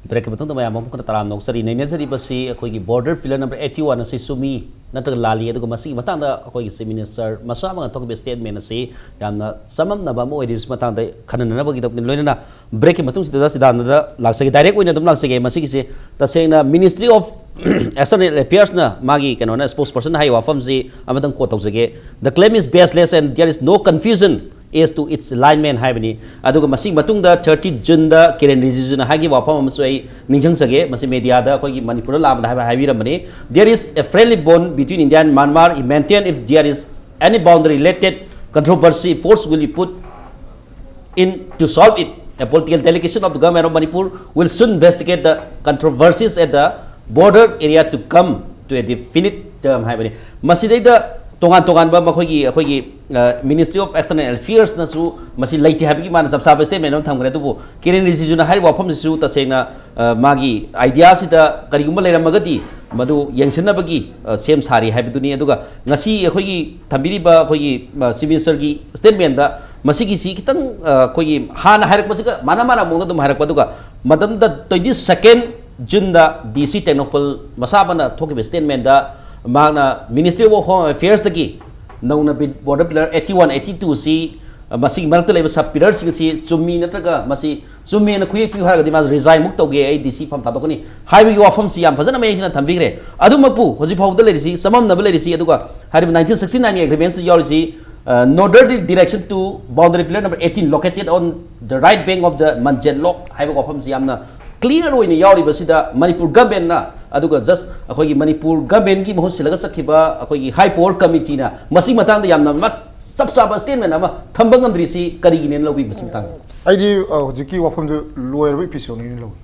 Breakꯀꯤ ꯃꯇꯨꯡꯗ ꯃꯌꯥꯝ ꯑꯃꯨꯛ ꯍꯟꯅ ꯇꯔꯥꯝꯅ ꯑꯣꯛꯆꯔꯤ꯫ ꯅꯩꯅꯖꯔꯤꯕꯁꯤ ꯑꯩꯈꯣꯏꯒꯤ border pillar number eighty-one ꯑꯁꯤ ꯆꯨꯝꯃꯤ ꯅꯠꯇ꯭ꯔꯒ ꯂꯥꯜꯂꯤ, ꯑꯗꯨꯒ ꯃꯁꯤꯒꯤ ꯃꯇꯥꯡꯗ ꯑꯩꯈꯣꯏꯒꯤ Chief Minister ꯃꯁꯥꯃꯛꯅ ꯊꯣꯛꯈꯤꯕ statement ꯑꯁꯤ ꯌꯥꯝꯅ ꯆꯃꯝꯅꯕ ꯑꯃ ꯑꯣꯏꯔꯤꯕꯁꯤ ꯃꯇꯥꯡꯗ ꯈꯟꯅꯅꯕꯒꯤꯗꯃꯛꯇ, ꯂꯣꯏꯅꯅ breakꯀꯤ ꯃꯇꯨꯡꯁꯤꯗ ꯁꯤꯗꯥꯟꯗꯗ ꯂꯥꯛꯆꯒꯦ, direct ꯑꯣꯏꯅ ꯑꯗꯨꯝ ꯂꯥꯛꯆꯒꯦ꯫ ꯃꯁꯤꯒꯤꯁꯦ ꯇꯁꯦꯡꯅ Ministry of External Affairsꯅ ꯃꯥꯒꯤ ꯀꯩꯅꯣꯅ spokesperson ꯍꯥꯏꯔꯤꯕ ꯋꯥꯐꯝꯁꯤ ꯑꯃꯇꯪ quote ꯇꯧꯖꯒꯦ: "The claim is baseless and there is no confusion as to its alignment" ꯍꯥꯏꯕꯅꯤ꯫ ꯑꯗꯨꯒ ꯃꯁꯤꯒꯤ ꯃꯇꯨꯡꯗ thirty Juneꯗ ꯀꯤꯔꯦꯟ ꯔꯤꯖꯤꯖꯨꯅ ꯍꯥꯏꯈꯤꯕ ꯋꯥꯐꯝ ꯑꯃꯁꯨ ꯑꯩ ꯅꯤꯡꯁꯤꯡꯖꯒꯦ꯫ ꯃꯁꯤ mediaꯗ ꯑꯩꯈꯣꯏꯒꯤ ꯃꯅꯤꯄꯨꯔꯗ ꯂꯥꯛꯑꯝꯕꯗ ꯍꯥꯏꯕ ꯍꯥꯏꯕꯤꯔꯝꯕꯅꯤ: "There is a friendly bond between India and Myanmar. If maintained, if there is any boundary related controversy, force will be put in to solve it. A political delegation of the Government of Manipur will soon investigate the controversies at the border area to come to a definite term" ꯍꯥꯏꯕꯅꯤ꯫ ꯃꯁꯤꯗꯩꯗ ꯇꯣꯉꯥꯟ ꯇꯣꯉꯥꯟꯕ ꯃꯈꯣꯏꯒꯤ, ꯑꯩꯈꯣꯏꯒꯤ Ministry of External Affairsꯅꯁꯨ ꯃꯁꯤ ꯂꯩꯇꯦ ꯍꯥꯏꯕꯒꯤ ꯃꯥꯅ ꯆꯞ ꯆꯥꯕ statement ꯑꯃ ꯊꯝꯈ꯭ꯔꯦ꯫ ꯑꯗꯨꯕꯨ ꯀꯤꯔꯦꯟ ꯔꯤꯖꯤꯖꯨꯅ ꯍꯥꯏꯔꯤꯕ ꯋꯥꯐꯝꯁꯤꯁꯨ ꯇꯁꯦꯡꯅ ꯃꯥꯒꯤ ideaꯁꯤꯗ ꯀꯔꯤꯒꯨꯝꯕ ꯂꯩꯔꯝꯃꯒꯗꯤ ꯃꯗꯨ ꯌꯦꯡꯁꯤꯟꯅꯕꯒꯤ ꯁꯦꯝ ꯁꯥꯔꯤ ꯍꯥꯏꯕꯗꯨꯅꯤ꯫ ꯑꯗꯨꯒ ꯉꯁꯤ ꯑꯩꯈꯣꯏꯒꯤ ꯊꯝꯕꯤꯔꯤꯕ ꯑꯩꯈꯣꯏꯒꯤ Chief Ministerꯒꯤ statementꯗ ꯃꯁꯤꯒꯤꯁꯤ ꯈꯤꯇꯪ, ꯑꯩꯈꯣꯏꯒꯤ ꯍꯥꯟꯅ ꯍꯥꯏꯔꯛꯄꯁꯤꯒ ꯃꯥꯅ ꯃꯥꯅ ꯃꯑꯣꯡꯗ ꯑꯗꯨꯝ ꯍꯥꯏꯔꯛꯄ꯫ ꯑꯗꯨꯒ ꯃꯇꯝꯗ twenty second Juneꯗ D C Tengnoupal ꯃꯁꯥꯕꯅ ꯊꯣꯛꯈꯤꯕ statementꯗ ꯃꯍꯥꯛꯅ Ministry of Home Affairsꯇꯒꯤ ꯅꯧꯅ border pillar eighty-one, eighty-twoꯁꯤ ꯃꯁꯤꯒꯤ ꯃꯔꯛꯇ ꯂꯩꯕ ꯁꯕ ꯄꯤꯂꯔꯁꯤꯡ ꯑꯁꯤ ꯆꯨꯝꯃꯤ ꯅꯠꯇ꯭ꯔꯒ ꯃꯁꯤ ꯆꯨꯝꯃꯦꯅ ꯈꯨꯌꯦꯛ ꯄꯤꯌꯨ ꯍꯥꯏꯔꯒꯗꯤ ꯃꯥꯁꯨ ꯔꯤꯖꯥꯏꯟꯃꯨꯛ ꯇꯧꯒꯦ, ꯑꯩ ꯗꯤ ꯁꯤ ꯐꯝ ꯊꯥꯗꯣꯛꯀꯅꯤ ꯍꯥꯏꯕꯒꯤ ꯋꯥꯐꯝꯁꯤ ꯌꯥꯝ ꯐꯖꯅ ꯃꯌꯦꯛ ꯁꯦꯡꯅ ꯊꯝꯕꯤꯈ꯭ꯔꯦ꯫ ꯑꯗꯨꯃꯛꯄꯨ ꯍꯧꯖꯤꯛ ꯐꯥꯎꯕꯗ ꯂꯩꯔꯤꯁꯤ, ꯆꯃꯝꯅꯕ ꯂꯩꯔꯤꯁꯤ, ꯑꯗꯨꯒ ꯍꯥꯏꯔꯤꯕ ꯅꯥꯏꯟꯇꯤꯟ ꯁꯤꯛꯁꯇꯤ ꯅꯥꯏꯟꯒꯤ ꯑꯦꯒ꯭ꯔꯤꯃꯦꯟꯁꯤ ꯌꯥꯎꯔꯤꯁꯤ, northerly direction to boundary pillar number eighteen located on the right bank of the ꯃꯟꯖꯦꯠ ꯂꯣꯛ ꯍꯥꯏꯕ ꯋꯥꯐꯝꯁꯤ ꯌꯥꯝꯅ ꯀ꯭ꯂꯤꯌꯔ ꯑꯣꯏꯅ ꯌꯥꯎꯔꯤꯕꯁꯤꯗ ꯃꯅꯤꯄꯨꯔ ꯒꯚꯔꯟꯃꯦꯟꯅ, ꯑꯗꯨꯒ ꯖꯁ ꯑꯩꯈꯣꯏꯒꯤ ꯃꯅꯤꯄꯨꯔ ꯒꯚꯔꯟꯃꯦꯟꯒꯤ ꯃꯍꯨꯠ ꯁꯤꯜꯂꯒ ꯆꯠꯈꯤꯕ ꯑꯩꯈꯣꯏꯒꯤ ꯍꯥꯏ ꯄꯋꯔ ꯀꯃꯤꯇꯤꯅ ꯃꯁꯤꯒꯤ ꯃꯇꯥꯡꯗ ꯌꯥꯝꯅ ꯃ-, ꯆꯞ ꯆꯥꯕ ꯁ꯭ꯇꯦꯠꯃꯦꯟ ꯑꯃ ꯊꯝꯕ ꯉꯝꯗ꯭ꯔꯤꯁꯤ ꯀꯔꯤꯒꯤꯅꯦꯅ ꯂꯧꯕꯤ ꯃꯁꯤ ꯃꯇꯥꯡꯗ? ꯑꯩꯗꯤ, ꯑ, ꯍꯧꯖꯤꯛꯀꯤ ꯋꯥꯐꯝꯗꯨ ꯂꯣꯏꯔꯕ ꯏꯄꯤꯁꯣꯗꯅꯤꯅ ꯂꯧꯏ꯫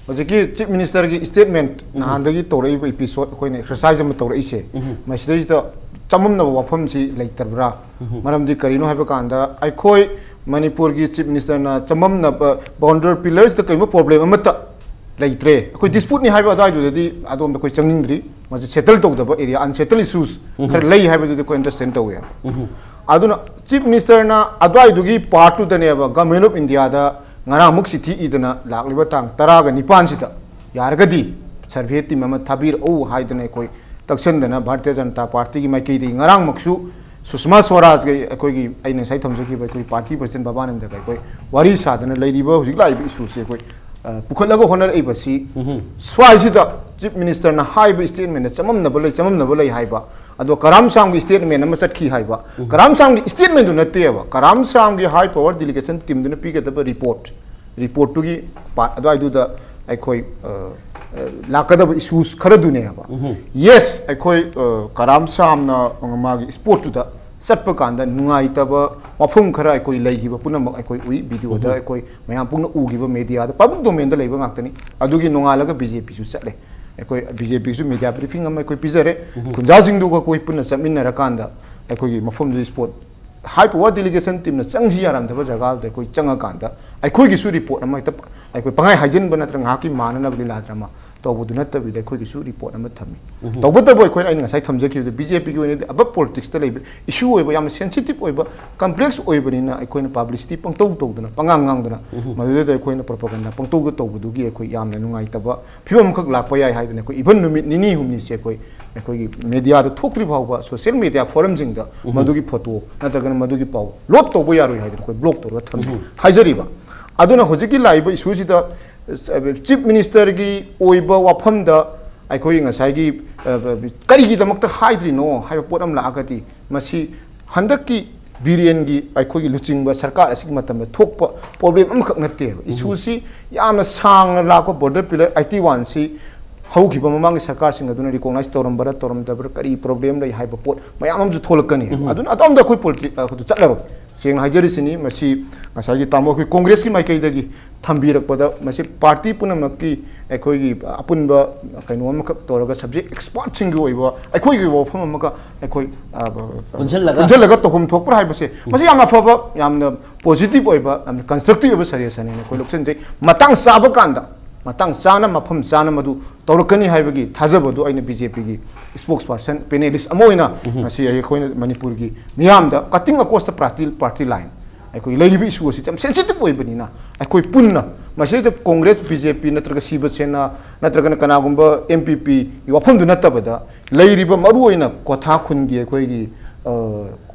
ꯍꯧꯖꯤꯛꯀꯤ ꯆꯤꯐ ꯃꯤꯅꯤꯁꯇꯔꯒꯤ ꯁ꯭ꯇꯦꯠꯃꯦꯟ ꯎꯝ꯫ ꯅꯍꯥꯟꯗꯒꯤ ꯇꯧꯔꯛꯏꯕ ꯏꯄꯤꯁꯣꯗ, ꯑꯩꯈꯣꯏꯅ ꯑꯦꯛꯁꯔꯁꯥꯏꯖ ꯑꯃ ꯇꯧꯔꯛꯏꯁꯦ, ꯎꯝ꯫ ꯃꯁꯤꯗꯩꯁꯤꯗ ꯆꯃꯝꯅꯕ ꯋꯥꯐꯝꯁꯤ ꯂꯩꯇꯕ꯭ꯔꯥ? ꯎꯝ꯫ ꯃꯔꯝꯗꯤ ꯀꯔꯤꯅꯣ ꯍꯥꯏꯕ ꯀꯥꯟꯗ, ꯑꯩꯈꯣꯏ ꯃꯅꯤꯄꯨꯔꯒꯤ ꯆꯤꯐ ꯃꯤꯅꯤꯁꯇꯔꯅ ꯆꯃꯝꯅꯕ, ꯕꯥꯎꯟꯗꯔꯤ ꯄꯤꯂꯔꯁꯤꯗ ꯀꯔꯤꯒꯨꯝꯕ ꯄ꯭ꯔꯣꯕ꯭ꯂꯦꯝ ꯑꯃꯠꯇ ꯂꯩꯇ꯭ꯔꯦ, ꯑꯩꯈꯣꯏ ꯗꯤꯁꯄ꯭ꯌꯨꯠꯅꯤ ꯍꯥꯏꯕ ꯑꯗꯨꯋꯥꯏꯗꯨꯗꯗꯤ ꯑꯗꯣꯝꯗ ꯑꯩꯈꯣꯏ ꯆꯪꯅꯤꯡꯗ꯭ꯔꯤ꯫ ꯃꯁꯤ ꯁꯦꯇꯜ ꯇꯧꯗꯕ ꯑꯦꯔꯤꯌꯥ, ꯑꯟꯁꯦꯇꯜ ꯏꯁꯨꯁ ꯎꯝ꯫ ꯈꯔ ꯂꯩ ꯍꯥꯏꯕꯗꯨꯗꯤ ꯑꯩꯈꯣꯏ ꯑꯟꯗꯔꯁꯇꯦꯟ ꯇꯧꯋꯦ꯫ ꯎꯝ꯫ ꯑꯗꯨꯅ ꯆꯤꯐ ꯃꯤꯅꯤꯁꯇꯔꯅ ꯑꯗꯨꯋꯥꯏꯗꯨꯒꯤ ꯄꯥꯔꯠꯇꯨꯗꯅꯦꯕ ꯒꯃꯦꯟ ꯑꯣꯐ ꯏꯟꯗꯤꯌꯥꯗ ꯉꯔꯥꯡꯃꯨꯛ ꯆꯤꯊꯤ ꯏꯗꯅ ꯂꯥꯛꯂꯤꯕ ꯇꯥꯡ ꯇꯔꯥꯒ ꯅꯤꯄꯥꯟꯁꯤꯗ ꯌꯥꯔꯒꯗꯤ ꯁꯔꯚꯦ ꯇꯤꯝ ꯑꯃ ꯊꯥꯕꯤꯔꯛꯎ ꯍꯥꯏꯗꯅ ꯑꯩꯈꯣꯏ ꯇꯛꯁꯟꯗꯅ ꯚꯥꯔꯇꯤꯌ ꯖꯅꯇꯥ ꯄꯥꯔꯇꯤꯒꯤ ꯃꯥꯏꯀꯩꯗꯒꯤ ꯉꯔꯥꯡꯃꯛꯁꯨ ꯁꯨꯁꯃꯥ ꯁ꯭ꯋꯔꯥꯖꯀ ꯑꯩꯈꯣꯏꯒꯤ, ꯑꯩꯅ ꯉꯁꯥꯏ ꯊꯝꯖꯈꯤꯕ ꯑꯩꯈꯣꯏ ꯄꯥꯔꯇꯤ ꯄ꯭ꯔꯁꯤꯗꯦꯟ ꯕꯕꯥꯅꯟꯗꯒ ꯑꯩꯈꯣꯏ ꯋꯥꯔꯤ ꯁꯥꯗꯅ ꯂꯩꯔꯤꯕ ꯍꯧꯖꯤꯛ ꯂꯥꯛꯏꯕ ꯏꯁꯨꯁꯦ ꯑꯩꯈꯣꯏ, ꯑ, ꯄꯨꯈꯠꯂꯒ ꯍꯣꯠꯅꯔꯛꯏꯕꯁꯤ ꯎꯝꯍꯨꯝ꯫ ꯁ꯭ꯋꯥꯏꯁꯤꯗ ꯆꯤꯐ ꯃꯤꯅꯤꯁꯇꯔꯅ ꯍꯥꯏꯕ ꯁ꯭ꯇꯦꯠꯃꯦꯟꯗ ꯆꯃꯝꯅꯕ ꯂꯩ, ꯆꯃꯝꯅꯕ ꯂꯩ ꯍꯥꯏꯕ, ꯑꯗꯣ ꯀꯔꯥꯝ ꯁꯥꯝꯒꯤ ꯁ꯭ꯇꯦꯠꯃꯦꯟ ꯑꯃ ꯆꯠꯈꯤ ꯍꯥꯏꯕ, ꯎꯝ꯫ ꯀꯔꯥꯝ ꯁꯥꯝꯒꯤ ꯁ꯭ꯇꯦꯠꯃꯦꯟꯗꯨ ꯅꯠꯇꯦꯕ, ꯀꯔꯥꯝ ꯁꯥꯝꯒꯤ ꯍꯥꯏ ꯄꯋꯔ ꯗꯤꯂꯤꯒꯦꯁꯟ ꯇꯤꯝꯗꯨꯅ ꯄꯤꯒꯗꯕ ꯔꯤꯄꯣꯔꯠ, ꯔꯤꯄꯣꯔꯠꯇꯨꯒꯤ ꯄꯥꯔꯠ ꯑꯗꯨꯋꯥꯏꯗꯨꯗ ꯑꯩꯈꯣꯏ, ꯑ, ꯑ, ꯂꯥꯛꯀꯗꯕ ꯏꯁꯨꯁ ꯈꯔꯗꯨꯅꯦꯕ꯫ ꯎꯝꯍꯨꯝ꯫ ꯌꯦꯁ, ꯑꯩꯈꯣꯏ, ꯑ, ꯀꯔꯥꯝ ꯁꯥꯝꯅ ꯃꯥꯒꯤ ꯁ꯭ꯄꯣꯠꯇꯨꯗ ꯆꯠꯄ ꯀꯥꯟꯗ ꯅꯨꯡꯉꯥꯏꯇꯕ ꯋꯥꯐꯝ ꯈꯔ ꯑꯩꯈꯣꯏ ꯂꯩꯈꯤꯕ ꯄꯨꯝꯅꯃꯛ ꯑꯩꯈꯣꯏ ꯎꯏ, ꯚꯤꯗꯤꯑꯣꯗ ꯎꯝꯍꯨꯝ꯫ ꯑꯩꯈꯣꯏ ꯃꯌꯥꯝ ꯄꯨꯝꯅ ꯎꯈꯤꯕ, ꯃꯦꯗꯤꯌꯥꯗ ꯄꯕ꯭ꯂꯤꯛ ꯗꯣꯃꯦꯟꯗ ꯂꯩꯕ ꯉꯥꯛꯇꯅꯤ꯫ ꯑꯗꯨꯒꯤ ꯅꯣꯡꯉꯥꯜꯂꯒ ꯕꯤ ꯖꯦ ꯄꯤꯁꯨ ꯆꯠꯂꯦ꯫ ꯑꯩꯈꯣꯏ ꯕꯤ ꯖꯦ ꯄꯤꯁꯨ ꯃꯦꯗꯤꯌꯥ ꯕ꯭ꯔꯤꯐꯤꯡ ꯑꯃ ꯑꯩꯈꯣꯏ ꯄꯤꯖꯔꯦ꯫ ꯎꯝꯍꯨꯝ꯫ ꯈꯨꯟꯖꯥꯁꯤꯡꯗꯨꯒ ꯑꯩꯈꯣꯏ ꯄꯨꯟꯅ ꯆꯠꯃꯤꯟꯅꯔꯀꯥꯟꯗ ꯑꯩꯈꯣꯏꯒꯤ ꯃꯐꯝꯗꯨꯒꯤ ꯁ꯭ꯄꯣꯠ ꯍꯥꯏ ꯄꯋꯔ ꯗꯤꯂꯤꯒꯦꯁꯟ ꯇꯤꯝꯅ ꯆꯪꯁꯤ ꯌꯥꯔꯝꯗꯕ ꯖꯒꯥꯗꯨꯗ ꯑꯩꯈꯣꯏ ꯆꯪꯉꯀꯥꯟꯗ ꯑꯩꯈꯣꯏꯒꯤꯁꯨ ꯔꯤꯄꯣꯔꯠ ꯑꯃ ꯍꯦꯛꯇ ꯑꯩꯈꯣꯏ ꯄꯪꯍꯥꯏ ꯍꯥꯏꯖꯤꯟꯕ ꯅꯠꯇ꯭ꯔꯒ ꯉꯥꯏꯍꯥꯛꯀꯤ ꯃꯥꯟꯅꯅꯕ ꯂꯤꯂꯥ ꯗ꯭ꯔꯃꯥ ꯇꯧꯕꯗꯨ ꯅꯠꯇꯕꯤꯗ ꯑꯩꯈꯣꯏꯒꯤꯁꯨ ꯔꯤꯄꯣꯔꯠ ꯑꯃ ꯊꯝꯃꯤ꯫ ꯇꯧꯕꯇꯕꯨ ꯑꯩꯈꯣꯏꯅ, ꯑꯩꯅ ꯉꯁꯥꯏ ꯊꯝꯖꯈꯤꯕꯗꯨ, ꯕꯤ ꯖꯦ ꯄꯤꯒꯤ ꯑꯣꯏꯅꯗꯤ ꯑꯕꯞ ꯄꯣꯂꯤꯇꯤꯛꯁꯇ ꯂꯩꯕ ꯏꯁꯨ ꯑꯣꯏꯕ, ꯌꯥꯝꯅ ꯁꯦꯟꯁꯤꯇꯤꯞ ꯑꯣꯏꯕ, ꯀꯝꯄ꯭ꯂꯦꯛꯁ ꯑꯣꯏꯕꯅꯤꯅ ꯑꯩꯈꯣꯏꯅ ꯄꯕ꯭ꯂꯤꯁꯤꯇꯤ ꯄꯪꯇꯧ ꯇꯧꯗꯅ, ꯄꯉꯥꯡ ꯉꯥꯡꯗꯅ, ꯃꯗꯨꯗ ꯑꯩꯈꯣꯏꯅ ꯄ꯭ꯔꯣꯄꯥꯒꯟꯗꯥ ꯄꯪꯇꯧꯗ ꯇꯧꯕꯗꯨꯒꯤ ꯑꯩꯈꯣꯏ ꯌꯥꯝꯅ ꯅꯨꯡꯉꯥꯏꯇꯕ ꯐꯤꯕꯝ ꯑꯃꯈꯛ ꯂꯥꯛꯄ ꯌꯥꯏ ꯍꯥꯏꯗꯅ ꯑꯩꯈꯣꯏ ꯏꯚꯟ ꯅꯨꯃꯤꯠ ꯅꯤꯅꯤ ꯍꯨꯝꯅꯤꯁꯦ ꯑꯩꯈꯣꯏ, ꯑꯩꯈꯣꯏꯒꯤ ꯃꯦꯗꯤꯌꯥꯗ ꯊꯣꯛꯇ꯭ꯔꯤ ꯐꯥꯎꯕ, ꯁꯣꯁꯤꯌꯦꯜ ꯃꯦꯗꯤꯌꯥ ꯐꯣꯔꯝꯁꯤꯡꯗ ꯃꯗꯨꯒꯤ ꯐꯣꯇꯣ ꯅꯠꯇ꯭ꯔꯒꯅ ꯃꯗꯨꯒꯤ ꯄꯥꯎ ꯂꯣꯗ ꯇꯧꯕ ꯌꯥꯔꯣꯏ ꯍꯥꯏꯗꯅ ꯑꯩꯈꯣꯏ ꯕ꯭ꯂꯣꯛ ꯇꯧꯔꯒ ꯊꯝꯃꯤ ꯍꯥꯏꯖꯔꯤꯕ꯫ ꯑꯗꯨꯅ ꯍꯧꯖꯤꯛꯀꯤ ꯂꯥꯛꯏꯕ ꯏꯁꯨꯁꯤꯗ ꯆꯤꯐ ꯃꯤꯅꯤꯁꯇꯔꯒꯤ ꯑꯣꯏꯕ ꯋꯥꯐꯝꯗ ꯑꯩꯈꯣꯏ ꯉꯁꯥꯏꯒꯤ, ꯑ, ꯀꯔꯤꯒꯤꯗꯃꯛꯇ ꯍꯥꯏꯗ꯭ꯔꯤꯅꯣ ꯍꯥꯏꯕ ꯄꯣꯠ ꯑꯃ ꯂꯥꯛꯑꯒꯗꯤ, ꯃꯁꯤ ꯍꯟꯗꯛꯀꯤ ꯕꯤꯔꯦꯟꯒꯤ ꯑꯩꯈꯣꯏꯒꯤ ꯂꯨꯆꯤꯡꯕ ꯁꯔꯀꯥꯔ ꯑꯁꯤꯒꯤ ꯃꯇꯝꯗ ꯊꯣꯛꯄ ꯄ꯭ꯔꯣꯕ꯭ꯂꯦꯝ ꯑꯃꯈꯛ ꯅꯠꯇꯦꯕ꯫ ꯏꯁꯨꯁꯤ ꯌꯥꯝꯅ ꯁꯥꯡꯅ ꯂꯥꯛꯄ, ꯕꯣꯔꯗꯔ ꯄꯤꯂꯔ ꯑꯩꯠꯇꯤ ꯋꯥꯟꯁꯤ ꯍꯧꯈꯤꯕ ꯃꯃꯥꯡꯒꯤ ꯁꯔꯀꯥꯔꯁꯤꯡ ꯑꯗꯨꯅ ꯔꯤꯀꯣꯛꯅꯥꯏꯖ ꯇꯧꯔꯝꯕꯔꯥ ꯇꯧꯔꯝꯗꯕ꯭ꯔꯥ, ꯀꯔꯤ ꯄ꯭ꯔꯣꯕ꯭ꯂꯦꯝ ꯂꯩ ꯍꯥꯏꯕ ꯄꯣꯠ ꯃꯌꯥꯝ ꯑꯃꯁꯨ ꯊꯣꯛꯂꯛꯀꯅꯤ꯫ ꯑꯗꯨꯅ ꯑꯗꯣꯝꯗ ꯑꯩꯈꯣꯏ ꯄꯣꯂꯤꯇꯤ-, ꯑ, ꯑꯩꯈꯣꯏꯗꯣ ꯆꯠꯂꯔꯣꯏ꯫ ꯁꯦꯡꯅ ꯍꯥꯏꯖꯔꯤꯁꯤꯅꯤ, ꯃꯁꯤ ꯉꯁꯥꯏꯒꯤ ꯇꯥꯃꯣ ꯑꯩꯈꯣꯏ ꯀꯣꯡꯒ꯭ꯔꯦꯁꯀꯤ ꯃꯥꯏꯀꯩꯗꯒꯤ ꯊꯝꯕꯤꯔꯛꯄꯗ, ꯃꯁꯤ ꯄꯥꯔꯇꯤ ꯄꯨꯝꯅꯃꯛꯀꯤ ꯑꯩꯈꯣꯏꯒꯤ ꯑꯄꯨꯟꯕ ꯀꯩꯅꯣ ꯑꯃꯈꯛ ꯇꯧꯔꯒ, ꯁꯕꯖꯦꯛ ꯑꯦꯛꯁꯄꯥꯔꯠꯁꯤꯡꯒꯤ ꯑꯣꯏꯕ ꯑꯩꯈꯣꯏꯒꯤ ꯑꯣꯏꯕ ꯋꯥꯐꯝ ꯑꯃꯒ ꯑꯩꯈꯣꯏ, ꯑ, ꯄꯨꯟꯁꯤꯜꯂꯒ꯫ ꯄꯨꯟꯁꯤꯜꯂꯒ ꯇꯧꯐꯝ ꯊꯣꯛꯄ꯭ꯔꯥ ꯍꯥꯏꯕꯁꯦ, ꯃꯁꯤ ꯌꯥꯝꯅ ꯑꯐꯕ, ꯌꯥꯝꯅ ꯄꯣꯖꯤꯇꯤꯚ ꯑꯣꯏꯕ, ꯌꯥꯝꯅ ꯀꯟꯁꯇ꯭ꯔꯛꯇꯤꯚ ꯑꯣꯏꯕ ꯁꯖꯦꯁꯟꯅꯦꯅ ꯑꯩꯈꯣꯏ ꯂꯧꯁꯤꯟꯖꯩ꯫ ꯃꯇꯥꯡ ꯆꯥꯕ ꯀꯥꯟꯗ, ꯃꯇꯥꯡ ꯆꯥꯅ, ꯃꯐꯝ ꯆꯥꯅ ꯃꯗꯨ ꯇꯧꯔꯛꯀꯅꯤ ꯍꯥꯏꯕꯒꯤ ꯊꯥꯖꯕꯗꯨ ꯑꯩꯅ ꯕꯤ ꯖꯦ ꯄꯤꯒꯤ ꯁ꯭ꯄꯣꯛꯁ ꯄꯥꯔꯁꯟ, ꯄꯦꯅꯦꯂꯤꯁ ꯑꯃ ꯑꯣꯏꯅ ꯉꯁꯤ ꯑꯩꯈꯣꯏꯅ ꯃꯅꯤꯄꯨꯔꯒꯤ ꯃꯤꯌꯥꯝꯗ, cutting across the party, party line, ꯑꯩꯈꯣꯏꯒꯤ ꯂꯩꯔꯤꯕ ꯏꯁꯨ ꯑꯁꯤ ꯌꯥꯝ ꯁꯦꯟꯁꯤꯇꯤꯚ ꯑꯣꯏꯕꯅꯤꯅ, ꯑꯩꯈꯣꯏ ꯄꯨꯟꯅ ꯃꯁꯤꯗ ꯀꯣꯡꯒ꯭ꯔꯦꯁ, ꯕꯤ ꯖꯦ ꯄꯤ ꯅꯠꯇ꯭ꯔꯒ ꯁꯤꯕ ꯁꯦꯅꯥ ꯅꯠꯇ꯭ꯔꯒꯅ ꯀꯅꯥꯒꯨꯝꯕ ꯑꯦꯝ ꯄꯤ ꯄꯤꯒꯤ ꯋꯥꯐꯝꯗꯨ ꯅꯠꯇꯕꯗ, ꯂꯩꯔꯤꯕ ꯃꯔꯨꯑꯣꯏꯅ ꯀ꯭ꯋꯥꯊꯥ ꯈꯨꯟꯒꯤ ꯑꯩꯈꯣꯏꯒꯤ, ꯑ,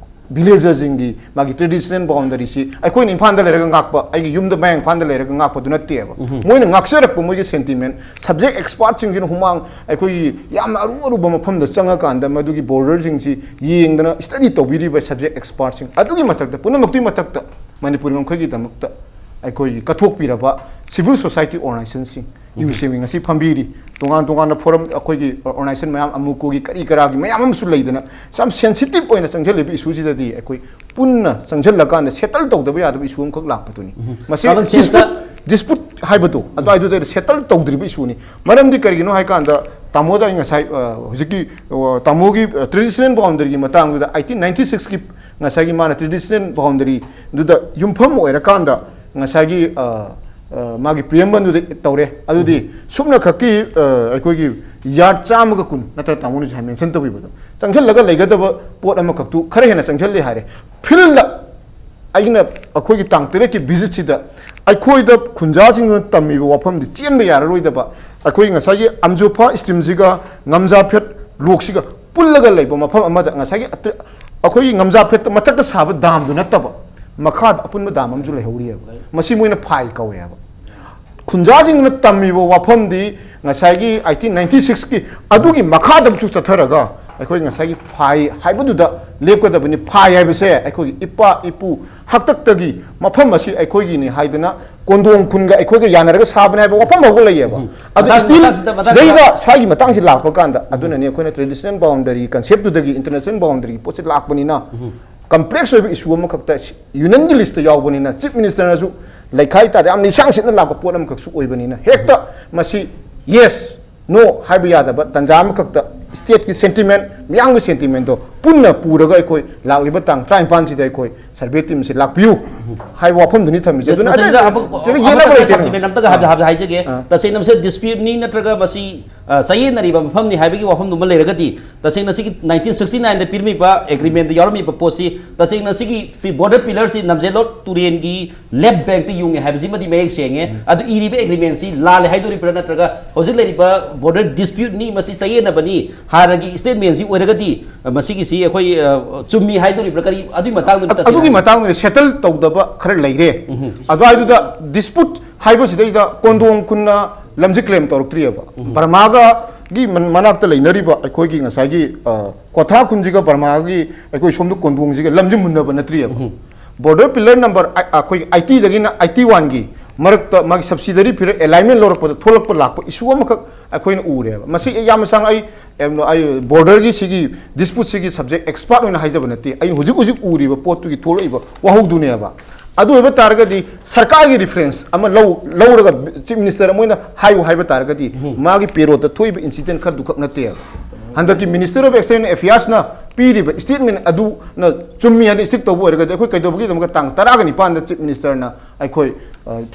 ꯚꯤꯂꯦꯖꯔꯁꯤꯡꯒꯤ ꯃꯥꯒꯤ ꯇ꯭ꯔꯦꯗꯤꯁꯅꯦꯜ ꯕꯥꯎꯟꯗꯔꯤꯁꯤ ꯑꯩꯈꯣꯏꯅ ꯏꯝꯐꯥꯜꯗ ꯂꯩꯔꯒ ꯉꯥꯛꯄ, ꯑꯩꯒꯤ ꯌꯨꯝꯗ ꯃꯌꯥꯡ ꯏꯝꯐꯥꯜꯗ ꯂꯩꯔꯒ ꯉꯥꯛꯄꯗꯨ ꯅꯠꯇꯦꯕ꯫ ꯃꯣꯏꯅ ꯉꯥꯛꯆꯔꯛꯄ ꯃꯣꯏꯒꯤ ꯁꯦꯟꯇꯤꯃꯦꯟ, ꯁꯕꯖꯦꯛ ꯑꯦꯛꯁꯄꯥꯔꯠꯁꯤꯡꯁꯤꯅ ꯍꯨꯃꯥꯡ, ꯑꯩꯈꯣꯏꯒꯤ ꯌꯥꯝꯅ ꯑꯔꯨ ꯑꯔꯨꯕ ꯃꯐꯝꯗ ꯆꯪꯉꯀꯥꯟꯗ ꯃꯗꯨꯒꯤ ꯕꯣꯔꯗꯔꯁꯤꯡꯁꯤ ꯌꯦꯡꯗꯅ ꯁ꯭ꯇꯗꯤ ꯇꯧꯕꯤꯔꯤꯕ ꯁꯕꯖꯦꯛ ꯑꯦꯛꯁꯄꯥꯔꯠꯁꯤꯡ ꯑꯗꯨꯒꯤ ꯃꯊꯛꯇ, ꯄꯨꯝꯅꯃꯛꯇꯨꯒꯤ ꯃꯊꯛꯇ ꯃꯅꯤꯄꯨꯔꯤ ꯉꯝꯈꯩꯒꯤꯗꯃꯛꯇ ꯑꯩꯈꯣꯏꯒꯤ ꯀꯠꯊꯣꯛꯄꯤꯔꯕ ꯁꯤꯚꯤꯜ ꯁꯣꯁꯥꯏꯇꯤ ꯑꯣꯔꯒꯅꯥꯏꯖꯦꯁꯟꯁꯤꯡ, ꯌꯨ ꯁꯤ ꯑꯦꯝꯒꯤ ꯉꯁꯤ ꯐꯝꯕꯤꯔꯤ, ꯇꯣꯉꯥꯟ ꯇꯣꯉꯥꯟꯕ ꯐꯣꯔꯝ, ꯑꯩꯈꯣꯏꯒꯤ ꯑꯣꯔꯒꯅꯥꯏꯖꯦꯁꯟ ꯃꯌꯥꯝ, ꯑꯃꯨꯀꯣꯒꯤ ꯀꯔꯤ ꯀꯔꯥꯒꯤ ꯃꯌꯥꯝ ꯑꯃꯁꯨ ꯂꯩꯗꯅ, ꯌꯥꯝ ꯁꯦꯟꯁꯤꯇꯤꯚ ꯑꯣꯏꯅ ꯆꯪꯁꯤꯜꯂꯤꯕ ꯏꯁꯨꯁꯤꯗꯗꯤ ꯑꯩꯈꯣꯏ ꯄꯨꯟꯅ ꯆꯪꯁꯤꯜꯂꯀꯥꯟꯗ ꯁꯦꯇꯜ ꯇꯧꯗꯕ ꯌꯥꯗꯕ ꯏꯁꯨ ꯑꯃꯈꯛ ꯂꯥꯛꯄꯗꯨꯅꯤ꯫ ꯃꯁꯤ ꯀꯃꯟ ꯁꯦꯟꯁꯇ ꯗꯤꯁꯄ꯭ꯌꯨꯠ, ꯗꯤꯁꯄ꯭ꯌꯨꯠ ꯍꯥꯏꯕꯗꯣ ꯑꯗꯨꯋꯥꯏꯗꯨꯗ ꯁꯦꯇꯜ ꯇꯧꯗ꯭ꯔꯤꯕ ꯏꯁꯨꯅꯤ꯫ ꯃꯔꯝꯗꯤ ꯀꯔꯤꯒꯤꯅꯣ ꯍꯥꯏꯀꯥꯟꯗ, ꯇꯥꯃꯣꯗ ꯑꯩ ꯉꯁꯥꯏ, ꯑ, ꯍꯧꯖꯤꯛꯀꯤ, ꯑ, ꯇꯥꯃꯣꯒꯤ, ꯑ, ꯇ꯭ꯔꯦꯗꯤꯁꯅꯦꯜ ꯕꯥꯎꯟꯗꯔꯤꯒꯤ ꯃꯇꯥꯡꯗꯨꯗ, ꯑꯩꯠꯇꯤꯟ ꯅꯥꯏꯟꯇꯤ ꯁꯤꯛꯁꯀꯤ ꯉꯁꯥꯏꯒꯤ ꯃꯥꯅ ꯇ꯭ꯔꯦꯗꯤꯁꯅꯦꯜ ꯕꯥꯎꯟꯗꯔꯤꯗꯨꯗ ꯌꯨꯝꯐꯝ ꯑꯣꯏꯔꯀꯥꯟꯗ ꯉꯁꯥꯏꯒꯤ, ꯑ, ꯑ, ꯃꯥꯒꯤ preamble-ꯗꯨꯗ ꯇꯧꯔꯦ꯫ ꯑꯗꯨꯗꯤ ꯁꯨꯞꯅꯈꯛꯀꯤ, ꯑ, ꯑꯩꯈꯣꯏꯒꯤ yard ꯆꯥꯝꯃꯒ ꯀꯨꯟ ꯅꯠꯇ꯭ꯔ ꯇꯥꯃꯣꯅ ꯉꯁꯥꯏ mention ꯇꯧꯕꯤꯕꯗꯣ, ꯆꯪꯁꯤꯜꯂꯒ ꯂꯩꯒꯗꯕ ꯄꯣꯠ ꯑꯃꯈꯛꯇꯨ ꯈꯔ ꯍꯦꯟꯅ ꯆꯪꯁꯤꯜꯂꯦ ꯍꯥꯏꯔꯦ꯫ Field-ꯗ ꯑꯩꯅ ꯑꯩꯈꯣꯏꯒꯤ ꯇꯥꯡ ꯇꯔꯦꯠꯀꯤ visit-ꯁꯤꯗ ꯑꯩꯈꯣꯏꯗ ꯈꯨꯟꯖꯥꯁꯤꯡꯗꯨꯅ ꯇꯝꯃꯤꯕ ꯋꯥꯐꯝꯗꯤ ꯆꯦꯟꯕ ꯌꯥꯔꯔꯣꯏꯗꯕ, ꯑꯩꯈꯣꯏꯒꯤ ꯉꯁꯥꯏꯒꯤ ꯑꯝꯖꯨꯐꯥ stream-ꯁꯤꯒ ꯉꯝꯖꯥꯐꯦꯠ ꯂꯣꯛꯁꯤꯒ ꯄꯨꯜꯂꯒ ꯂꯩꯕ ꯃꯐꯝ ꯑꯃꯗ ꯉꯁꯥꯏꯒꯤ ꯑꯇ-, ꯑꯩꯈꯣꯏꯒꯤ ꯉꯝꯖꯥꯐꯦꯠꯇ ꯃꯊꯛꯇ ꯁꯥꯕ dam-ꯗꯨ ꯅꯠꯇꯕ ꯃꯈꯥꯗ ꯑꯄꯨꯟꯕ dam ꯑꯃꯁꯨ ꯂꯩꯍꯧꯔꯤꯑꯕ꯫ ꯃꯁꯤ ꯃꯣꯏꯅ ꯐꯥꯏ ꯀꯧꯋꯦꯕ꯫ ꯈꯨꯟꯖꯥꯁꯤꯡꯗꯨꯅ ꯇꯝꯃꯤꯕ ꯋꯥꯐꯝꯗꯤ ꯉꯁꯥꯏꯒꯤ eighteen ninety six-ꯀꯤ ꯑꯗꯨꯒꯤ ꯃꯈꯥꯗ ꯑꯃꯁꯨ ꯆꯠꯊꯔꯒ ꯑꯩꯈꯣꯏ ꯉꯁꯥꯏꯒꯤ ꯐꯥꯏ ꯍꯥꯏꯕꯗꯨꯗ ꯂꯦꯞꯀꯗꯕꯅꯤ꯫ ꯐꯥꯏ ꯍꯥꯏꯕꯁꯦ ꯑꯩꯈꯣꯏꯒꯤ ꯏꯄꯥ ꯏꯄꯨ ꯍꯥꯛꯇꯛꯇꯒꯤ ꯃꯐꯝ ꯑꯁꯤ ꯑꯩꯈꯣꯏꯒꯤꯅꯤ ꯍꯥꯏꯗꯅ ꯀꯣꯟꯗꯣꯡ ꯈꯨꯟꯒ ꯑꯩꯈꯣꯏꯒ ꯌꯥꯅꯔꯒ ꯁꯥꯕꯅꯦ ꯍꯥꯏꯕ ꯋꯥꯐꯝ ꯐꯥꯎꯕ ꯂꯩꯌꯦꯕ꯫ ꯑꯗꯨ ꯃꯇꯥꯡ-, still ꯃꯇꯥꯡꯁꯤꯗ, ꯃꯇꯥꯡꯁꯤꯗ ꯁꯤꯗꯩꯗ ꯁ꯭ꯋꯥꯏꯒꯤ ꯃꯇꯥꯡꯁꯤ ꯂꯥꯛꯄ ꯀꯥꯟꯗ, ꯑꯗꯨꯅꯅꯤ ꯑꯩꯈꯣꯏꯅ traditional boundary concept-ꯇꯨꯗꯒꯤ international boundary-ꯒꯤ ꯄꯣꯠꯁꯤ ꯂꯥꯛꯄꯅꯤꯅ, complex ꯑꯣꯏꯕ issue ꯑꯃꯈꯛꯇ ꯁꯤ-, Union-ꯒꯤ list-ꯇ ꯌꯥꯎꯕꯅꯤꯅ, Chief Minister-ꯅꯁꯨ ꯂꯩꯈꯥꯏ ꯇꯥꯗ ꯌꯥꯝꯅ ꯏꯁꯥꯡ ꯁꯤꯠꯅ ꯂꯥꯛꯄ ꯄꯣꯠ ꯑꯃꯈꯛꯁꯨ ꯑꯣꯏꯕꯅꯤꯅ, ꯍꯦꯛꯇ ꯃꯁꯤ yes, no ꯍꯥꯏꯕ ꯌꯥꯗꯕ ꯇꯥꯟꯖꯥ ꯑꯃꯈꯛꯇ state-ꯀꯤ sentiment, ꯃꯤꯌꯥꯝꯒꯤ sentiment-ꯗꯣ ꯄꯨꯟꯅ ꯄꯨꯔꯒ ꯑꯩꯈꯣꯏ ꯂꯥꯛꯂꯤꯕ ꯇꯥꯡ ꯇꯔꯥꯅꯤꯄꯥꯟꯁꯤꯗ ꯑꯩꯈꯣꯏ survey team-ꯁꯤ ꯂꯥꯛꯄꯤꯌꯨ ꯍꯥꯏꯕ ꯋꯥꯐꯝꯗꯨꯅꯤ ꯊꯝꯃꯤꯁꯦ꯫ ꯑꯗꯨꯅ ꯃꯁꯤꯗ ꯑꯇꯩ ꯑꯃ-, ꯁꯤꯗ ꯑꯃꯈꯛꯇ ꯌꯦꯠꯅꯕ ꯂꯩꯇꯦ꯫ Sentiment ꯑꯝꯇꯒ ꯍꯥꯏꯕ-, ꯑꯥ꯫ ꯍꯥꯏꯕ ꯍꯥꯏꯖꯒꯦ꯫ ꯑꯥ꯫ ꯇꯁꯦꯡꯅ ꯃꯁꯤ dispute-ꯅꯤ ꯅꯠꯇ꯭ꯔꯒ ꯃꯁꯤ, ꯑ, ꯆꯌꯦꯠꯅꯔꯤꯕ ꯃꯐꯝꯅꯤ ꯍꯥꯏꯕꯒꯤ ꯋꯥꯐꯝꯗꯨꯃ ꯂꯩꯔꯒꯗꯤ, ꯇꯁꯦꯡꯅ ꯁꯤꯒꯤ nineteen sixty nine-ꯗ ꯄꯤꯔꯝꯃꯤꯕ agreement-ꯇ ꯌꯥꯎꯔꯝꯃꯤꯕ ꯄꯣꯠꯁꯤ, ꯇꯁꯦꯡꯅ ꯁꯤꯒꯤ ꯐꯤ-, border pillar-ꯁꯤ ꯅꯝꯖꯦꯂꯣꯠ ꯇꯨꯔꯦꯟꯒꯤ left bank-ꯇ ꯌꯨꯡꯉꯦ ꯍꯥꯏꯕꯁꯤꯃꯗꯤ ꯃꯌꯦꯛ ꯁꯦꯡꯉꯦ꯫ ꯑꯗꯨ ꯏꯔꯤꯕ agreement-ꯁꯤ ꯂꯥꯜꯂꯦ ꯍꯥꯏꯗꯣꯔꯤꯕ꯭ꯔꯥ, ꯅꯠꯇ꯭ꯔꯒ ꯍꯧꯖꯤꯛ ꯂꯩꯔꯤꯕ border dispute-ꯅꯤ, ꯃꯁꯤ ꯆꯌꯦꯠꯅꯕꯅꯤ, ꯍꯥꯟꯅꯒꯤ statement-ꯁꯤ ꯑꯣꯏꯔꯒꯗꯤ, ꯑ, ꯃꯁꯤꯒꯤꯁꯤ ꯑꯩꯈꯣꯏ, ꯑ, ꯆꯨꯝꯃꯤ ꯍꯥꯏꯗꯣꯔꯤꯕ꯭ꯔꯥ, ꯀꯔꯤ, ꯑꯗꯨꯒꯤ ꯃꯇꯥꯡꯗꯨꯅꯤ ꯑꯗꯨꯒꯤ ꯇꯁꯦꯡꯅ ꯃꯇꯥꯡꯗꯨꯗꯤ settle ꯇꯧꯗꯕ ꯈꯔ ꯂꯩꯔꯦ꯫ ꯎꯝ꯫ ꯑꯗꯨꯋꯥꯏꯗꯨꯗ dispute ꯍꯥꯏꯕꯁꯤꯗꯩꯗ ꯀꯣꯟꯗꯣꯡ ꯈꯨꯟꯅ ꯂꯝꯁꯤ claim ꯇꯧꯔꯛꯇ꯭ꯔꯤꯑꯕ꯫ ꯎꯝ꯫ ꯕꯔꯃꯥꯒꯒꯤ ꯃꯟ-, ꯃꯅꯥꯛꯇ ꯂꯩꯅꯔꯤꯕ ꯑꯩꯈꯣꯏꯒꯤ ꯉꯁꯥꯏꯒꯤ, ꯑ, ꯀ꯭ꯋꯥꯊꯥ ꯈꯨꯟꯁꯤꯒ ꯕꯔꯃꯥꯒꯤ ꯑꯩꯈꯣꯏ ꯁꯣꯝꯗ ꯀꯣꯟꯗꯣꯡꯁꯤꯒ ꯂꯝꯁꯤ ꯃꯨꯟꯅꯕ ꯅꯠꯇ꯭ꯔꯤꯑꯕ꯫ ꯎꯝ꯫ Border pillar number ꯑ-, ꯑꯩꯈꯣꯏꯒꯤ eighty-ꯗꯒꯤꯅ eighty-one-ꯒꯤ ꯃꯔꯛꯇ ꯃꯥꯒꯤ subsidiary pillar alignment ꯂꯧꯔꯛꯄꯗ ꯊꯣꯛꯂꯛꯄ ꯂꯥꯛꯄ issue ꯑꯃꯈꯛ ꯑꯩꯈꯣꯏꯅ ꯎꯔꯦꯕ꯫ ꯃꯁꯤ ꯌꯥꯝꯅ ꯁꯥꯡ-, ꯑꯩ, ꯑꯩ border-ꯒꯤ ꯁꯤꯒꯤ dispute-ꯁꯤꯒꯤ subject expert ꯑꯣꯏꯅ ꯍꯥꯏꯖꯕ ꯅꯠꯇꯦ꯫ ꯑꯩꯅ ꯍꯧꯖꯤꯛ ꯍꯧꯖꯤꯛ ꯎꯔꯤꯕ ꯄꯣꯠꯇꯨꯒꯤ ꯊꯣꯛꯂꯛꯏꯕ ꯋꯥꯍꯧꯗꯨꯅꯦꯕ꯫ ꯑꯗꯨ ꯑꯣꯏꯕ ꯇꯥꯔꯒꯗꯤ ꯁꯔꯀꯥꯔꯒꯤ reference ꯑꯃ ꯂꯧ-, ꯂꯧꯔꯒ Chief Minister ꯑꯃ ꯑꯣꯏꯅ ꯍꯥꯏꯌꯨ ꯍꯥꯏꯕ ꯇꯥꯔꯒꯗꯤ, ꯎꯝ꯫ ꯃꯥꯒꯤ payroll-ꯗ ꯊꯣꯛꯏꯕ incident ꯈꯔꯗꯨꯈꯛ ꯅꯠꯇꯦꯕ꯫ ꯍꯟꯗꯛꯀꯤ Minister of External Affairs-ꯅ ꯄꯤꯔꯤꯕ statement ꯑꯗꯨꯅ ꯆꯨꯝꯃꯤ ꯍꯥꯏꯅ ꯁ꯭ꯇꯤꯛ ꯇꯧꯕ ꯑꯣꯏꯔꯒꯗꯤ, ꯑꯩꯈꯣꯏ ꯀꯩꯗꯧꯕꯒꯤꯗꯃꯛꯇ ꯇꯥꯡ ꯇꯔꯥꯒ ꯅꯤꯄꯥꯟꯗ Chief Minister ꯅ ꯑꯩꯈꯣꯏ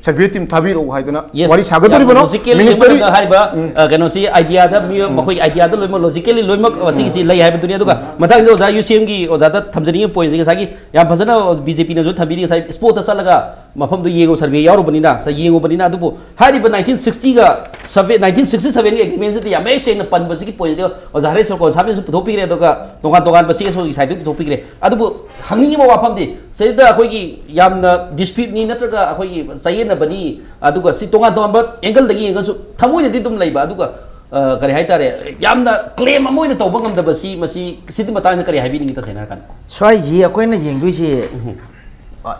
ꯁꯔꯚꯦ ꯇꯤꯝ ꯊꯥꯕꯤꯔꯛꯎ ꯍꯥꯏꯗꯅ ꯋꯥꯔꯤ ꯁꯥꯒꯗꯧꯔꯤꯕꯅꯣ? ꯂꯣꯖꯤꯀꯦꯜꯂꯤ ꯍꯥꯏꯕ ꯀꯩꯅꯣꯁꯤ, ꯑꯥꯏꯗꯤꯌꯥꯗ ꯃꯈꯣꯏꯒꯤ ꯑꯥꯏꯗꯤꯌꯥꯗ ꯂꯣꯏꯅꯃꯛ ꯂꯣꯖꯤꯀꯦꯜꯂꯤ ꯂꯣꯏꯅꯃꯛ ꯃꯁꯤꯒꯤꯁꯤ ꯂꯩ ꯍꯥꯏꯕꯗꯨꯅꯤ꯫ ꯑꯗꯨꯒ ꯃꯊꯪꯗ ꯑꯣꯖꯥ ꯌꯨ ꯁꯤ ꯑꯦꯝꯒꯤ ꯑꯣꯖꯥꯗ ꯊꯝꯖꯅꯤꯡꯉꯤꯕ ꯄꯣꯏꯟꯁꯤ, ꯉꯁꯥꯏꯒꯤ ꯌꯥꯝ ꯐꯖꯅ ꯕꯤ ꯖꯦ ꯄꯤꯅꯁꯨ ꯊꯝꯕꯤꯔꯤ, ꯉꯁꯥꯏ ꯁ꯭ꯄꯣꯠꯇ ꯆꯠꯂꯒ ꯃꯐꯝꯗꯨ ꯌꯦꯡꯉꯨ, ꯁꯔꯚꯦ ꯌꯥꯎꯔꯨꯕꯅꯤꯅ, ꯉꯁꯥꯏ ꯌꯦꯡꯉꯨꯕꯅꯤꯅ꯫ ꯑꯗꯨꯕꯨ ꯍꯥꯏꯔꯤꯕ ꯅꯥꯏꯟꯇꯤꯟ ꯁꯤꯛꯁꯇꯤꯒ ꯁꯚꯦꯟ, ꯅꯥꯏꯟꯇꯤꯟ ꯁꯤꯛꯁꯇꯤ ꯁꯚꯦꯟꯒꯤ ꯑꯦꯒ꯭ꯔꯤꯃꯦꯟꯁꯤꯗꯤ ꯌꯥꯝ ꯃꯌꯦꯛ ꯁꯦꯡꯅ ꯄꯟꯕꯁꯤꯒꯤ ꯄꯣꯏꯟꯁꯤꯗꯤ ꯑꯣꯖꯥ ꯍꯔꯦꯁ ꯁꯣꯔꯀꯣꯟ ꯁꯥꯕꯅꯁꯨ ꯄꯨꯊꯣꯛꯄꯤꯈ꯭ꯔꯦ꯫ ꯑꯗꯨꯒ ꯇꯣꯉꯥꯟ ꯇꯣꯉꯥꯟꯕ ꯁꯤ ꯑꯦꯁ ꯑꯣꯒꯤ ꯁꯥꯏꯠꯇꯒꯤ ꯄꯨꯊꯣꯛꯄꯤꯈ꯭ꯔꯦ꯫ ꯑꯗꯨꯕꯨ ꯍꯪꯅꯤꯡꯉꯤꯕ ꯋꯥꯐꯝꯗꯤ, ꯁꯤꯗ ꯑꯩꯈꯣꯏꯒꯤ ꯌꯥꯝꯅ ꯗꯤꯁꯄ꯭ꯌꯨꯠꯅꯤ ꯅꯠꯇ꯭ꯔꯒ ꯑꯩꯈꯣꯏꯒꯤ ꯆꯌꯦꯠꯅꯕꯅꯤ, ꯑꯗꯨꯒ ꯁꯤ ꯇꯣꯉꯥꯟ ꯇꯣꯉꯥꯟꯕ ꯑꯦꯡꯒꯜꯗꯒꯤ ꯌꯦꯡꯉꯁꯨ ꯊꯃꯣꯏꯗꯗꯤ ꯑꯗꯨꯝ ꯂꯩꯕ, ꯑꯗꯨꯒ ꯑ, ꯀꯔꯤ ꯍꯥꯏꯇꯥꯔꯦ, ꯌꯥꯝꯅ ꯀ꯭ꯂꯦꯝ ꯑꯃ ꯑꯣꯏꯅ ꯇꯧꯕ ꯉꯝꯗꯕ ꯁꯤ, ꯃꯁꯤ, ꯁꯤꯗꯤ ꯃꯇꯥꯡꯗ ꯀꯔꯤ ꯍꯥꯏꯕꯤꯅꯤꯡꯉꯤ, ꯇꯁꯦꯡꯅ ꯍꯥꯏꯔꯀꯥꯟꯗ? ꯁ꯭ꯋꯥꯏꯁꯤ ꯑꯩꯈꯣꯏꯅ ꯌꯦꯡꯗꯣꯏꯁꯤ,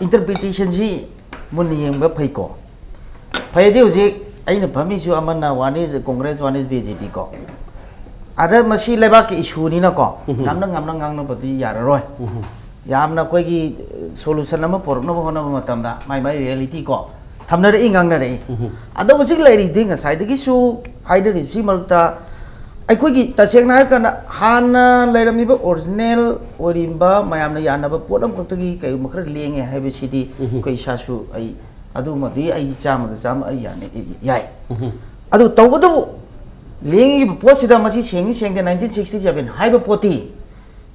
ꯏꯟꯇꯔꯄ꯭ꯔꯤꯇꯦꯁꯟꯁꯤ ꯃꯨꯟꯅ ꯌꯦꯡꯕ ꯐꯩꯀꯣ꯫ ꯐꯩꯗꯤ ꯍꯧꯖꯤꯛ ꯑꯩꯅ ꯐꯝꯃꯤꯁꯨ ꯑꯃꯅ one is Congress, one is B J P ꯀꯣ꯫ ꯑꯗ ꯃꯁꯤ ꯂꯩꯕꯥꯛꯀꯤ ꯏꯁꯨꯅꯤꯅꯀꯣ, ꯉꯝꯅ ꯉꯝꯅ ꯉꯥꯡꯅꯕꯗꯤ ꯌꯥꯔꯔꯣꯏ꯫ ꯌꯥꯝꯅ ꯑꯩꯈꯣꯏꯒꯤ ꯁꯣꯂꯨꯁꯟ ꯑꯃ ꯄꯨꯔꯛꯅꯕ ꯍꯣꯠꯅꯕ ꯃꯇꯝꯗ ꯃꯥꯏ ꯃꯥꯏ ꯔꯤꯌꯦꯂꯤꯇꯤ ꯀꯣ ꯊꯝꯅꯔꯛꯏ, ꯉꯥꯡꯅꯔꯛꯏ꯫ ꯑꯗꯣ ꯍꯧꯖꯤꯛ ꯂꯩꯔꯤꯗꯤ ꯉꯁꯥꯏꯗꯒꯤꯁꯨ ꯍꯥꯏꯅꯔꯤꯕꯁꯤ ꯃꯔꯛꯇ ꯑꯩꯈꯣꯏꯒꯤ ꯇꯁꯦꯡꯅ ꯍꯥꯏꯔꯀꯥꯟꯗ ꯍꯥꯟꯅ ꯂꯩꯔꯝꯃꯤꯕ ꯑꯣꯔꯤꯖꯤꯅꯦꯜ ꯑꯣꯏꯔꯤꯕ ꯃꯌꯥꯝꯅ ꯌꯥꯅꯕ ꯄꯣꯠ ꯑꯃꯈꯛꯇꯒꯤ ꯀꯩꯒꯨꯝꯕ ꯈꯔ ꯂꯦꯡꯉꯦ ꯍꯥꯏꯕꯁꯤꯗꯤ ꯑꯩꯈꯣꯏ ꯏꯁꯥꯁꯨ ꯑꯩ ꯑꯗꯨꯃꯗꯤ ꯑꯩ ꯆꯥꯝꯃꯗ ꯆꯥꯝꯃ ꯑꯩ ꯌꯥꯅꯤ, ꯌꯥꯏ꯫ ꯑꯗꯨ ꯇꯧꯕꯇꯕꯨ ꯂꯦꯡꯉꯤꯕ ꯄꯣꯠꯁꯤꯗ ꯃꯁꯤ ꯁꯦꯡꯉꯤ ꯁꯦꯡꯗꯦ nineteen sixty seven ꯍꯥꯏꯕ ꯄꯣꯠꯇꯤ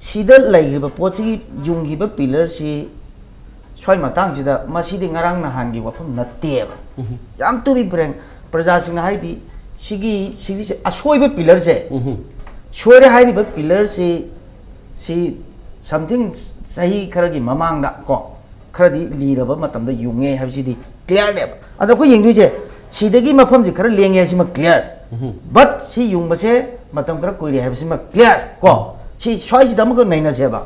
ꯁꯤꯗ ꯂꯩꯈ꯭ꯔꯤꯕ ꯄꯣꯠꯁꯤꯒꯤ ꯌꯨꯡꯈꯤꯕ ꯄꯤꯂꯔꯁꯤ ꯁ꯭ꯋꯥꯏ ꯃꯇꯥꯡꯁꯤꯗ ꯃꯁꯤꯗꯤ ꯉꯔꯥꯡ ꯅꯍꯥꯟꯒꯤ ꯋꯥꯐꯝ ꯅꯠꯇꯦꯕ꯫ ꯌꯥꯝ to be frank, ꯄ꯭ꯔꯖꯥꯁꯤꯡꯅ ꯍꯥꯏꯗꯤ ꯁꯤꯒꯤ, ꯁꯤꯒꯤꯁꯦ ꯑꯁꯣꯏꯕ ꯄꯤꯂꯔꯁꯦ, ꯁꯣꯏꯔꯦ ꯍꯥꯏꯔꯤꯕ ꯄꯤꯂꯔꯁꯤ ꯁꯤ something ꯆꯍꯤ ꯈꯔꯒꯤ ꯃꯃꯥꯡꯗ ꯀꯣ ꯈꯔꯗꯤ ꯂꯤꯔꯕ ꯃꯇꯝꯗ ꯌꯨꯡꯉꯦ ꯍꯥꯏꯕꯁꯤꯗꯤ ꯀ꯭ꯂꯤꯌꯥꯔꯅꯦꯕ꯫ ꯑꯗꯣ ꯑꯩꯈꯣꯏ ꯌꯦꯡꯗꯣꯏꯁꯦ ꯁꯤꯗꯒꯤ ꯃꯐꯝꯁꯤ ꯈꯔ ꯂꯦꯡꯉꯦ ꯍꯥꯏꯁꯤꯃ ꯀ꯭ꯂꯤꯌꯥꯔ꯫ ꯕꯠ ꯁꯤ ꯌꯨꯡꯕꯁꯦ ꯃꯇꯝ ꯈꯔ ꯀꯨꯏꯔꯦ ꯍꯥꯏꯕꯁꯤꯃ ꯀ꯭ꯂꯤꯌꯥꯔ ꯀꯣ꯫ ꯁꯤ ꯁ꯭ꯋꯥꯏꯁꯤꯗ ꯑꯃꯈꯛ ꯅꯩꯅꯁꯦꯕ꯫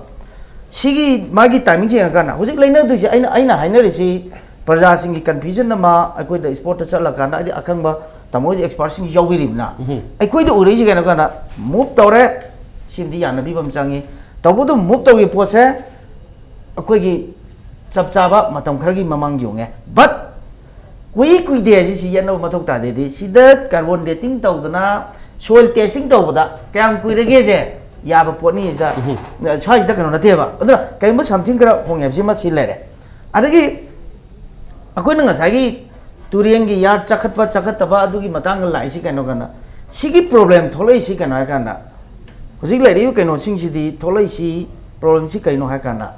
ꯁꯤꯒꯤ ꯃꯥꯒꯤ ꯇꯥꯏꯃꯤꯡꯁꯦ ꯌꯦꯡꯉꯀꯥꯟꯗ ꯍꯧꯖꯤꯛ ꯂꯩꯅꯗꯣꯏꯁꯦ, ꯑꯩꯅ, ꯑꯩꯅ ꯍꯥꯏꯅꯔꯤꯁꯤ ꯄ꯭ꯔꯖꯥꯁꯤꯡꯒꯤ ꯀꯟꯐ꯭ꯌꯨꯖꯟ ꯑꯃ ꯑꯩꯈꯣꯏꯗ ꯁ꯭ꯄꯣꯔꯠꯇ ꯆꯠꯂꯀꯥꯟꯗ ꯍꯥꯏꯗꯤ ꯑꯈꯪꯕ ꯇꯥꯃꯣ ꯍꯣꯏꯒꯤ ꯑꯦꯛꯁꯄꯥꯔꯠꯁꯤꯡ ꯌꯥꯎꯕꯤꯔꯤꯕꯅ ꯑꯩꯈꯣꯏꯗ ꯎꯔꯛꯏꯁꯦ ꯀꯩꯅꯣ ꯀꯥꯟꯗ ꯃꯨꯚ ꯇꯧꯔꯦ, ꯁꯤꯃꯗꯤ ꯌꯥꯅꯕꯤꯕ ꯑꯃ ꯆꯪꯉꯤ꯫ ꯇꯧꯕꯗꯨ ꯃꯨꯚ ꯇꯧꯔꯤꯕ ꯄꯣꯠꯁꯦ ꯑꯩꯈꯣꯏꯒꯤ ꯆꯞ ꯆꯥꯕ ꯃꯇꯝ ꯈꯔꯒꯤ ꯃꯃꯥꯡ ꯌꯣꯡꯉꯦ꯫ ꯕꯠ ꯀꯨꯏ ꯀꯨꯏꯗꯦ ꯍꯥꯏꯁꯤ ꯁꯤ ꯌꯦꯠꯅꯕ ꯃꯊꯧ ꯇꯥꯗꯦꯗꯤ꯫ ꯁꯤꯗ ꯀꯥꯔꯕꯣꯟ ꯗꯦꯇꯤꯡ ꯇꯧꯗꯅ ꯁꯣꯏꯜ ꯇꯦꯁꯇꯤꯡ ꯇꯧꯕꯗ ꯀꯌꯥꯝ ꯀꯨꯏꯔꯒꯦꯁꯦ? ꯌꯥꯕ ꯄꯣꯠꯅꯤ ꯁꯤꯗ꯫ ꯁ꯭ꯋꯥꯏꯁꯤꯗ ꯀꯩꯅꯣ ꯅꯠꯇꯦꯕ꯫ ꯑꯗꯨꯅ ꯀꯩꯒꯨꯝꯕ something ꯈꯔ ꯍꯣꯡꯉꯦ ꯍꯥꯏꯕꯁꯤꯃ ꯁꯤ ꯂꯩꯔꯦ꯫ ꯑꯗꯒꯤ ꯑꯩꯈꯣꯏꯅ ꯉꯁꯥꯏꯒꯤ ꯇꯨꯔꯦꯟꯒꯤ ꯌꯥꯔ ꯆꯥꯈꯠꯄ ꯆꯥꯈꯠꯇꯕ ꯑꯗꯨꯒꯤ ꯃꯇꯥꯡꯗ ꯂꯥꯛꯏꯁꯤ ꯀꯩꯅꯣ ꯀꯥꯟꯗ, ꯁꯤꯒꯤ problem ꯊꯣꯛꯂꯛꯏꯁꯤ ꯀꯩꯅꯣ ꯍꯥꯏ ꯀꯥꯟꯗ, ꯍꯧꯖꯤꯛ ꯂꯩꯔꯤꯕ ꯀꯩꯅꯣꯁꯤꯡꯁꯤꯗꯤ ꯊꯣꯛꯂꯛꯏꯁꯤ, problemꯁꯤ ꯀꯩꯅꯣ ꯍꯥꯏ ꯀꯥꯟꯗ,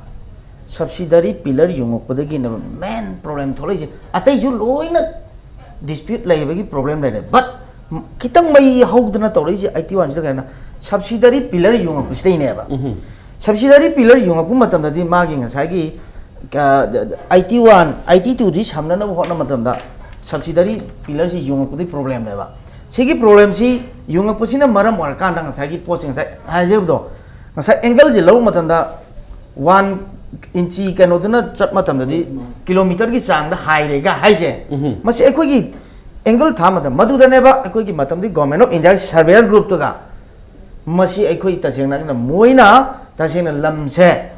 subsidiary pillar ꯌꯨꯡꯉꯛꯄꯗꯒꯤꯅꯦꯕ main problem ꯊꯣꯛꯂꯛꯏꯁꯦ꯫ ꯑꯇꯩꯁꯨ ꯂꯣꯏꯅ dispute ꯂꯩꯕꯒꯤ problem ꯂꯩꯔꯦ, but ꯈꯤꯇꯪ ꯃꯩ ꯍꯧꯗꯅ ꯇꯧꯔꯛꯏꯁꯦ eighty oneꯁꯤꯗ ꯀꯩꯅꯣ, subsidiary pillar ꯌꯨꯡꯉꯛꯄꯁꯤꯗꯩꯅꯦꯕ꯫ Subsidiary pillar ꯌꯨꯡꯉꯛꯄ ꯃꯇꯝꯗꯗꯤ ꯃꯥꯒꯤ ꯉꯁꯥꯏꯒꯤ eighty one, eighty twoꯗꯤ ꯁꯝꯅꯅꯕ ꯍꯣꯠꯅꯕ ꯃꯇꯝꯗ subsidiary pillarꯁꯤ ꯌꯨꯡꯉꯛꯄꯗꯤ problemꯅꯦꯕ꯫ ꯁꯤꯒꯤ problemꯁꯤ ꯌꯨꯡꯉꯛꯄꯁꯤꯅ ꯃꯔꯝ ꯑꯣꯏꯔꯀꯥꯟꯗ ꯉꯁꯥꯏꯒꯤ ꯄꯣꯠꯁꯦ ꯉꯁꯥꯏ ꯍꯥꯏꯖꯕꯗꯣ, ꯉꯁꯥꯏ angleꯁꯦ ꯂꯧꯕ ꯃꯇꯝꯗ one inch ꯀꯩꯅꯣꯗꯨꯅ ꯆꯠ ꯃꯇꯝꯗꯗꯤ kilometerꯒꯤ ꯆꯥꯡꯗ ꯍꯥꯏꯔꯦꯒ ꯍꯥꯏꯁꯦ꯫ ꯃꯁꯤ ꯑꯩꯈꯣꯏꯒꯤ angle ꯊꯥ ꯃꯇꯝ ꯃꯗꯨꯗꯅꯦꯕ ꯑꯩꯈꯣꯏꯒꯤ ꯃꯇꯝꯗꯤ Government of India surveyor groupꯇꯨꯒ ꯃꯁꯤ ꯑꯩꯈꯣꯏ ꯇꯁꯦꯡꯅ ꯍꯥꯏꯔꯒꯅ ꯃꯣꯏꯅ ꯇꯁꯦꯡꯅ ꯂꯝꯁꯦ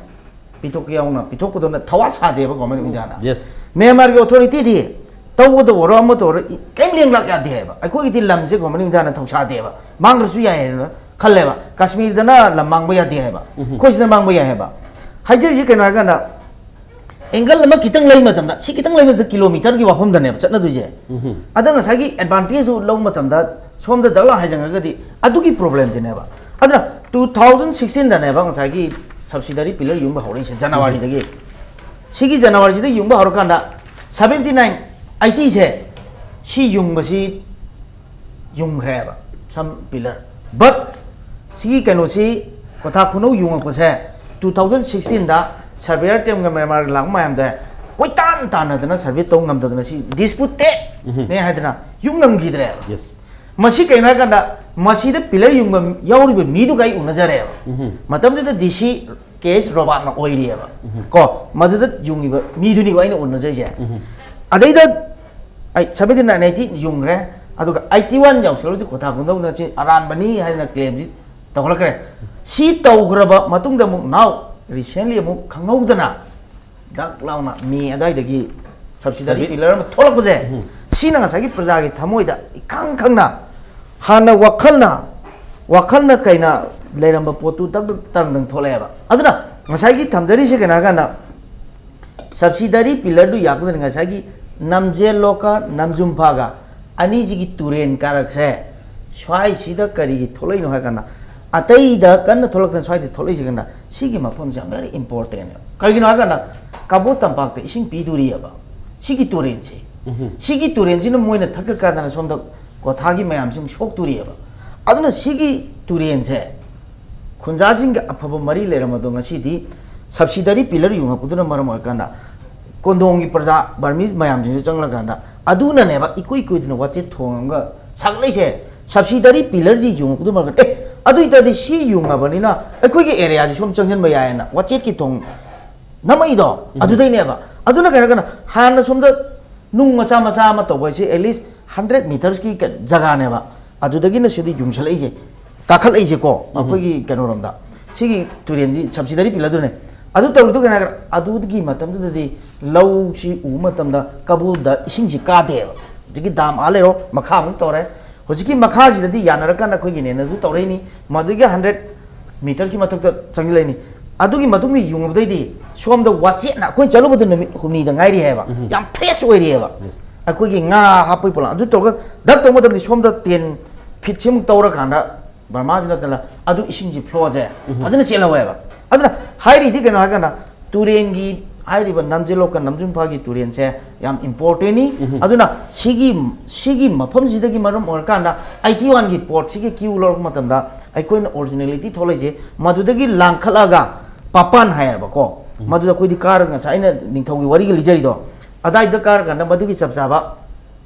ꯄꯤꯊꯣꯛꯀꯦ ꯌꯥꯎꯅ ꯄꯤꯊꯣꯛꯀꯗꯧꯅ ꯊꯋꯥ ꯁꯥꯗꯦꯕ Government of Indiaꯅ꯫ Yes. ꯃ꯭ꯌꯥꯟꯃꯥꯔꯒꯤ authorityꯗꯤ ꯇꯧꯕꯗ ꯑꯣꯏꯔꯣ ꯑꯃꯗ ꯑꯣꯏꯔꯣ ꯀꯔꯤꯝ ꯂꯦꯡꯂꯛ ꯌꯥꯗꯦ ꯍꯥꯏꯕ꯫ ꯑꯩꯈꯣꯏꯒꯤꯗꯤ ꯂꯝꯁꯦ Government of Indiaꯅ ꯊꯧꯁꯥꯗꯦꯕ, ꯃꯥꯡꯗ꯭ꯔꯁꯨ ꯌꯥꯏ ꯍꯥꯏꯅ ꯈꯜꯂꯦꯕ꯫ ꯀꯥꯁꯃꯤꯔꯗꯅ ꯂꯝ ꯃꯥꯡꯕ ꯌꯥꯗꯦ ꯍꯥꯏꯕ, ꯑꯩꯈꯣꯏ ꯁꯤꯗ ꯃꯥꯡꯕ ꯌꯥꯏ ꯍꯥꯏꯕ꯫ ꯍꯥꯏꯖꯔꯤꯁꯦ ꯀꯩꯅꯣ ꯍꯥꯏꯀꯥꯟꯗ angle ꯑꯃ ꯈꯤꯇꯪ ꯂꯩ ꯃꯇꯝꯗ, ꯁꯤ ꯈꯤꯇꯪ ꯂꯩ ꯃꯇꯝꯗ kilometerꯒꯤ ꯋꯥꯐꯝꯗꯅꯦꯕ ꯆꯠꯅꯗꯣꯏꯁꯦ꯫ ꯑꯗ ꯉꯁꯥꯏꯒꯤ advantageꯁꯨ ꯂꯧꯕ ꯃꯇꯝꯗ ꯁꯣꯝꯗ ꯗꯛ ꯂꯥꯎ ꯍꯥꯏꯖꯟꯈ꯭ꯔꯒꯗꯤ ꯑꯗꯨꯒꯤ problemꯁꯤꯅꯦꯕ꯫ ꯑꯗꯨꯅ two thousand sixteenꯗꯅꯦꯕ ꯉꯁꯥꯏꯒꯤ subsidiary pillar ꯌꯨꯡꯕ ꯍꯧꯔꯛꯏꯁꯦ, Januaryꯗꯒꯤ꯫ ꯁꯤꯒꯤ Januaryꯁꯤꯗ ꯌꯨꯡꯕ ꯍꯧꯔꯀꯥꯟꯗ seventy nine eightyꯁꯦ ꯁꯤ ꯌꯨꯡꯕꯁꯤ ꯌꯨꯡꯈ꯭ꯔꯦꯕ, some pillar, but ꯁꯤꯒꯤ ꯀꯩꯅꯣꯁꯤ ꯀꯣꯊꯥ ꯈꯨꯅꯧ ꯌꯨꯡꯉꯛꯄꯁꯦ two thousand sixteenꯗ surveyor teamꯒ ꯃ꯭ꯌꯥꯟꯃꯥꯔꯒ ꯂꯥꯛꯄ ꯃꯌꯥꯝꯗ ꯀꯣꯏꯇꯥꯟ ꯇꯥꯟꯅꯗꯅ survey ꯇꯧ ꯉꯝꯗꯗꯅ ꯁꯤ disputeꯅꯦ ꯍꯥꯏꯗꯅ ꯌꯨꯡ ꯉꯝꯈꯤꯗ꯭ꯔꯦꯕ꯫ Yes. ꯃꯁꯤ ꯀꯩꯅꯣ ꯍꯥꯏꯀꯥꯟꯗ ꯃꯁꯤꯗ pillar ꯌꯨꯡꯕ ꯌꯥꯎꯔꯤꯕ ꯃꯤꯗꯨꯒ ꯑꯩ ꯎꯅꯖꯔꯦꯕ꯫ ꯃꯇꯝꯗꯨꯗ DC ꯀꯦ ꯑꯦꯁ ꯔꯣꯕꯥꯔꯠꯅ ꯑꯣꯏꯔꯤꯑꯕ꯫ ꯀꯣ, ꯃꯗꯨꯗ ꯌꯨꯡꯉꯤꯕ ꯃꯤꯗꯨꯅꯤꯀꯣ ꯑꯩꯅ ꯎꯅꯖꯩꯁꯦ꯫ ꯑꯗꯩꯗ ꯑꯩ seventy nine eighty ꯌꯨꯡꯈ꯭ꯔꯦ꯫ ꯑꯗꯨꯒ eighty one ꯌꯧꯁꯜꯂꯛꯄꯁꯤ ꯀꯣꯊꯥ ꯈꯨꯅꯧꯅ ꯁꯤ ꯑꯔꯥꯟꯕꯅꯤ ꯍꯥꯏꯗꯅ claimꯁꯤ ꯇꯧꯈꯠꯂꯛꯈ꯭ꯔꯦ꯫ ꯁꯤ ꯇꯧꯈ꯭ꯔꯕ ꯃꯇꯨꯡꯗ ꯑꯃꯨꯛ now recently ꯑꯃꯨꯛ ꯈꯪꯍꯧꯗꯅ ꯗꯛ ꯂꯥꯎꯅ ꯃꯦ ꯑꯗꯨꯋꯥꯏꯗꯒꯤ subsidiary Subsidy. pillar ꯑꯃ ꯊꯣꯛꯂꯛꯄꯁꯦ, ꯁꯤꯅ ꯉꯁꯥꯏꯒꯤ ꯄ꯭ꯔꯖꯥꯒꯤ ꯊꯃꯣꯏꯗ ꯏꯈꯪ ꯈꯪꯅ ꯍꯥꯟꯅ ꯋꯥꯈꯜꯅ ꯋꯥꯈꯜꯅ ꯀꯩꯅ ꯂꯩꯔꯝꯕ ꯄꯣꯠꯇꯨ ꯇꯛ ꯇꯛ ꯇꯔꯪ ꯇꯪ ꯊꯣꯛꯂꯛꯑꯦꯕ꯫ ꯑꯗꯨꯅ ꯉꯁꯥꯏꯒꯤ ꯊꯝꯖꯔꯤꯁꯦ ꯀꯩꯅꯣ ꯍꯥꯏ ꯀꯥꯟꯗ, subsidiary pillar ꯗꯨ ꯌꯥꯛꯄꯗꯅꯤ ꯉꯁꯥꯏꯒꯤ ꯅꯝꯖꯦꯜꯂꯣꯛꯀ ꯅꯝꯖꯨꯝꯐꯥꯒ ꯑꯅꯤꯁꯤꯒꯤ ꯇꯨꯔꯦꯟ ꯀꯥꯔꯛꯁꯦ ꯁ꯭ꯋꯥꯏꯁꯤꯗ ꯀꯔꯤꯒꯤ ꯊꯣꯛꯂꯛꯏꯅꯣ ꯍꯥꯏ ꯀꯥꯟꯗ, ꯑꯇꯩꯗ ꯀꯟꯅ ꯊꯣꯛꯂꯛꯇꯅ ꯁ꯭ꯋꯥꯏꯗ ꯊꯣꯛꯂꯛꯏꯁꯦ ꯀꯥꯟꯗ, ꯁꯤꯒꯤ ꯃꯐꯝꯁꯦ ꯌꯥꯝ very important ꯅꯦꯕ꯫ ꯀꯔꯤꯒꯤꯅꯣ ꯍꯥꯏ ꯀꯥꯟꯗ, ꯀꯕꯣ ꯇꯝꯄꯥꯛꯇ ꯏꯁꯤꯡ ꯄꯤꯗꯣꯔꯤꯑꯕ ꯁꯤꯒꯤ ꯇꯨꯔꯦꯟꯁꯦ꯫ ꯁꯤꯒꯤ ꯇꯨꯔꯦꯟꯁꯤꯅ ꯃꯣꯏꯅ ꯊꯛꯀ ꯀꯥꯟꯗꯅ ꯁꯣꯝꯗ ꯀ꯭ꯋꯥꯊꯥꯒꯤ ꯃꯌꯥꯝꯁꯤꯡ ꯁꯣꯛꯇꯣꯔꯤꯑꯕ꯫ ꯑꯗꯨꯅ ꯁꯤꯒꯤ ꯇꯨꯔꯦꯟꯁꯦ ꯈꯨꯟꯖꯥꯁꯤꯡꯒ ꯑꯐꯕ ꯃꯔꯤ ꯂꯩꯔꯝꯕꯗꯣ ꯉꯁꯤꯗꯤ subsidiary pillar ꯌꯨꯡꯉꯛꯄꯗꯨꯅ ꯃꯔꯝ ꯑꯣꯏꯔꯀꯥꯟꯗ ꯀꯣꯟꯗꯣꯡꯒꯤ ꯄ꯭ꯔꯖꯥ ꯕꯔꯃꯤ ꯃꯌꯥꯝꯁꯤꯡꯁꯨ ꯆꯪꯂꯀꯥꯟꯗ ꯑꯗꯨꯅꯅꯦꯕ ꯏꯀꯨꯏ ꯀꯨꯏꯗꯅ ꯋꯥꯆꯦꯠ ꯊꯣꯡ ꯑꯃꯒ ꯁꯥꯒꯠꯂꯛꯏꯁꯦ꯫ Subsidiary pillar ꯁꯤ ꯌꯨꯡꯉꯛꯄꯗꯨꯅ ꯃꯔꯝ ꯑꯣꯏꯔꯀꯥꯟꯗ, ꯑꯦ, ꯑꯗꯨ ꯑꯣꯏꯇꯥꯔꯗꯤ ꯁꯤ ꯌꯨꯡꯉꯕꯅꯤꯅ ꯑꯩꯈꯣꯏꯒꯤ area ꯁꯤ ꯁꯣꯝ ꯆꯪꯁꯤꯟꯕ ꯌꯥꯏꯌꯦꯅ ꯋꯥꯆꯦꯠꯀꯤ ꯊꯣꯡ ꯅꯝꯃꯛꯏꯗꯣ ꯑꯗꯨꯗꯩꯅꯦꯕ꯫ ꯑꯗꯨꯅ ꯀꯩꯅꯣ ꯀꯩꯅꯣ ꯍꯥꯟꯅ ꯁꯣꯝꯗ ꯅꯨꯡ ꯃꯆꯥ ꯃꯆꯥ ꯑꯃ ꯇꯧꯕ ꯍꯥꯏꯁꯦ at least hundred meter ꯀꯤ ꯀ-, ꯖꯒꯥꯅꯦꯕ꯫ ꯑꯗꯨꯗꯒꯤꯅ ꯁꯤꯗꯤ ꯌꯨꯡꯁꯜꯂꯛꯏꯁꯦ, ꯀꯥꯈꯠꯂꯛꯏꯁꯦꯀꯣ, ꯑꯩꯈꯣꯏꯒꯤ ꯀꯩꯅꯣꯔꯣꯝꯗ꯫ ꯁꯤꯒꯤ ꯇꯨꯔꯦꯟꯁꯤ subsidiary pillar ꯗꯨꯅꯦ꯫ ꯑꯗꯨ ꯇꯧꯔꯤꯗꯨ ꯀꯩꯅꯣ ꯍꯥꯏꯔꯒ, ꯑꯗꯨꯒꯤ ꯃꯇꯝꯗꯨꯗꯗꯤ ꯂꯧꯁꯤ ꯎꯕ ꯃꯇꯝꯗ ꯀꯕꯣꯗ ꯏꯁꯤꯡꯁꯤ ꯀꯥꯗꯦꯕ꯫ ꯍꯧꯖꯤꯛꯀꯤ dam ꯑꯥ ꯂꯩꯔꯣ, ꯃꯈꯥ ꯑꯃꯨꯛ ꯇꯧꯔꯦ꯫ ꯍꯧꯖꯤꯛꯀꯤ ꯃꯈꯥꯁꯤꯗꯗꯤ ꯌꯥꯅꯔꯀꯥꯟꯗ ꯑꯩꯈꯣꯏꯒꯤꯅꯦꯅꯁꯨ ꯇꯧꯔꯛꯏꯅꯤ꯫ ꯃꯗꯨꯒꯤ hundred meter ꯀꯤ ꯃꯊꯛꯇ ꯆꯪꯁꯤꯜꯂꯛꯏꯅꯤ꯫ ꯑꯗꯨꯒꯤ ꯃꯇꯨꯡꯗ ꯌꯨꯡꯉꯨꯕꯗꯩꯗꯤ ꯁꯣꯝꯗ ꯋꯥꯆꯦꯠꯅ ꯑꯩꯈꯣꯏ ꯆꯠꯂꯨꯕꯗ ꯅꯨꯃꯤꯠ ꯍꯨꯝꯅꯤꯗ ꯉꯥꯏꯔꯤ ꯍꯥꯏꯕ꯫ ꯌꯥꯝ fresh ꯑꯣꯏꯔꯤꯑꯕ꯫ ꯑꯩꯈꯣꯏꯒꯤ ꯉꯥ ꯍꯥꯞꯄꯒꯤ ꯄꯣꯂꯥꯡ ꯑꯗꯨ ꯇꯧꯔꯒ ꯗꯛ ꯇꯧꯕ ꯃꯇꯝꯗ ꯁꯣꯝꯗ ten feet ꯁꯤꯃꯨꯛ ꯇꯧꯔꯀꯥꯟꯗ ꯕꯔꯃꯥꯁꯤ ꯅꯠꯇꯅ ꯑꯗꯨ ꯏꯁꯤꯡꯁꯤ flow ꯁꯦ ꯐꯖꯅ ꯆꯦꯜꯍꯧꯋꯦꯕ꯫ ꯑꯗꯨꯅ ꯍꯥꯏꯔꯤꯗꯤ ꯀꯩꯅꯣ ꯍꯥꯏꯀꯥꯟꯗ ꯇꯨꯔꯦꯟꯒꯤ ꯍꯥꯏꯔꯤꯕ ꯅꯝꯖꯦꯂꯣꯛꯀ ꯅꯝꯖꯨꯝꯐꯥꯒꯤ ꯇꯨꯔꯦꯟꯁꯦ ꯌꯥꯝ important ꯅꯤ꯫ ꯑꯗꯨꯅ ꯁꯤꯒꯤ, ꯁꯤꯒꯤ ꯃꯐꯝꯁꯤꯗꯒꯤ ꯃꯔꯝ ꯑꯣꯏꯔꯀꯥꯟꯗ eighty one ꯒꯤ ꯄꯣꯠꯁꯤꯒꯤ cue ꯂꯧꯔꯛꯄ ꯃꯇꯝꯗ ꯑꯩꯈꯣꯏꯅ originality ꯊꯣꯛꯂꯛꯏꯁꯦ ꯃꯗꯨꯗꯒꯤ ꯂꯥꯡꯈꯠꯂꯒ ꯄꯥꯄꯥꯟ ꯍꯥꯏꯌꯦꯕꯀꯣ꯫ ꯃꯗꯨꯗ ꯑꯩꯈꯣꯏꯗꯤ ꯀꯥꯔꯒ ꯉꯁꯥꯏ ꯑꯩꯅ ꯅꯤꯡꯊꯧꯒꯤ ꯋꯥꯔꯤꯒ ꯂꯤꯖꯔꯤꯗꯣ, ꯑꯗꯥꯏꯗ ꯀꯥꯔꯀꯥꯟꯗ ꯃꯗꯨꯒꯤ ꯆꯞ ꯆꯥꯕ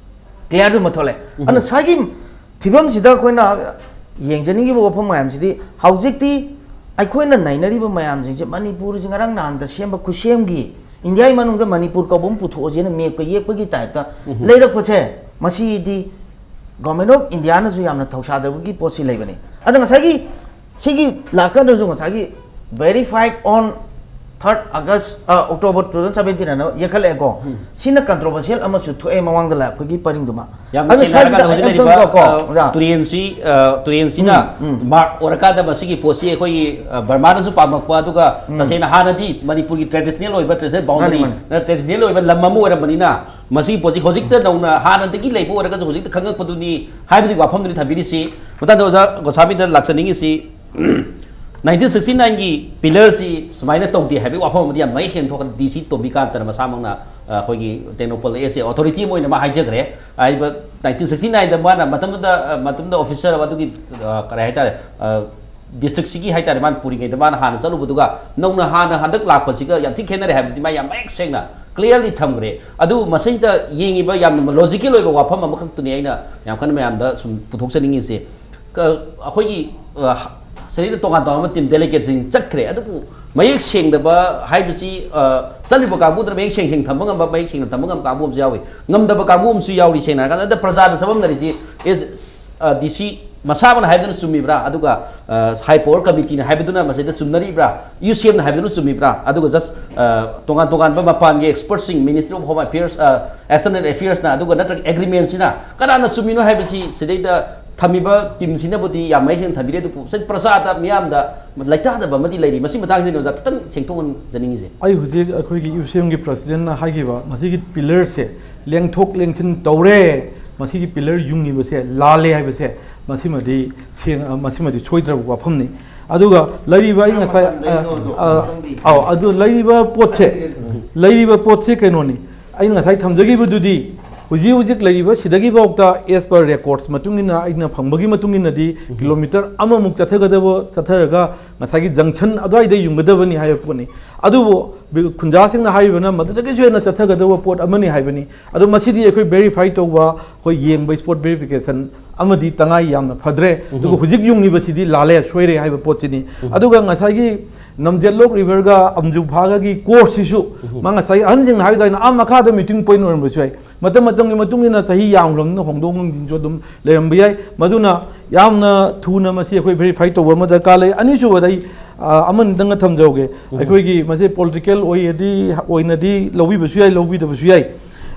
clear ꯗꯨꯃ ꯊꯣꯛꯂꯛꯑꯦ꯫ ꯑꯗꯨꯅ ꯁ꯭ꯋꯥꯏꯒꯤ ꯐꯤꯕꯝꯁꯤꯗ ꯑꯩꯈꯣꯏꯅ ꯌꯦꯡꯖꯅꯤꯡꯉꯤꯕ ꯋꯥꯐꯝ ꯃꯌꯥꯝꯁꯤꯗꯤ, ꯍꯧꯖꯤꯛꯇꯤ ꯑꯩꯈꯣꯏꯅ ꯅꯩꯅꯔꯤꯕ ꯃꯌꯥꯝꯁꯤꯡꯁꯦ ꯃꯅꯤꯄꯨꯔꯁꯤ ꯉꯔꯥꯡ ꯅꯍꯥꯟꯗ ꯁꯦꯝꯕ ꯈꯨꯠꯁꯦꯝꯒꯤ, ꯏꯟꯗꯤꯌꯥꯒꯤ ꯃꯅꯨꯡꯗ ꯃꯅꯤꯄꯨꯔ ꯀꯧꯕ ꯑꯃ ꯄꯨꯊꯣꯛꯑꯁꯦꯅ map ꯀ ꯌꯦꯛꯄꯒꯤ type ꯇ ꯂꯩꯔꯛꯄꯁꯦ, ꯃꯁꯤꯗꯤ Government of India ꯅꯁꯨ ꯌꯥꯝꯅ ꯊꯧꯁꯥꯗꯕꯒꯤ ꯄꯣꯠꯁꯤ ꯂꯩꯕꯅꯤ꯫ ꯑꯗ ꯉꯁꯥꯏꯒꯤ ꯁꯤꯒꯤ ꯂꯥꯛꯀꯥꯟꯗꯁꯨ ꯉꯁꯥꯏꯒꯤ verified on ꯊꯥꯔꯠ ꯑꯥꯒꯁ, ꯑ, ꯑꯣꯛꯇꯣꯕꯔ ꯇꯨ ꯊꯥꯎꯖꯟ ꯁꯕꯦꯟꯇꯤꯟ ꯍꯥꯏꯅ ꯌꯦꯛꯈꯠꯂꯛꯑꯦꯀꯣ꯫ ꯁꯤꯅ ꯀꯟꯇ꯭ꯔꯣꯚꯔꯁꯤꯌꯦꯜ ꯑꯃꯁꯨ ꯊꯣꯛꯑꯦ ꯃꯃꯥꯡꯗ ꯂꯥꯛꯄꯒꯤ ꯄꯔꯤꯡꯗꯨꯃ꯫ ꯌꯥꯝꯅ ꯑꯗꯨ ꯁꯦꯡꯅ ꯍꯥꯏꯔꯀꯥꯟꯗ ꯁ꯭ꯋꯥꯏꯁꯤꯗ ꯍꯧꯖꯤꯛ ꯑꯩ ꯂꯩꯔꯤꯕ ꯑꯝꯇꯪꯒꯀꯣ, ꯑ, ꯑꯣꯖꯥ꯫ ꯇꯨꯔꯦꯟꯁꯤ ꯑ, ꯇꯨꯔꯦꯟꯁꯤꯅ ꯎꯝ, ꯎꯝ꯫ ꯃꯥꯔꯛ ꯑꯣꯏꯔꯀꯥꯟꯗ ꯃꯁꯤꯒꯤ ꯄꯣꯠꯁꯤ ꯑꯩꯈꯣꯏꯒꯤ ꯑ, ꯕꯔꯃꯥꯅꯁꯨ ꯄꯥꯝꯃꯛꯄ, ꯑꯗꯨꯒ ꯇꯁꯦꯡꯅ ꯍꯥꯟꯅꯗꯤ ꯃꯅꯤꯄꯨꯔꯒꯤ ꯇ꯭ꯔꯦꯗꯤꯁꯅꯦꯜ ꯑꯣꯏꯕ ꯇ꯭ꯔꯦꯗꯤꯁꯅꯦꯜ ꯕꯥꯎꯟꯗꯔꯤ ꯃꯥꯅꯤ, ꯃꯥꯅꯤ꯫ ꯇ꯭ꯔꯦꯗꯤꯁꯅꯦꯜ ꯑꯣꯏꯕ ꯂꯝ ꯑꯃ ꯑꯣꯏꯔꯝꯕꯅꯤꯅ ꯃꯁꯤꯒꯤ ꯄꯣꯠꯁꯤ ꯍꯧꯖꯤꯛꯇ ꯅꯧꯅ ꯍꯥꯟꯅꯗꯒꯤ ꯂꯩꯕ ꯑꯣꯏꯔꯒꯁꯨ ꯍꯧꯖꯤꯛꯇ ꯈꯪꯉꯛꯄꯗꯨꯅꯤ ꯍꯥꯏꯕꯗꯨꯒꯤ ꯋꯥꯐꯝꯗꯨꯅꯤ ꯊꯝꯕꯤꯔꯤꯁꯤ꯫ ꯃꯊꯪꯗ ꯑꯣꯖꯥ ꯒꯣꯁꯥꯃꯤꯗ ꯂꯥꯛꯆꯅꯤꯡꯉꯤꯁꯤ, ꯅꯥꯏꯟꯇꯤꯟ ꯁꯤꯛꯁꯇꯤ ꯅꯥꯏꯟꯒꯤ ꯄꯤꯂꯔꯁꯤ ꯁꯨꯃꯥꯏꯅ ꯇꯧꯗꯦ ꯍꯥꯏꯕꯒꯤ ꯋꯥꯐꯝ ꯑꯃꯗꯤ ꯌꯥꯝ ꯃꯌꯦꯛ ꯁꯦꯡꯅ ꯊꯣꯛꯈ꯭ꯔꯦ꯫ ꯗꯤ ꯁꯤ ꯇꯣꯝꯕꯤꯀꯥꯟꯇꯅ ꯃꯁꯥꯃꯛꯅ, ꯑ, ꯑꯩꯈꯣꯏꯒꯤ ꯇꯦꯡꯅꯧꯄꯜ ꯑꯦꯁ ꯑꯦ ꯑꯣꯊꯣꯔꯤꯇꯤ ꯑꯃ ꯑꯣꯏꯅ ꯃꯥ ꯍꯥꯏꯖꯈ꯭ꯔꯦ꯫ ꯍꯥꯏꯔꯤꯕ ꯅꯥꯏꯟꯇꯤꯟ ꯁꯤꯛꯁꯇꯤ ꯅꯥꯏꯟꯗ ꯃꯥꯅ ꯃꯇꯝꯗꯨꯗ, ꯑ, ꯃꯇꯝꯗ ꯑꯣꯐꯤꯁꯔ ꯑꯗꯨꯒꯤ, ꯑ, ꯀꯔꯤ ꯍꯥꯏꯇꯥꯔꯦ, ꯑ, ꯗꯤꯁꯇ꯭ꯔꯤꯛꯁꯤꯒꯤ ꯍꯥꯏꯇꯥꯔꯦ, ꯃꯥꯅ ꯄꯨꯔꯤꯉꯩꯗ ꯃꯥꯅ ꯍꯥꯟꯅ ꯆꯠꯂꯨꯕꯗꯨꯒ ꯅꯧꯅ ꯍꯥꯟꯅ ꯍꯟꯗꯛ ꯂꯥꯛꯄꯁꯤꯒ ꯌꯥꯝ ꯊꯤ ꯈꯦꯠꯅꯔꯦ ꯍꯥꯏꯕꯗꯨꯗꯤ ꯃꯥ ꯌꯥꯝ ꯃꯌꯦꯛ ꯁꯦꯡꯅ ꯀ꯭ꯂꯤꯌꯥꯔꯂꯤ ꯊꯝꯈ꯭ꯔꯦ꯫ ꯑꯗꯨ ꯃꯁꯤꯗ ꯌꯦꯡꯉꯤꯕ ꯌꯥꯝꯅ ꯂꯣꯖꯤꯀꯦꯜ ꯑꯣꯏꯕ ꯋꯥꯐꯝ ꯑꯃꯈꯛꯇꯨꯅꯤ ꯑꯩꯅ ꯌꯥꯝ ꯀꯟꯅ ꯃꯌꯥꯝꯗ ꯁꯨꯝ ꯄꯨꯊꯣꯛꯆꯅꯤꯡꯉꯤꯁꯦ꯫ ꯀ-, ꯑꯩꯈꯣꯏꯒꯤ, ꯑ, ꯁꯤꯗꯩꯗ ꯇꯣꯉꯥꯟ ꯇꯣꯉꯥꯟꯕ ꯇꯤꯝ ꯗꯦꯂꯤꯒꯦꯠꯁꯤꯡ ꯆꯠꯈ꯭ꯔꯦ, ꯑꯗꯨꯕꯨ ꯃꯌꯦꯛ ꯁꯦꯡꯗꯕ ꯍꯥꯏꯕꯁꯤ, ꯑ, ꯆꯠꯂꯤꯕ ꯀꯥꯡꯕꯨꯗꯨꯅ ꯃꯌꯦꯛ ꯁꯦꯡ ꯁꯦꯡ ꯊꯝꯕ ꯉꯝꯕ, ꯃꯌꯦꯛ ꯁꯦꯡꯅ ꯊꯝꯕ ꯉꯝꯕ ꯀꯥꯡꯕꯨ ꯑꯃꯁꯨ ꯌꯥꯎꯏ, ꯉꯝꯗꯕ ꯀꯥꯡꯕꯨ ꯑꯃꯁꯨ ꯌꯥꯎꯔꯤ꯫ ꯁꯦꯡꯅ ꯍꯥꯏꯔꯀꯥꯟꯗ, ꯑꯗ ꯄ꯭ꯔꯖꯥꯗ ꯆꯃꯝꯅꯔꯤꯁꯤ ꯏꯁ, ꯑ, ꯗꯤ ꯁꯤ ꯃꯁꯥꯃꯛꯅ ꯍꯥꯏꯕꯗꯨꯅ ꯆꯨꯝꯃꯤꯕ꯭ꯔꯥ, ꯑꯗꯨꯒ, ꯑ, ꯍꯥꯏ ꯄꯋꯥꯔ ꯀꯃꯤꯇꯤꯅ ꯍꯥꯏꯕꯗꯨꯅ ꯃꯁꯤꯗ ꯆꯨꯝꯅꯔꯤꯕ꯭ꯔꯥ, ꯌꯨ ꯁꯤ ꯑꯦꯝꯅ ꯍꯥꯏꯕꯗꯨꯅ ꯆꯨꯝꯃꯤꯕ꯭ꯔꯥ, ꯑꯗꯨꯒ ꯖꯁ, ꯑ, ꯇꯣꯉꯥꯟ ꯇꯣꯉꯥꯟꯕ ꯃꯄꯥꯟꯒꯤ ꯑꯦꯛꯁꯄꯔꯠꯁꯤꯡ, ꯃꯤꯅꯤꯁꯇ꯭ꯔꯤ ꯑꯣꯐ ꯍꯣꯝ ꯑꯦꯐꯤꯌꯔꯁ, ꯑ, ꯑꯦꯛꯁꯇꯔꯅꯦꯜ ꯑꯦꯐꯤꯌꯔꯁꯅ, ꯑꯗꯨꯒ ꯅꯠꯇ꯭ꯔꯒ ꯑꯦꯒ꯭ꯔꯤꯃꯦꯟꯁꯤꯅ ꯀꯅꯥꯅ ꯆꯨꯝꯃꯤꯅꯣ ꯍꯥꯏꯕꯁꯤ ꯁꯤꯗꯩꯗ ꯊꯝꯃꯤꯕ ꯇꯤꯝꯁꯤꯅꯕꯨꯗꯤ ꯌꯥꯝ ꯃꯌꯦꯛ ꯁꯦꯡꯅ ꯊꯝꯕꯤꯔꯦ, ꯑꯗꯨꯕꯨ ꯉꯁꯥꯏ ꯄ꯭ꯔꯖꯥꯗ, ꯃꯤꯌꯥꯝꯗ ꯂꯩꯇꯥꯗꯕ ꯑꯃꯗꯤ ꯂꯩꯔꯤ꯫ ꯃꯁꯤ ꯃꯇꯥꯡꯁꯤꯗ ꯑꯣꯖꯥ ꯈꯤꯇꯪ ꯁꯦꯡꯗꯣꯛꯍꯟꯖꯅꯤꯡꯉꯤꯁꯦ꯫ ꯑꯩ ꯍꯧꯖꯤꯛ ꯑꯩꯈꯣꯏꯒꯤ ꯌꯨ ꯁꯤ ꯑꯦꯝꯒꯤ ꯄ꯭ꯔꯁꯤꯗꯦꯟꯅ ꯍꯥꯏꯈꯤꯕ ꯃꯁꯤꯒꯤ ꯄꯤꯂꯔꯁꯦ ꯂꯦꯡꯊꯣꯛ ꯂꯦꯡꯁꯤꯟ ꯇꯧꯔꯦ, ꯃꯁꯤꯒꯤ ꯄꯤꯂꯔ ꯌꯨꯡꯉꯤꯕꯁꯦ ꯂꯥꯜꯂꯦ ꯍꯥꯏꯕꯁꯦ ꯃꯁꯤꯃꯗꯤ ꯁꯦꯡ-, ꯃꯁꯤꯃꯗꯤ ꯁꯣꯏꯗ꯭ꯔꯕ ꯋꯥꯐꯝꯅꯤ꯫ ꯑꯗꯨꯒ ꯂꯩꯔꯤꯕ ꯑꯩ ꯉꯁꯥꯏ, ꯑ, ꯑ, ꯑꯧ, ꯑꯗꯨ ꯂꯩꯔꯤꯕ ꯄꯣꯠꯁꯦ, ꯂꯩꯔꯤꯕ ꯄꯣꯠꯁꯦ ꯀꯩꯅꯣꯅꯤ, ꯑꯩꯅ ꯉꯁꯥꯏ ꯊꯝꯖꯈꯤꯕꯗꯨꯗꯤ ꯍꯧꯖꯤꯛ ꯍꯧꯖꯤꯛ ꯂꯩꯔꯤꯕ ꯁꯤꯗꯒꯤꯐꯥꯎꯗ, as per records ꯃꯇꯨꯡ ꯏꯟꯅ, ꯑꯩꯅ ꯐꯪꯕꯒꯤ ꯃꯇꯨꯡ ꯏꯟꯅꯗꯤ, ꯀꯤꯂꯣꯃꯤꯇꯔ ꯑꯃꯃꯨꯛ ꯆꯠꯊꯒꯗꯕ, ꯆꯠꯊꯔꯒ ꯉꯁꯥꯏꯒꯤ ꯖꯪꯁꯟ ꯑꯗꯨꯋꯥꯏꯗ ꯌꯨꯡꯒꯗꯕꯅꯤ ꯍꯥꯏꯕ ꯄꯣꯠꯅꯤ꯫ ꯑꯗꯨꯕꯨ ꯕꯤ-, ꯈꯨꯟꯖꯥꯁꯤꯡꯅ ꯍꯥꯏꯔꯤꯕꯅ ꯃꯗꯨꯗꯒꯤꯁꯨ ꯍꯦꯟꯅ ꯆꯠꯊꯒꯗꯕ ꯄꯣꯠ ꯑꯃꯅꯤ ꯍꯥꯏꯕꯅꯤ꯫ ꯑꯗꯣ ꯃꯁꯤꯗꯤ ꯑꯩꯈꯣꯏ ꯚꯦꯔꯤꯐꯥꯏ ꯇꯧꯕ, ꯑꯩꯈꯣꯏ ꯌꯦꯡꯕ, ꯏꯁꯄꯣꯠ ꯚꯦꯔꯤꯐꯤꯀꯦꯁꯟ ꯑꯃꯗꯤ ꯇꯉꯥꯏ ꯌꯥꯝꯅ ꯐꯗ꯭ꯔꯦ꯫ ꯑꯗꯨꯒ ꯍꯧꯖꯤꯛ ꯌꯨꯡꯉꯤꯕꯁꯤꯗꯤ ꯂꯥꯜꯂꯦ, ꯁꯣꯏꯔꯦ ꯍꯥꯏꯕ ꯄꯣꯠꯁꯤꯅꯤ꯫ ꯑꯗꯨꯒ ꯉꯁꯥꯏꯒꯤ ꯅꯝꯖꯦꯠꯂꯣꯛ ꯔꯤꯚꯔꯒ ꯑꯝꯖꯨꯐꯥꯒꯒꯤ ꯀꯣꯔꯁꯁꯤꯁꯨ ꯃꯥ ꯉꯁꯥꯏ ꯑꯍꯟꯁꯤꯡꯅ ꯍꯥꯏꯕ ꯑꯗꯨꯃꯥꯏꯅ ꯑꯥ ꯃꯈꯥꯗ ꯃꯤꯇꯤꯡ ꯄꯣꯏꯟ ꯑꯣꯏꯔꯝꯕꯁꯨ ꯌꯥꯏ꯫ ꯃꯇꯝ ꯃꯇꯝꯒꯤ ꯃꯇꯨꯡ ꯏꯟꯅ ꯆꯍꯤ ꯌꯥꯝꯈ꯭ꯔꯕꯅꯤꯅ ꯍꯣꯡꯗꯣꯛ ꯍꯣꯡꯖꯤꯟꯁꯨ ꯑꯗꯨꯝ ꯂꯩꯔꯝꯕ ꯌꯥꯏ꯫ ꯃꯗꯨꯅ ꯌꯥꯝꯅ ꯊꯨꯅ ꯃꯁꯤ ꯑꯩꯈꯣꯏ ꯚꯦꯔꯤꯐꯥꯏ ꯇꯧꯕ ꯑꯃ ꯗꯔꯀꯥꯔ ꯂꯩ꯫ ꯑꯅꯤꯁꯨꯕꯗ ꯑꯩ ꯑ, ꯑꯃꯅꯤꯗꯪꯒ ꯊꯝꯖꯍꯧꯒꯦ꯫ ꯑꯩꯈꯣꯏꯒꯤ ꯃꯁꯤ ꯄꯣꯂꯤꯇꯤꯀꯦꯜ ꯑꯣꯏꯔꯗꯤ, ꯑꯣꯏꯅꯗꯤ ꯂꯧꯕꯤꯕꯁꯨ ꯌꯥꯏ, ꯂꯧꯕꯤꯗꯕꯁꯨ ꯌꯥꯏ꯫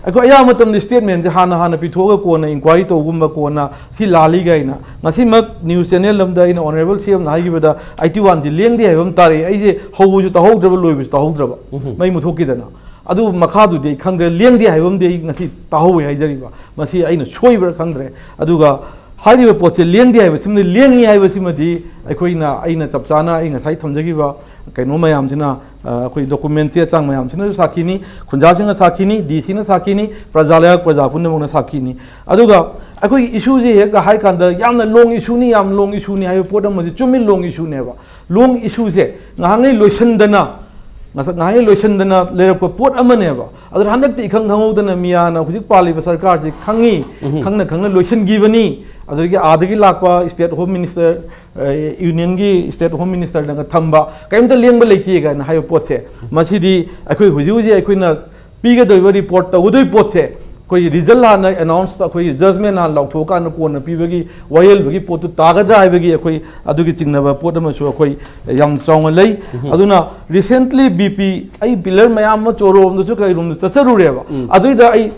ꯑꯩꯈꯣꯏ ꯑꯌꯥꯝꯕ ꯃꯇꯝꯗ ꯁ꯭ꯇꯦꯠꯃꯦꯟꯁꯦ ꯍꯥꯟꯅ ꯍꯥꯟꯅ ꯄꯤꯊꯣꯛꯑꯒ ꯀꯣꯟꯅ ꯏꯟꯀ꯭ꯋꯥꯏꯔꯤ ꯇꯧꯒꯨꯝꯕ, ꯀꯣꯟꯅ ꯁꯤ ꯂꯥꯜꯂꯤ ꯀꯥꯏꯅ꯫ ꯉꯁꯤꯃꯛ ꯅ꯭ꯌꯨꯁ ꯆꯦꯅꯦꯜ ꯑꯃꯗ ꯑꯩꯅ ꯑꯣꯅꯔꯦꯕꯜ ꯁꯤ ꯑꯦꯝꯅ ꯍꯥꯏꯈꯤꯕꯗ ꯑꯩꯠꯇꯤ ꯋꯥꯟꯁꯤ ꯂꯦꯡꯗꯦ ꯍꯥꯏꯕ ꯑꯃ ꯇꯥꯔꯛꯑꯦ꯫ ꯑꯩꯁꯦ ꯍꯧꯕꯁꯨ ꯇꯥꯍꯧꯗ꯭ꯔꯕ, ꯂꯣꯏꯕꯁꯨ ꯇꯥꯍꯧꯗ꯭ꯔꯕ꯫ ꯃꯩ ꯃꯨꯠꯊꯣꯛꯈꯤꯗꯅ꯫ ꯑꯗꯨ ꯃꯈꯥꯗꯨꯗꯤ ꯑꯩ ꯈꯪꯗ꯭ꯔꯦ, ꯂꯦꯡꯗꯦ ꯍꯥꯏꯕ ꯑꯃꯗꯤ ꯑꯩ ꯉꯁꯤ ꯇꯥꯍꯧꯋꯦ ꯍꯥꯏꯖꯔꯤꯕ꯫ ꯃꯁꯤ ꯑꯩꯅ ꯁꯣꯏꯕ꯭ꯔꯥ ꯈꯪꯗ꯭ꯔꯦ꯫ ꯑꯗꯨꯒ ꯍꯥꯏꯔꯤꯕ ꯄꯣꯠꯁꯦ ꯂꯦꯡꯗꯦ ꯍꯥꯏꯕꯁꯤꯃꯗꯤ, ꯂꯦꯡꯉꯤ ꯍꯥꯏꯕꯁꯤꯃꯗꯤ ꯑꯩꯈꯣꯏꯅ, ꯑꯩꯅ ꯆꯞ ꯆꯥꯅ ꯑꯩ ꯉꯁꯥꯏ ꯊꯝꯖꯈꯤꯕ ꯀꯩꯅꯣ ꯃꯌꯥꯝꯁꯤꯅ, ꯑ, ꯑꯩꯈꯣꯏ ꯗꯣꯀꯨꯃꯦꯟ ꯆꯦ ꯆꯥꯡ ꯃꯌꯥꯝꯁꯤꯅꯁꯨ ꯁꯥꯈꯤꯅꯤ, ꯈꯨꯟꯖꯥꯁꯤꯡꯅ ꯁꯥꯈꯤꯅꯤ, ꯗꯤ ꯁꯤꯅ ꯁꯥꯈꯤꯅꯤ, ꯄ꯭ꯔꯖꯥ ꯂꯩꯕꯥꯛ ꯄ꯭ꯔꯖꯥ ꯄꯨꯝꯅꯃꯛꯅ ꯁꯥꯈꯤꯅꯤ꯫ ꯑꯗꯨꯒ ꯑꯩꯈꯣꯏꯒꯤ ꯏꯁꯨꯁꯦ ꯍꯦꯛ ꯍꯥꯏ ꯀꯥꯟꯗ ꯌꯥꯝꯅ ꯂꯣꯡ ꯏꯁꯨꯅꯤ, ꯌꯥꯝ ꯂꯣꯡ ꯏꯁꯨꯅꯤ ꯍꯥꯏꯕ ꯄꯣꯠ ꯑꯃꯗꯤ ꯆꯨꯝꯃꯤ, ꯂꯣꯡ ꯏꯁꯨꯅꯦꯕ꯫ ꯂꯣꯡ ꯏꯁꯨꯁꯦ ꯉꯥꯏꯍꯥꯛꯉꯩ ꯂꯣꯏꯁꯤꯟꯗꯅ, ꯉꯁ-, ꯉꯥꯏꯍꯥꯛꯉꯩ ꯂꯣꯏꯁꯤꯟꯗꯅ ꯂꯩꯔꯛꯄ ꯄꯣꯠ ꯑꯃꯅꯦꯕ꯫ ꯑꯗꯨꯅ ꯍꯟꯗꯛꯇꯤ ꯏꯈꯪ ꯈꯪꯍꯧꯗꯅ ꯃꯤꯌꯥꯅ ꯍꯧꯖꯤꯛ ꯄꯥꯜꯂꯤꯕ ꯁꯔꯀꯥꯔꯁꯤ ꯈꯪꯉꯤ, ꯈꯪꯅ ꯈꯪꯅ ꯂꯣꯏꯁꯤꯟꯈꯤꯕꯅꯤ꯫ ꯑꯗꯨꯗꯒꯤ ꯑꯥꯗꯒꯤ ꯂꯥꯛꯄ ꯁ꯭ꯇꯦꯠ ꯍꯣꯝ ꯃꯤꯅꯤꯁꯇꯔ, ꯑ, ꯌꯨꯅꯤꯌꯟꯒꯤ ꯁ꯭ꯇꯦꯠ ꯍꯣꯝ ꯃꯤꯅꯤꯁꯇꯔꯅꯒ ꯊꯝꯕ, "ꯀꯔꯤꯝꯇ ꯂꯦꯡꯕ ꯂꯩꯇꯦ" ꯀꯥꯏꯅ ꯍꯥꯏꯕ ꯄꯣꯠꯁꯦ, ꯃꯁꯤꯗꯤ ꯑꯩꯈꯣꯏ ꯍꯧꯖꯤꯛ ꯍꯧꯖꯤꯛ ꯑꯩꯈꯣꯏꯅ ꯄꯤꯒꯗꯧꯔꯤꯕ ꯔꯤꯄꯣꯔꯠ ꯇꯧꯒꯗꯧꯔꯤꯕ ꯄꯣꯠꯁꯦ, ꯑꯩꯈꯣꯏꯒꯤ ꯔꯤꯖꯜ ꯍꯥꯟꯅ ꯑꯦꯅꯥꯎꯟꯁ, ꯑꯩꯈꯣꯏꯒꯤ ꯖꯖꯃꯦꯟ ꯍꯥꯟꯅ ꯂꯥꯎꯊꯣꯛꯑꯀꯥꯟꯗ ꯀꯣꯟꯅ ꯄꯤꯕꯒꯤ ꯋꯥꯌꯦꯜꯕꯒꯤ ꯄꯣꯠꯇꯨ ꯇꯥꯒꯗ꯭ꯔꯥ ꯍꯥꯏꯕꯒꯤ ꯑꯩꯈꯣꯏ ꯑꯗꯨꯒꯤ ꯆꯤꯡꯅꯕ ꯄꯣꯠ ꯑꯃꯁꯨ ꯑꯩꯈꯣꯏ ꯌꯥꯝ ꯆꯥꯎꯅ ꯂꯩ꯫ ꯑꯗꯨꯅ ꯔꯤꯁꯦꯟꯠꯂꯤ ꯕꯤ ꯄꯤ, ꯑꯩ ꯄꯤꯂꯔ ꯃꯌꯥꯝ ꯑꯃ ꯆꯣꯔꯣꯝꯗꯁꯨ ꯀꯩꯔꯣꯝꯗ ꯆꯠꯆꯔꯨꯔꯦꯕ꯫ ꯑꯗꯨꯏꯗ ꯑꯩ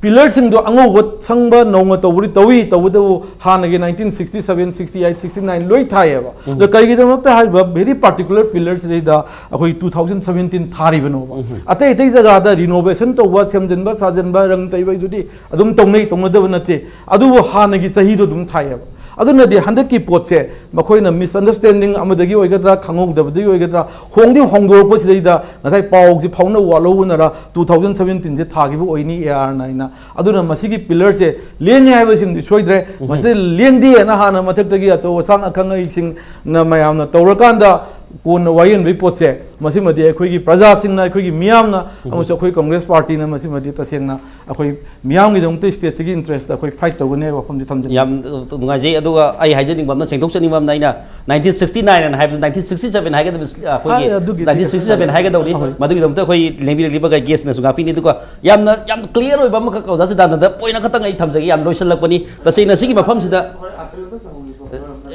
ꯄꯤꯂꯔꯁꯤꯡꯗꯣ ꯑꯉꯧꯕ ꯁꯪꯕ ꯅꯧꯅ ꯇꯧꯕꯗꯤ ꯇꯧꯏ, ꯇꯧꯕꯇꯕꯨ ꯍꯥꯟꯅꯒꯤ nineteen sixty seven, sixty eight, sixty nine ꯂꯣꯏ ꯊꯥꯏꯌꯦꯕ꯫ ꯑꯗꯣ ꯀꯩꯒꯤꯗꯃꯛꯇ ꯍꯥꯏꯔꯤꯕ ꯚꯦꯔꯤ ꯄꯥꯔꯇꯤꯀꯨꯂꯔ ꯄꯤꯂꯔꯁꯤꯗꯩꯗ ꯑꯩꯈꯣꯏ ꯇꯨ ꯊꯥꯎꯖꯟ ꯁꯚꯦꯟꯇꯤꯟ ꯊꯥꯔꯤꯕꯅꯣꯕ? ꯑꯇꯩ ꯑꯇꯩ ꯖꯒꯥꯗ ꯔꯤꯅꯣꯚꯦꯁꯟ ꯇꯧꯕ, ꯁꯦꯝꯖꯤꯟꯕ ꯁꯥꯖꯤꯟꯕ, ꯔꯪ ꯇꯩꯕ, ꯑꯗꯨꯗꯤ ꯑꯗꯨꯝ ꯇꯧꯅꯩ, ꯇꯧꯅꯗꯕ ꯅꯠꯇꯦ꯫ ꯑꯗꯨꯕꯨ ꯍꯥꯟꯅꯒꯤ ꯆꯍꯤꯗꯣ ꯑꯗꯨꯝ ꯊꯥꯏꯌꯦꯕ꯫ ꯑꯗꯨꯅꯗꯤ ꯍꯟꯗꯛꯀꯤ ꯄꯣꯠꯁꯦ ꯃꯈꯣꯏꯅ ꯃꯤꯁꯑꯟꯗꯔꯁꯇꯦꯟꯗꯤꯡ ꯑꯃꯗꯒꯤ ꯑꯣꯏꯒꯗ꯭ꯔꯥ, ꯈꯪꯍꯧꯗꯕꯗꯒꯤ ꯑꯣꯏꯒꯗ꯭ꯔꯥ, ꯍꯣꯡꯗꯤ ꯍꯣꯡꯗꯣꯔꯛꯄꯁꯤꯗꯩꯗ ꯉꯁꯥꯏ ꯄꯥꯎꯁꯤ ꯐꯥꯎꯅ ꯋꯥꯠꯍꯧꯕꯅꯔ ꯇꯨ ꯊꯥꯎꯖꯟ ꯁꯚꯦꯟꯇꯤꯟꯁꯦ ꯊꯥꯈꯤꯕ ꯑꯣꯏꯅꯤ ꯑꯦ ꯑꯥꯔꯅ ꯍꯥꯏꯅ꯫ ꯑꯗꯨꯅ ꯃꯁꯤꯒꯤ ꯄꯤꯂꯔꯁꯦ ꯂꯦꯡꯉꯦ ꯍꯥꯏꯕꯁꯤꯃꯗꯤ ꯁꯣꯏꯗ꯭ꯔꯦ꯫ ꯃꯁꯤ ꯂꯦꯡꯗꯦꯅ ꯍꯥꯟꯅ ꯃꯊꯛꯇꯒꯤ ꯑꯆꯧ ꯑꯁꯥꯡ ꯑꯈꯪ ꯑꯍꯩꯁꯤꯡꯅ ꯃꯌꯥꯝꯅ ꯇꯧꯔꯀꯥꯟꯗ ꯀꯣꯟꯅ ꯋꯥꯌꯦꯟꯕꯒꯤ ꯄꯣꯠꯁꯦ, ꯃꯁꯤꯃꯗꯤ ꯑꯩꯈꯣꯏꯒꯤ ꯄ꯭ꯔꯖꯥꯁꯤꯡꯅ, ꯑꯩꯈꯣꯏꯒꯤ ꯃꯤꯌꯥꯝꯅ ꯑꯃꯁꯨꯡ ꯑꯩꯈꯣꯏ ꯀꯪꯒ꯭ꯔꯦꯁ ꯄꯥꯔꯇꯤꯅ ꯃꯁꯤꯃꯗꯤ ꯇꯁꯦꯡꯅ ꯑꯩꯈꯣꯏ ꯃꯤꯌꯥꯝꯒꯤꯗꯃꯛꯇ, ꯁ꯭ꯇꯦꯠꯁꯤꯒꯤ ꯏꯟꯇꯔꯦꯁꯇ ꯑꯩꯈꯣꯏ ꯐꯥꯏꯠ ꯇꯧꯒꯅꯤ ꯍꯥꯏꯕ ꯋꯥꯐꯝꯗꯤ ꯊꯝꯖꯅꯤꯡꯏ꯫ ꯌꯥꯝ ꯅꯨꯡꯉꯥꯏꯖꯩ꯫ ꯑꯗꯨꯒ ꯑꯩ ꯍꯥꯏꯖꯅꯤꯡꯕ ꯑꯃꯅ, ꯁꯦꯡꯗꯣꯛꯆꯅꯤꯡꯕ ꯑꯃꯅ, ꯑꯩꯅ ꯅꯥꯏꯟꯇꯤꯟ ꯁꯤꯛꯁꯇꯤ ꯅꯥꯏꯟ ꯍꯥꯏꯅ ꯍꯥꯏꯕꯗ ꯅꯥꯏꯟꯇꯤꯟ ꯁꯤꯛꯁꯇꯤ ꯁꯚꯦꯟ ꯍꯥꯏꯒꯗꯕ, ꯑꯩꯈꯣꯏꯒꯤ ꯍꯥꯏ, ꯑꯗꯨꯒꯤꯗꯤ ꯅꯥꯏꯟꯇꯤꯟ ꯁꯤꯛꯁꯇꯤ ꯁꯚꯦꯟ ꯍꯥꯏꯒꯗꯧꯅꯤ꯫ ꯍꯣꯏ꯫ ꯃꯗꯨꯒꯤꯗꯃꯛꯇ ꯑꯩꯈꯣꯏ ꯂꯦꯡꯕꯤꯔꯛꯂꯤꯕ ꯒꯦꯁꯅꯁꯨ ꯉꯥꯛꯄꯤꯅꯤ꯫ ꯑꯗꯨꯒ ꯌꯥꯝꯅ, ꯌꯥꯝ ꯀ꯭ꯂꯤꯌꯥꯔ ꯑꯣꯏꯕ ꯑꯃꯈꯛ ꯑꯣꯖꯥ ꯁꯤꯗꯥꯅꯟꯗ ꯄꯣꯏꯟ ꯑꯃꯈꯛꯇꯪ ꯑꯩ ꯊꯝꯖꯒꯦ, ꯌꯥꯝ ꯂꯣꯏꯁꯤꯜꯂꯛꯄꯅꯤ꯫ ꯇꯁꯦꯡꯅ ꯁꯤꯒꯤ ꯃꯐꯝꯁꯤꯗ,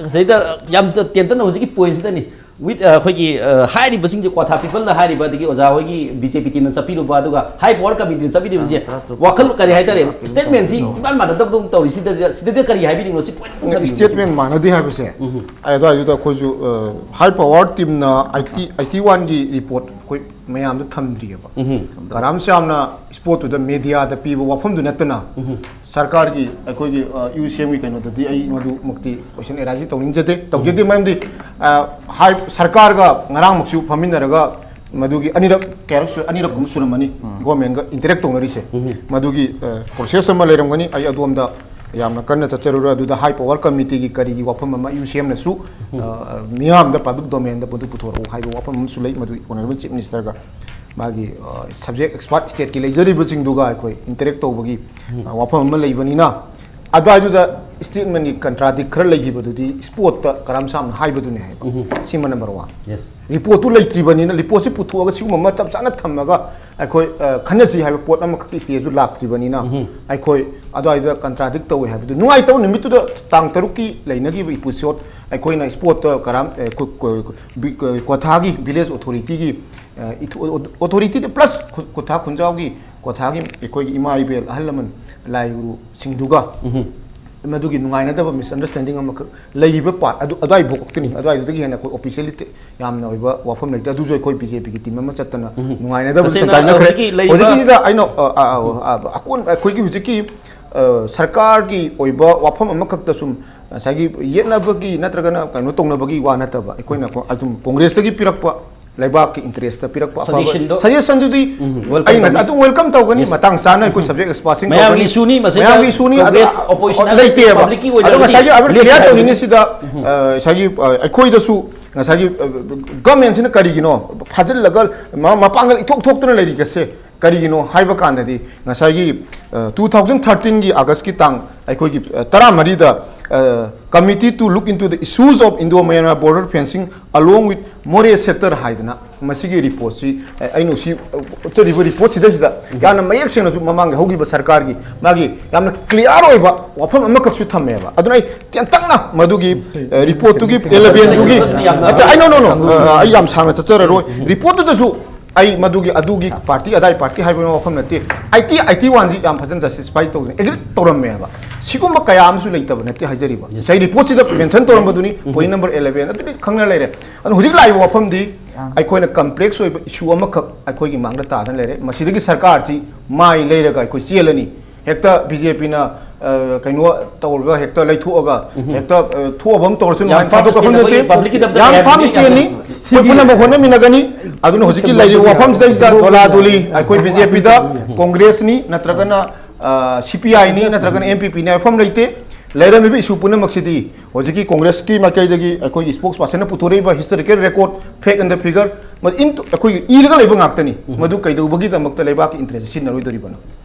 ꯁꯤꯗꯩꯗ ꯌꯥꯝ ꯇꯦꯟꯇꯛꯅ ꯍꯧꯖꯤꯛꯀꯤ ꯄꯣꯏꯟꯁꯤꯗꯅꯤ꯫ ꯋꯤꯠ ꯑꯩꯈꯣꯏꯒꯤ ꯑ, ꯍꯥꯏꯔꯤꯕꯁꯤꯡꯁꯦ, ꯀ꯭ꯋꯥꯊꯥ ꯄꯤꯄꯜꯅ ꯍꯥꯏꯔꯤꯕ, ꯑꯗꯒꯤ ꯑꯣꯖꯥ ꯍꯣꯏꯒꯤ ꯕꯤ ꯖꯦ ꯄꯤ ꯇꯤꯝꯅ ꯆꯠꯄꯤꯔꯨꯕ, ꯑꯗꯨꯒ ꯍꯥꯏ ꯄꯋꯥꯔ ꯀꯃꯤꯇꯤꯅ ꯆꯠꯄꯤꯔꯤꯕꯁꯦ, ꯋꯥꯈꯜ ꯀꯔꯤ ꯍꯥꯏꯇꯥꯔꯦ, ꯁ꯭ꯇꯦꯠꯃꯦꯟꯁꯤ ꯏꯃꯥꯟ ꯃꯥꯟꯅꯗꯕꯗꯧꯅ ꯇꯧꯔꯤ꯫ ꯁꯤꯗꯗꯤ ꯁꯤꯗꯗꯤ ꯀꯔꯤ ꯍꯥꯏꯕꯤꯅꯤꯡꯕꯅꯣ? ꯁꯤ ꯄꯣꯏꯟ ꯑꯃꯈꯛ ꯍꯥꯏꯕꯤꯌꯨ꯫ ꯁ꯭ꯇꯦꯠꯃꯦꯟ ꯃꯥꯟꯅꯗꯦ ꯍꯥꯏꯕꯁꯦ, ꯑꯩ ꯑꯗꯨꯋꯥꯏꯗꯨꯗ ꯑꯩꯈꯣꯏꯁꯨ ꯍꯥꯏ ꯄꯋꯥꯔ ꯇꯤꯝꯅ ꯑꯥꯏ ꯇꯤ ꯑꯥꯏ ꯇꯤ ꯋꯥꯟꯒꯤ ꯔꯤꯄꯣꯔꯠ ꯑꯩꯈꯣꯏ ꯃꯌꯥꯝꯗ ꯊꯝꯗ꯭ꯔꯤꯑꯕ꯫ ꯀꯔꯥꯝ ꯁ꯭ꯌꯥꯝꯅ ꯁ꯭ꯄꯣꯠꯇꯨꯗ ꯃꯦꯗꯤꯌꯥꯗ ꯄꯤꯕ ꯋꯥꯐꯝꯗꯨ ꯅꯠꯇꯅ, ꯁꯔꯀꯥꯔꯒꯤ, ꯑꯩꯈꯣꯏꯒꯤ ꯌꯨ ꯁꯤ ꯑꯦꯝꯒꯤ ꯀꯩꯅꯣꯗꯗꯤ ꯑꯩ ꯃꯗꯨꯃꯛꯇꯤ ꯀꯣꯏꯁꯟ ꯑꯦꯔꯥꯏꯖ ꯇꯧꯅꯤꯡꯖꯗꯦ꯫ ꯇꯧꯖꯗꯦ, ꯃꯔꯝꯗꯤ ꯑ, ꯍꯥꯏ ꯁꯔꯀꯥꯔꯒ ꯉꯔꯥꯡꯃꯛꯁꯨ ꯐꯝꯃꯤꯟꯅꯔꯒ ꯃꯗꯨꯒꯤ ꯑꯅꯤꯔꯛ, ꯀꯌꯥꯔꯛ ꯁꯨ-, ꯑꯅꯤꯔꯛ ꯀꯨꯝꯕ ꯁꯨꯔꯝꯃꯅꯤ ꯒꯣꯔꯃꯦꯟꯒ ꯏꯟꯇꯔꯦꯛ ꯇꯧꯅꯔꯤꯁꯦ꯫ ꯃꯗꯨꯒꯤ ꯄ꯭ꯔꯣꯁꯦꯁ ꯑꯃ ꯂꯩꯔꯝꯒꯅꯤ꯫ ꯑꯩ ꯑꯗꯣꯝꯗ ꯌꯥꯝꯅ ꯀꯟꯅ ꯆꯠꯆꯔꯨꯔꯣꯏ꯫ ꯑꯗꯨꯗ ꯍꯥꯏ ꯄꯋꯥꯔ ꯀꯃꯤꯇꯤꯒꯤ ꯀꯔꯤꯒꯤ ꯋꯥꯐꯝ ꯑꯃ ꯌꯨ ꯁꯤ ꯑꯦꯝꯅꯁꯨ, ꯑ, ꯃꯤꯌꯥꯝꯗ, ꯄꯕ꯭ꯂꯤꯛ ꯗꯣꯃꯦꯟꯗ ꯃꯗꯨ ꯄꯨꯊꯣꯔꯛꯎ ꯍꯥꯏꯕ ꯋꯥꯐꯝ ꯑꯃꯁꯨ ꯂꯩ꯫ ꯃꯗꯨ ꯑꯣꯅꯔꯦꯕꯜ ꯆꯤꯐ ꯃꯤꯅꯤꯁꯇꯔꯒ ꯃꯥꯒꯤ ꯁꯕꯖꯦꯛ ꯑꯦꯛꯁꯄꯥꯔꯠ ꯁ꯭ꯇꯦꯠꯀꯤ ꯂꯩꯖꯔꯤꯕꯁꯤꯡꯗꯨꯒ ꯑꯩꯈꯣꯏ ꯏꯟꯇꯔꯦꯛ ꯇꯧꯕꯒꯤ, ꯑ, ꯋꯥꯐꯝ ꯑꯃ ꯂꯩꯕꯅꯤꯅ, ꯑꯗꯨꯋꯥꯏꯗꯨꯗ ꯁ꯭ꯇꯦꯠꯃꯦꯟꯒꯤ ꯀꯟꯇ꯭ꯔꯥꯗꯤꯛ ꯈꯔ ꯂꯩꯈꯤꯕꯗꯨꯗꯤ ꯁ꯭ꯄꯣꯠꯇ ꯀꯔꯥꯝ ꯁ꯭ꯌꯥꯝꯅ ꯍꯥꯏꯕꯗꯨꯅꯦ ꯍꯥꯏꯕ꯫ ꯁꯤꯃ ꯅꯝꯕꯔ ꯋꯥꯟ꯫ ꯌꯦꯁ꯫ ꯔꯤꯄꯣꯔꯠꯇꯨ ꯂꯩꯇ꯭ꯔꯤꯕꯅꯤꯅ, ꯔꯤꯄꯣꯔꯠꯁꯤ ꯄꯨꯊꯣꯛꯑꯒ ꯁꯤꯒꯨꯝꯕ ꯑꯃ ꯆꯞ ꯆꯥꯅ ꯊꯝꯃꯒ ꯑꯩꯈꯣꯏ, ꯑ, ꯈꯟꯅꯁꯤ ꯍꯥꯏꯕ ꯄꯣꯠ ꯑꯃꯈꯛꯀꯤ ꯁ꯭ꯇꯦꯖꯇꯨ ꯂꯥꯛꯇ꯭ꯔꯤꯕꯅꯤꯅ, ꯑꯩꯈꯣꯏ ꯑꯗꯨꯋꯥꯏꯗꯨꯗ ꯀꯟꯇ꯭ꯔꯥꯗꯤꯛ ꯇꯧꯋꯦ ꯍꯥꯏꯕꯗꯨ ꯅꯨꯡꯉꯥꯏꯇꯕ ꯅꯨꯃꯤꯠꯇꯨꯗ, ꯇꯥꯡ ꯇꯔꯨꯛꯀꯤ ꯂꯩꯅꯈꯤꯕ ꯏꯄꯤꯁꯣꯠ, ꯑꯩꯈꯣꯏꯅ ꯁ꯭ꯄꯣꯠꯇ ꯀꯔꯥꯝ, ꯑ, ꯀꯣ-, ꯀꯣ-, ꯕꯤ-, ꯀꯣ-, ꯀ꯭ꯋꯥꯊꯥꯒꯤ ꯚꯤꯂꯦꯖ ꯑꯣꯊꯣꯔꯤꯇꯤꯒꯤ, ꯑ, ꯏꯊꯣ-, ꯑꯣ-, ꯑꯣꯊꯣꯔꯤꯇꯤꯗ ꯄ꯭ꯂꯁ ꯈꯨ-, ꯀ꯭ꯋꯥꯊꯥ ꯈꯨꯟꯖꯥꯎꯒꯤ, ꯀ꯭ꯋꯥꯊꯥꯒꯤ ꯑꯩꯈꯣꯏꯒꯤ ꯏꯃꯥ ꯏꯕꯦꯜ, ꯑꯍꯜ ꯂꯃꯟ, ꯂꯥꯏ ꯒꯨꯔꯨꯁꯤꯡꯗꯨꯒ ꯃꯗꯨꯒꯤ ꯅꯨꯡꯉꯥꯏꯅꯗꯕ, ꯃꯤꯁꯑꯟꯗꯔꯁ꯭ꯇꯦꯟꯗꯤꯡ ꯑꯃꯈꯛ ꯂꯩꯔꯤꯕ ꯄꯥꯔꯠ ꯑꯗꯨ, ꯑꯗꯨꯋꯥꯏꯐꯥꯎ ꯈꯛꯇꯅꯤ꯫ ꯑꯗꯨꯋꯥꯏꯗꯨꯗꯒꯤ ꯍꯦꯟꯅ ꯑꯩꯈꯣꯏ ꯑꯣꯐꯤꯁꯤꯌꯦꯜꯂꯤ ꯌꯥꯝꯅ ꯑꯣꯏꯕ ꯋꯥꯐꯝ ꯂꯩꯇꯦ꯫ ꯑꯗꯨꯁꯨ ꯑꯩꯈꯣꯏ ꯕꯤ ꯖꯦ ꯄꯤꯒꯤ ꯇꯤꯝ ꯑꯃ ꯆꯠꯇꯅ ꯎꯝ꯫ ꯅꯨꯡꯉꯥꯏꯅꯗꯕ ꯇꯁꯦꯡꯅ ꯁꯦꯟꯇꯥꯏꯅꯈ꯭ꯔꯦ꯫ ꯍꯧꯖꯤꯛꯀꯤ ꯂꯩꯔꯤꯕ ꯍꯧꯖꯤꯛꯀꯤꯁꯤꯗ ꯑꯩꯅ, ꯑ, ꯑ, ꯑ, ꯑ, ꯑꯀꯣꯟ-, ꯑꯩꯈꯣꯏꯒꯤ ꯍꯧꯖꯤꯛꯀꯤ, ꯑ, ꯁꯔꯀꯥꯔꯒꯤ ꯑꯣꯏꯕ ꯋꯥꯐꯝ ꯑꯃꯈꯛꯇ ꯁꯨꯝ ꯉꯁꯥꯏꯒꯤ ꯌꯦꯠꯅꯕꯒꯤ ꯅꯠꯇ꯭ꯔꯒꯅ ꯀꯩꯅꯣ ꯇꯧꯅꯕꯒꯤ ꯋꯥ ꯅꯠꯇꯕ, ꯑꯩꯈꯣꯏꯅ ꯀꯣ-, ꯑꯗꯨꯝ ꯀꯣꯡꯒ꯭ꯔꯦꯁꯇꯒꯤ ꯄꯤꯔꯛꯄ ꯂꯩꯕꯥꯛꯀꯤ ꯏꯟꯇꯔꯦꯁꯇ ꯄꯤꯔꯛꯄ ꯑꯐꯕ ꯁꯖꯦꯁꯟꯗꯣ ꯁꯖꯦꯁꯟꯗꯨꯗꯤ ꯎꯝ, ꯋꯦꯜꯀꯝ ꯑꯩ ꯉꯁꯥꯏ ꯇꯧꯒꯅꯤ꯫ ꯑꯗꯨꯝ ꯋꯦꯜꯀꯝ ꯇꯧꯒꯅꯤ꯫ ꯌꯦꯁ꯫ ꯃꯇꯥꯡ ꯆꯥꯅ ꯑꯩꯈꯣꯏ ꯁꯕꯖꯦꯛ ꯑꯦꯛꯁꯄꯥꯔꯠꯁꯤꯡ ꯃꯌꯥꯝꯒꯤ ꯀꯧꯒꯅꯤ꯫ ꯏꯁꯨꯅꯤ, ꯃꯁꯤꯗ ꯃꯌꯥꯝꯒꯤ ꯏꯁꯨꯅꯤ꯫ ꯀꯣꯡꯒ꯭ꯔꯦꯁ ꯑꯗꯨ ꯑꯣꯄꯣꯖꯤꯁꯟ ꯂꯩꯇꯦꯕ꯫ ꯄꯕ꯭ꯂꯤꯛꯀꯤ ꯑꯣꯏꯅ ꯑꯗꯣ ꯉꯁꯥꯏꯒꯤ ꯑꯩꯈꯣꯏ ꯂꯦꯞꯄ ꯀ꯭ꯂꯤꯌꯥꯔ ꯇꯧꯅꯤꯡꯉꯤꯁꯤꯗ, ꯎꯝ꯫ ꯑ, ꯉꯁꯥꯏꯒꯤ, ꯑ, ꯑꯩꯈꯣꯏꯗꯁꯨ ꯉꯁꯥꯏꯒꯤ, ꯑ, ꯒꯚꯔꯟꯃꯦꯟꯠꯁꯤꯅ ꯀꯔꯤꯒꯤꯅꯣ ꯐꯥꯖꯤꯜꯂꯒ ꯃ-, ꯃꯄꯥꯡꯒꯜ ꯏꯊꯣꯛ ꯊꯣꯛꯇꯅ ꯂꯩꯔꯤꯒꯁꯦ? ꯀꯔꯤꯒꯤꯅꯣ ꯍꯥꯏꯕ ꯀꯥꯟꯗꯗꯤ, ꯉꯁꯥꯏꯒꯤ ꯇꯨ ꯊꯥꯎꯖꯟ ꯊꯥꯔꯇꯤꯟꯒꯤ ꯑꯥꯒꯁꯀꯤ ꯇꯥꯡ, ꯑꯩꯈꯣꯏꯒꯤ ꯇꯔꯥꯃꯔꯤꯗ, Committee to look into the issues of Indo-Myanmar border fencing along with Moreh sector ꯍꯥꯏꯗꯅ ꯃꯁꯤꯒꯤ ꯔꯤꯄꯣꯔꯠꯁꯤ, ꯑꯩꯅ ꯁꯤ ꯎꯠꯆꯔꯤꯕ ꯔꯤꯄꯣꯔꯠꯁꯤꯗꯩꯁꯤꯗ ꯌꯥꯝꯅ ꯃꯌꯦꯛ ꯁꯦꯡꯅꯁꯨ ꯃꯃꯥꯡꯒꯤ ꯍꯧꯈꯤꯕ ꯁꯔꯀꯥꯔꯒꯤ ꯃꯥꯒꯤ ꯌꯥꯝꯅ ꯀ꯭ꯂꯤꯌꯥꯔ ꯑꯣꯏꯕ ꯋꯥꯐꯝ ꯑꯃꯈꯛꯁꯨ ꯊꯝꯃꯦꯕ꯫ ꯑꯗꯨꯅ ꯑꯩ ꯇꯦꯟꯇꯛꯅ ꯃꯗꯨꯒꯤ ꯔꯤꯄꯣꯔꯠꯇꯨꯒꯤ ꯑꯦꯂꯚꯦꯟꯗꯨꯒꯤ, ꯅꯠꯇꯦ, ꯑꯩ, no, no, no, ꯑ, ꯑꯩ ꯌꯥꯝ ꯁꯥꯡꯅ ꯆꯠꯆꯔꯔꯣꯏ꯫ ꯔꯤꯄꯣꯔꯠꯇꯨꯗꯁꯨ ꯑꯩ ꯃꯗꯨꯒꯤ, ꯑꯗꯨꯒꯤ ꯄꯥꯔꯇꯤ, ꯑꯗꯥꯏ ꯄꯥꯔꯇꯤ ꯍꯥꯏꯕ ꯋꯥꯐꯝ ꯅꯠꯇꯦ꯫ ꯑꯥꯏꯇꯤ, ꯑꯥꯏꯇꯤ ꯋꯥꯟꯁꯤ ꯌꯥꯝ ꯐꯖꯅ ꯖꯁꯇꯤꯁꯐꯥꯏ ꯇꯧꯗꯅ ꯑꯦꯒ꯭ꯔꯤ ꯇꯧꯔꯝꯃꯦꯕ꯫ ꯁꯤꯒꯨꯝꯕ ꯀꯌꯥ ꯑꯃꯁꯨ ꯂꯩꯇꯕ ꯅꯠꯇꯦ ꯍꯥꯏꯖꯔꯤꯕ꯫ ꯉꯁꯥꯏ ꯔꯤꯄꯣꯔꯠꯁꯤꯗ ꯃꯦꯟꯁꯟ ꯇꯧꯔꯝꯕꯗꯨꯅꯤ, ꯄꯣꯏꯟ ꯅꯝꯕꯔ ꯑꯦꯂꯚꯦꯟ ꯑꯗꯨꯗꯤ ꯈꯪꯅ ꯂꯩꯔꯦ꯫ ꯑꯗꯨꯅ ꯍꯧꯖꯤꯛ ꯂꯥꯛꯏꯕ ꯋꯥꯐꯝꯗꯤ ꯑꯩꯈꯣꯏꯅ ꯀꯝꯄ꯭ꯂꯦꯛꯁ ꯑꯣꯏꯕ ꯏꯁꯨ ꯑꯃꯈꯛ ꯑꯩꯈꯣꯏꯒꯤ ꯃꯥꯡꯗ ꯇꯥꯗꯅ ꯂꯩꯔꯦ꯫ ꯃꯁꯤꯗꯒꯤ ꯁꯔꯀꯥꯔꯁꯤ ꯃꯥꯏ ꯂꯩꯔꯒ ꯑꯩꯈꯣꯏ ꯆꯦꯜꯂꯅꯤ꯫ ꯍꯦꯛꯇ ꯕꯤ ꯖꯦ ꯄꯤꯅ, ꯑ, ꯀꯩꯅꯣ ꯇꯧꯔꯒ ꯍꯦꯛꯇ ꯂꯩꯊꯣꯛꯑꯒ ꯍꯦꯛꯇ, ꯑ, ꯊꯣꯛꯑꯕ ꯑꯃ ꯇꯧꯔꯁꯨ ꯌꯥꯝ ꯅꯨꯡꯉꯥꯏꯅ ꯐꯥꯕ ꯊꯥꯗꯣꯛꯄ ꯁ꯭ꯇꯦꯟ, ꯈꯪꯗꯦ꯫ ꯑꯩꯈꯣꯏꯒꯤ ꯄꯕ꯭ꯂꯤꯛꯀꯤꯗꯃꯛꯇ ꯌꯥꯝ ꯐꯥꯕ ꯁ꯭ꯇꯦꯟꯅꯤ꯫ ꯑꯩꯈꯣꯏ ꯄꯨꯝꯅꯃꯛ ꯍꯣꯠꯅꯃꯤꯟꯅꯒꯅꯤ꯫ ꯑꯗꯨꯅ ꯍꯧꯖꯤꯛꯀꯤ ꯂꯩꯔꯤꯕ ꯋꯥꯐꯝꯁꯤꯗꯩꯁꯤꯗ ꯗꯣꯂꯥ ꯗꯣꯂꯤ ꯑꯩꯈꯣꯏ ꯕꯤ ꯖꯦ ꯄꯤꯗ, ꯀꯣꯡꯒ꯭ꯔꯦꯁꯅꯤ ꯅꯠꯇ꯭ꯔꯒꯅ, ꯑ, ꯁꯤ ꯄꯤ ꯑꯥꯏꯅꯤ ꯅꯠꯇ꯭ꯔꯒꯅ ꯑꯦꯝ ꯄꯤ ꯄꯤꯅꯤ ꯍꯥꯏꯕ ꯃꯐꯝ ꯂꯩꯇꯦ꯫ ꯂꯩꯔꯝꯃꯤꯕ ꯏꯁꯨ ꯄꯨꯝꯅꯃꯛꯁꯤꯗꯤ ꯍꯧꯖꯤꯛꯀꯤ ꯀꯣꯡꯒ꯭ꯔꯦꯁꯀꯤ ꯃꯥꯏꯀꯩꯗꯒꯤ ꯑꯩꯈꯣꯏꯒꯤ ꯏꯁꯄꯣꯛꯁ ꯄꯥꯔꯁꯟꯅ ꯄꯨꯊꯣꯔꯛꯏꯕ historical record, fact and figure, ꯃꯗꯨ ꯏꯟ-, ꯑꯩꯈꯣꯏꯒꯤ ꯏꯔꯒ ꯂꯩꯕ ꯉꯥꯛꯇꯅꯤ꯫ ꯃꯗꯨ ꯀꯩꯗꯧꯕꯒꯤꯗꯃꯛꯇ ꯂꯩꯕꯥꯛꯀꯤ ꯏꯟꯇꯔꯦꯁ ꯁꯤꯖꯤꯟꯅꯔꯣꯏꯗꯣꯔꯤꯕꯅꯣ?